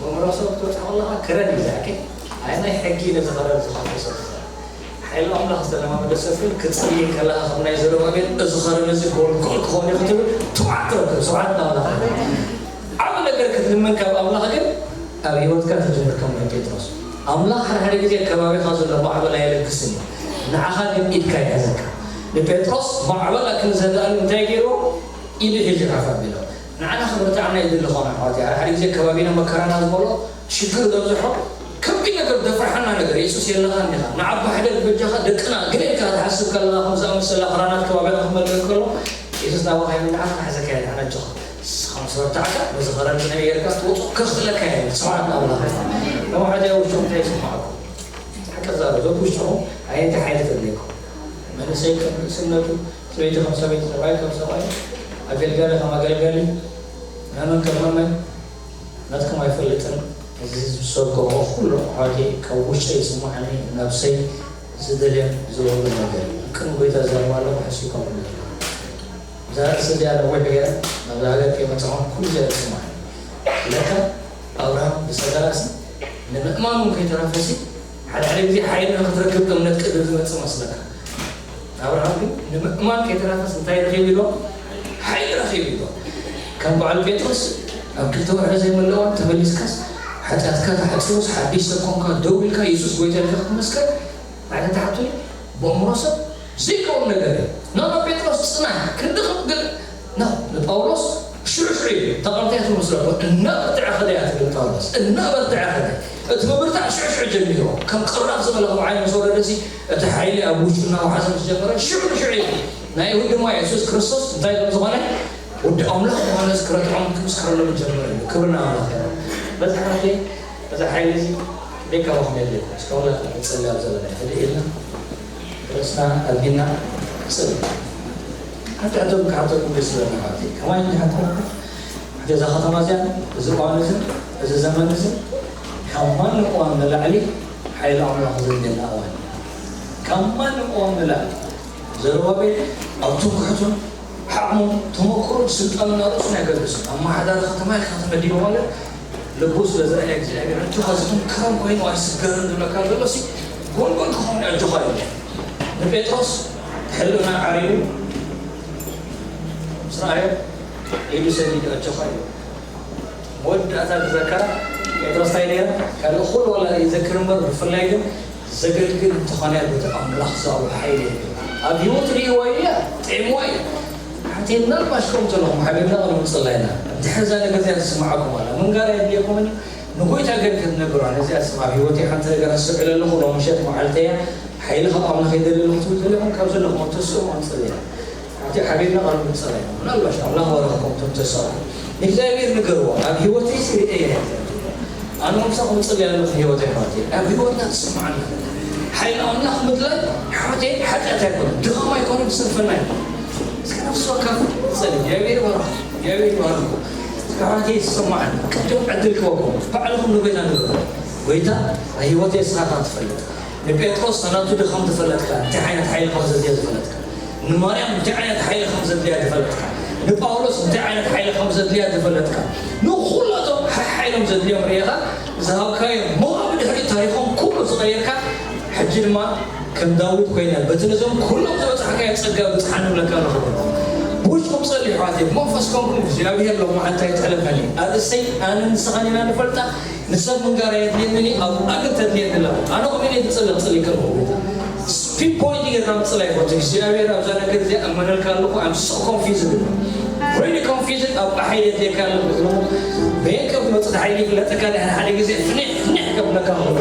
ብምረክሰብ ክትበፅሕ ከለኻ ክረን እዩ ዝኣክል ኣይ ናይ ሕጊ ነዚ ኸረን ዝኸፈ ሰብ ሓይሊ ኣምላኽ ዝተለማመደ ሰብ ግን ክጽሊ ከለኻ ከም ናይ ዘሩባቤል እዚ ኸረን እዚ ጎልጎል ክኾን እዩ ክትብል ትብዓት ትረክብ ስብዓት ናብላ ዓብ ነገር ክትልምን ካብ ኣምላኽ ግን ኣብ ህይወትካ ትጅምር ከም ናይ ጴጥሮስ ኣምላኽ ሓደ ሓደ ግዜ ከባቢኻ ዘሎ ማዕበል ኣየለግስን እዩ ንዓኻ ግን ኢድካ ይሕዘካ ንጴጥሮስ ማዕበል ኣክል ዘዳእሉ እንታይ ገይርዎ ኢዱ ሒዙ ሓፍ ኣቢሎ ንዓና ክብርትዓና ይድሊ ኾነ ኣሕዋት ሓደ ሓደ ግዜ ከባቢና መከራና ዝመልኦ ሽግር ዘብዝሖ ከቢድ ነገር ደፍርሓና ነገር የሱስ የለኻን ዲኻ ንዓባ ሕደግ በጃኻ ደቅና ገለ ኢልካ ክትሓስብ ከለኻ ከም ዝኣመሰላ ክራናት ከባቢኻ ክመልእ ከሎ የሱስ ናባኻ ይምንዓካ ክሕዘካ የድሓን ኣጆኻ ንስኻ ምስ በርታዕካ በዚ ኸረን ጌርካ ክትወፁ ከኽእለካ የለን ስብሓት ንኣምላኽ ተማሓጃ ውሽጦም እንታይ ይስማዕኩም ሓቂ ዛረብ ዞብ ውሽጦም ኣየንቲ ሓይሊ ተድልየኩም መንእሰይ ከም ንእስነቱ ሰበይቲ ከም ሰበይቲ ሰብኣይ ከም ሰብኣይ ኣገልጋሊ ከም ኣገልጋሊ መመን ከም መመን ናትኩም ኣይፈልጥን እዚ ዝሰብከዎ ኩሉ ኣሕዋተይ ካብ ውሽጠይ ይስምዓኒ ነብሰይ ዝደልዮን ዝወርዶ ነገር እዩ ቅድሚ ጎይታ ዘረባ ኣለኹ ሕሲብኩም ኣለኹ እዛ ርእሲ እዚኣ ነዊሕ ገይረ ናብዛ ሃገር ከይመፃኹም ኩሉ እዚኣ ይስምዓኒ ለካ ኣብርሃም ብሰገራሲ ንምእማኑ ከይተረፈሲ ሓደ ሓደ ግዜ ሓይሊ ንክትረክብ እምነት ቅድም ዝመፅእ መስለካ ኣብርሃም ግን ንምእማን ከይተናፈስ እንታይ ረኺቡ ኢሎ? ሓይሊ ረኺቡ ኢሎ። ከም በዓል ጴጥሮስ ኣብ ክልተ ወርሒ ዘይመለእዋን ተመሊስካስ ሓጢኣትካ ተሓጺቡስ ሓዲሽ ሰብ ኮንካ ደው ኢልካ የሱስ ጎይታ ኢልካ ክትመስክር ማለት ትሓቱኒ ብእምሮ ሰብ ዘይከውን ነገር እዩ። ኖ ኖ ጴጥሮስ ጽናሕ ክንዲ ክብል ኖ ንጳውሎስ ሽዑ ሽዑ እዩ ተቐምጠ ትመስለኮ እናበርትዐ ኸደ እያ ትብል ጳውሎስ እናበርትዐ ኸደ እቲ ምብርታዕ ሽዑ ሽዑ ጀሚርዎ ከም ቅራፍ ዝበለ ከም ዓይኑ ምስ ወረደሲ እቲ ሓይሊ ኣብ ውሽጡ እናወሓዘ ምስ ጀመረ ሽዑ ንሽዑ እዩ ናይ ይሁድ ድማ የሱስ ክርስቶስ እንታይ ከም ዝኾነ ወዲ ኣምላኽ ምዃኑ ክረድዖም ክምስክረሎም ይጀምር እዩ። ክብሪ ንኣምላኽ ይኹን። በዚ ሓንቲ እዚ ሓይሊ እዚ ደይ ካባኹም የድልየኩም እስከ ሁላትና ንጽሊ ኣብ ዘለና ሕድእ ኢልና ርእስና ኣልጊና ንጽሊ። ሓንቲ ሕቶ ክሓተኩም ደስ ይብለኒ ኣሕዋተይ። ከማይ እንዲ ሓንቲ ሕቶ እዛ ከተማ እዚኣ እዚ እዋን እዚ እዚ ዘመን እዚ ካብ ማንም እዋን ንላዕሊ ሓይሊ ኣምላኽ ዘድልየና እዋን እዩ። ካብ ማንም እዋን ንላዕሊ ዘሩባቤል ኣብ ትምክሕቱን ዓቕሙን ተመክሮን ስልጣኑን ኣርእሱን ኣይገድስን። ኣመሓዳሪ ከተማ ኢልካ ተመዲቡ ማለት ልቡ ስለ ዘርኣየ እግዚኣብሔር ኣጆኻ ዝኽንከረን ኮይኑ ኣይስገርን ዝብለካ ዘሎ ሲ ጎንጎን ክኸውን ኣጆኻ ኢሉ ንጴጥሮስ ሕልና ዓሪቡ ምስ ረኣዮ ኢዱ ሰዲዱ ኣጆኻ ኢሉ። መወዳእታ ዝዘከራ ጴጥሮስ እንታይ ነይራ? ካልእ ኩሉ ዋላ ይዘክር እምበር ብፍላይ ግን ዘገልግል እንተኾነ በቲ ኣምላኽ ዝሃቦ ሓይሊ ኣብ ህይወቱ ርእይዋ እዩ እያ ጥዒምዋ እዩ። ሓንቲ ምናልባሽ ከምኡ ዘለኹም ሓቢርና ክንምፅእ ኣለና። እንድሕር እዛ ነገር እዚኣ ትስምዓኩም ኣላ ምንጋር የድልየኩምን እዩ ንጎይታ ግን ክትነግሩ ነዚኣ ስም ኣብ ህይወተይ ሓንቲ ነገር ኣስተውዒለ ኣለኹ ሎም ምሸት መዓልተይ እያ ሓይሊ ካብ ኣምላኽ ይደሊ ኣለኹ ትብል ዘለኹም ካብ ዘለኹም ኣብ ተስእም ኣምፅእ ኣለና። ኣብቲ ሓቢርና ቃል ክንጸሊ ኢና። ምናልባሽ ኣምላኽ ባረኸኩም እቶም ተሳኡ ንእግዚኣብሔር ንገርዎ ኣብ ህይወተይ ስርኤ እየ ኣነ ምሳኹም ጽሊ ኣለኹ ህይወተይ ኣሕዋተይ ኣብ ህይወትና ትስምዓና ሓይሊ ኣምላኽ ምድላይ ኣሕዋተይ ሓጢኣት ኣይኮነ ድኻም ኣይኮነ ብስንፍና ኣይኮነ እስከ ነፍሲ ወከፍ ጸሊ እግዚኣብሔር ይባርኽ እግዚኣብሔር ይባርኽ ኣሕዋተይ ይስምዓኒ ቅድም ዕድል ክበኩም ባዕልኹም ንጎይታ ንገሩ ጎይታ ኣብ ህይወተይ እስኻ ኢኻ ትፈልጥ ንጴጥሮስ ናቱ ድኻም ዝፈለጥካ እንታይ ዓይነት ሓይሊ ከም ዘድልዮ ዝፈለጥካ ንማርያም እንታይ ዓይነት ሓይሊ ከም ዘድልያ ዝፈለጥካ ንጳውሎስ እንታይ ዓይነት ሓይሊ ከም ዘድልያ ዝፈለጥካ ንኩላቶም ሓይሎም ዘድልዮም ርኢኻ ዝሃብካዮ ሞኣ ብድሕሪ ታሪኾም ኩሉ ዝቐየርካ ሕጂ ድማ ከም ዳዊት ኮይነ በቲ ነዞም ኩሎም ዝበፅሓካዮ ፀጋ ብፅሓኒ ብለካ ኣለኹ ብውሽጥኩም ፀሊ ኣሕዋተይ ብመንፈስ ኮንኩም እግዚኣብሔር ሎማዓንቲ ኣይትሕለፈኒ ኣርእሰይ ኣነ ንስኻን ኢና ንፈልጣ ንሰብ ምንጋር ኣየድልየንን እዩ ኣብ ኣግል ተድልየኒ ኣላ ኣነ ከምኡ ኢለ ዝፅለ ክፅሊ ከለኹ ፒንፖይንት ጌርና ምፅላይ ይፈቱ እግዚኣብሔር ኣብዛ ነገር እዚኣ እመነልካ ኣለኹ I'm so confused really confused ኣብ ሓይሊ የድልየካ ኣሎ ዝብሉ በየን ከም ዝመፅእ ሓይሊ ይፍለጠካ ድሕሪ ሓደ ግዜ ፍኒሕ ፍኒሕ ከብለካ ከሎ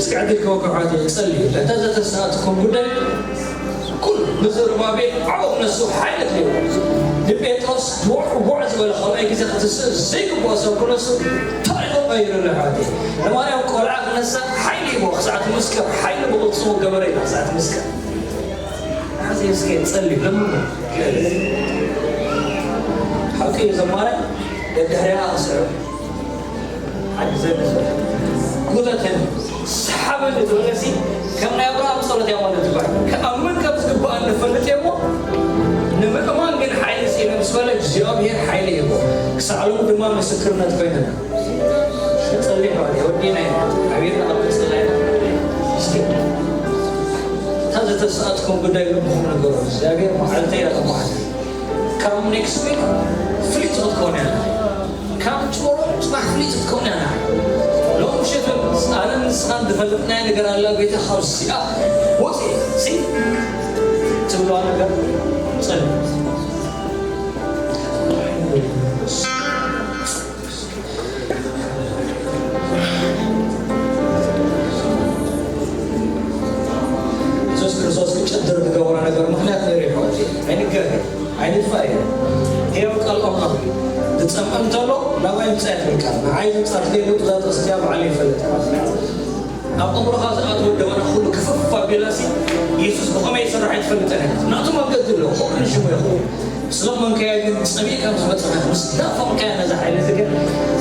እስኪ ዕድል ክወክሖት ይፀልዩ እታ ዘተሰኣትኩም ጉዳይ ኩሉ ንዘሩባቤል ዓው ነሱ ሓይለት ነይሩ ንጴጥሮስ ውዕ ውዕ ዝበለ ካልኣይ ግዜ ክትስእ ዘይግብኦ ሰብ ክነሱ ታሪኹ ቀይሩሉ ኣሕዋተይ ንማርያም ቆልዓ ክነሳ ሓይሊ ይቦ ክሳዕ ትምስከር ሓይሊ ብቕልፅሙ ገበረ ኢላ ክሳዕ ትምስከር ሓዚ እስከ ጸልዩ ለምኑ ሓቂ ዘማረ ደድሕሪያ ኣስዕብ ሓቂ ዘግዘ ጉተተን ሰሓበኒ ዝበለሲ ከም ናይ ኣብርሃም ጸሎት እያ ማለት ይባል ክኣምን ከም ዝግባእ እንፈልጥ እሞ ንምእማን ግን ሓይሊ ስኢነ ምስ በለ እግዚኣብሔር ሓይሊ ይህቦ ክሳዕ ሎም ድማ ምስክርነት ኮይነና ጸሊሕ ማለት ወዲና ሓቢርና ኣብ ጸላይና እስኪ እታ ዝተሰኣትኩም ጉዳይ ልብኹም ነገሩ እግዚኣብሔር መዓልተይ ኣለማዓት ካብ ኔክስት ዊክ ፍሊት ክትኮኑ ያለ ካብ ጭሮ ጽባሕ ፍሊት ክትኮኑ ያለ ሎም ምሸት ኣነ ንስኻን ዝፈልጥናይ ነገር ኣላ ቤተ ካብ እዚኣ ወፂ ሲ ትብለዋ ነገር ጸልዩ የሱስ ክርስቶስ ክጭድር ዝገበሮ ነገር ምክንያት ነይሩ ይሕዋት ኣይንገር ኣይንጥፋእ እዩ ሕያው ቃል ኣምላኽ እዩ ዝጸምእ እንተሎ ናባይ ምጻእ ትብል ቃል ንዓይ ዝምጻእ ትደልዩ እዛ ጥቕስቲያ ባዕሉ ይፈልጥ ኣብ ኣእምሮኻ ዝኣትወ ደበና ኩሉ ክፍፍ ኣቢላሲ የሱስ ብኸመይ ይሰርሕ ኣይትፈልጥን ኢኻ ናቱ መንገዲ ኣለዎ ክብሪ ንሽሙ ይኹን ስለ መንከያ ግን ጸሚእካ ምስ መጸኻ ምስ ናፈቕካያ ነዛ ሓይሊ እዚ ግን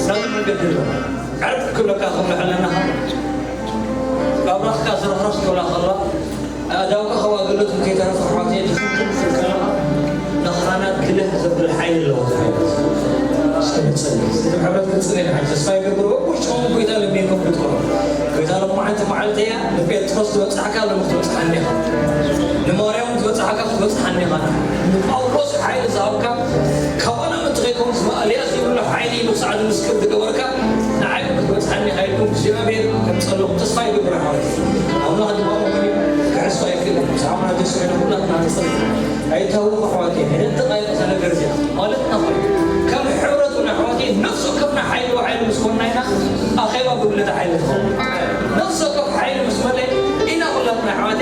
ናቱ መንገዲ ኣለዎ ዕርፍ ክብለካ ከም ንዕለናኻ ኣብራኽካ ዝረኽረኽ ክብላ ከላ ኣእዳውካ ካብ ኣገልግሎት ከይተረፈ ኣሕዋተይ ድኽምክም ክብል ከለኻ ንኽራናት ግልህ ዘብል ሓይሊ ኣለዎ እዚ ሓይሊ እስከ ንጸሊ እዚ ሕብረት ክንጽሊ ንሓን ተስፋ ይገብር በብውሽጥኹም ጎይታ ለሚንኩም እዛ ሎማዓንቲ መዓልቲ እያ። ንጴጥሮስ ዝበፅሓካ ሎሚ ክትበፅሓኒ ኢኻ። ንማርያም ዝበፅሓካ ክትበፅሓኒ ኢኻ። ንጳውሎስ ሓይሊ ዝሃብካ ካብ ኣናብልቲ ከይከውን ዝማ-፣ ኤልያስ ዘይብሉ ሓይሊ ንኽሳዕ ዝምስክር ዝገበርካ ንዓይ እውን ክትበፅሓኒ ኢኻ ኢልኩም እግዚኣብሔር ከም ጸለኹም ተስፋ ይገብር ኣሕዋት። ኣምላኽ ድማ ምእንቲ ክሕሱ ኣይክእልን። ብዛዕባ ጀሱ ኮይና ኩላትና ንጽሊ። ኣይታወቕ ኣሕዋት፣ ሕደት ተጣይቕ እዛ ነገር እዚኣ ማለትና ኮይኑ ከም ሕብረት እውን ኣሕዋት፣ ነፍሲ ወከፍና ሓይሊ ብሓይሊ ምስ ኮንና ኢና ኣኼባ ብብለተ ሓይሊ ትኸውን። ነፍሲ ወከፍ ሓይሊ ምስ መለ ኢና ኩላትና ኣሕዋት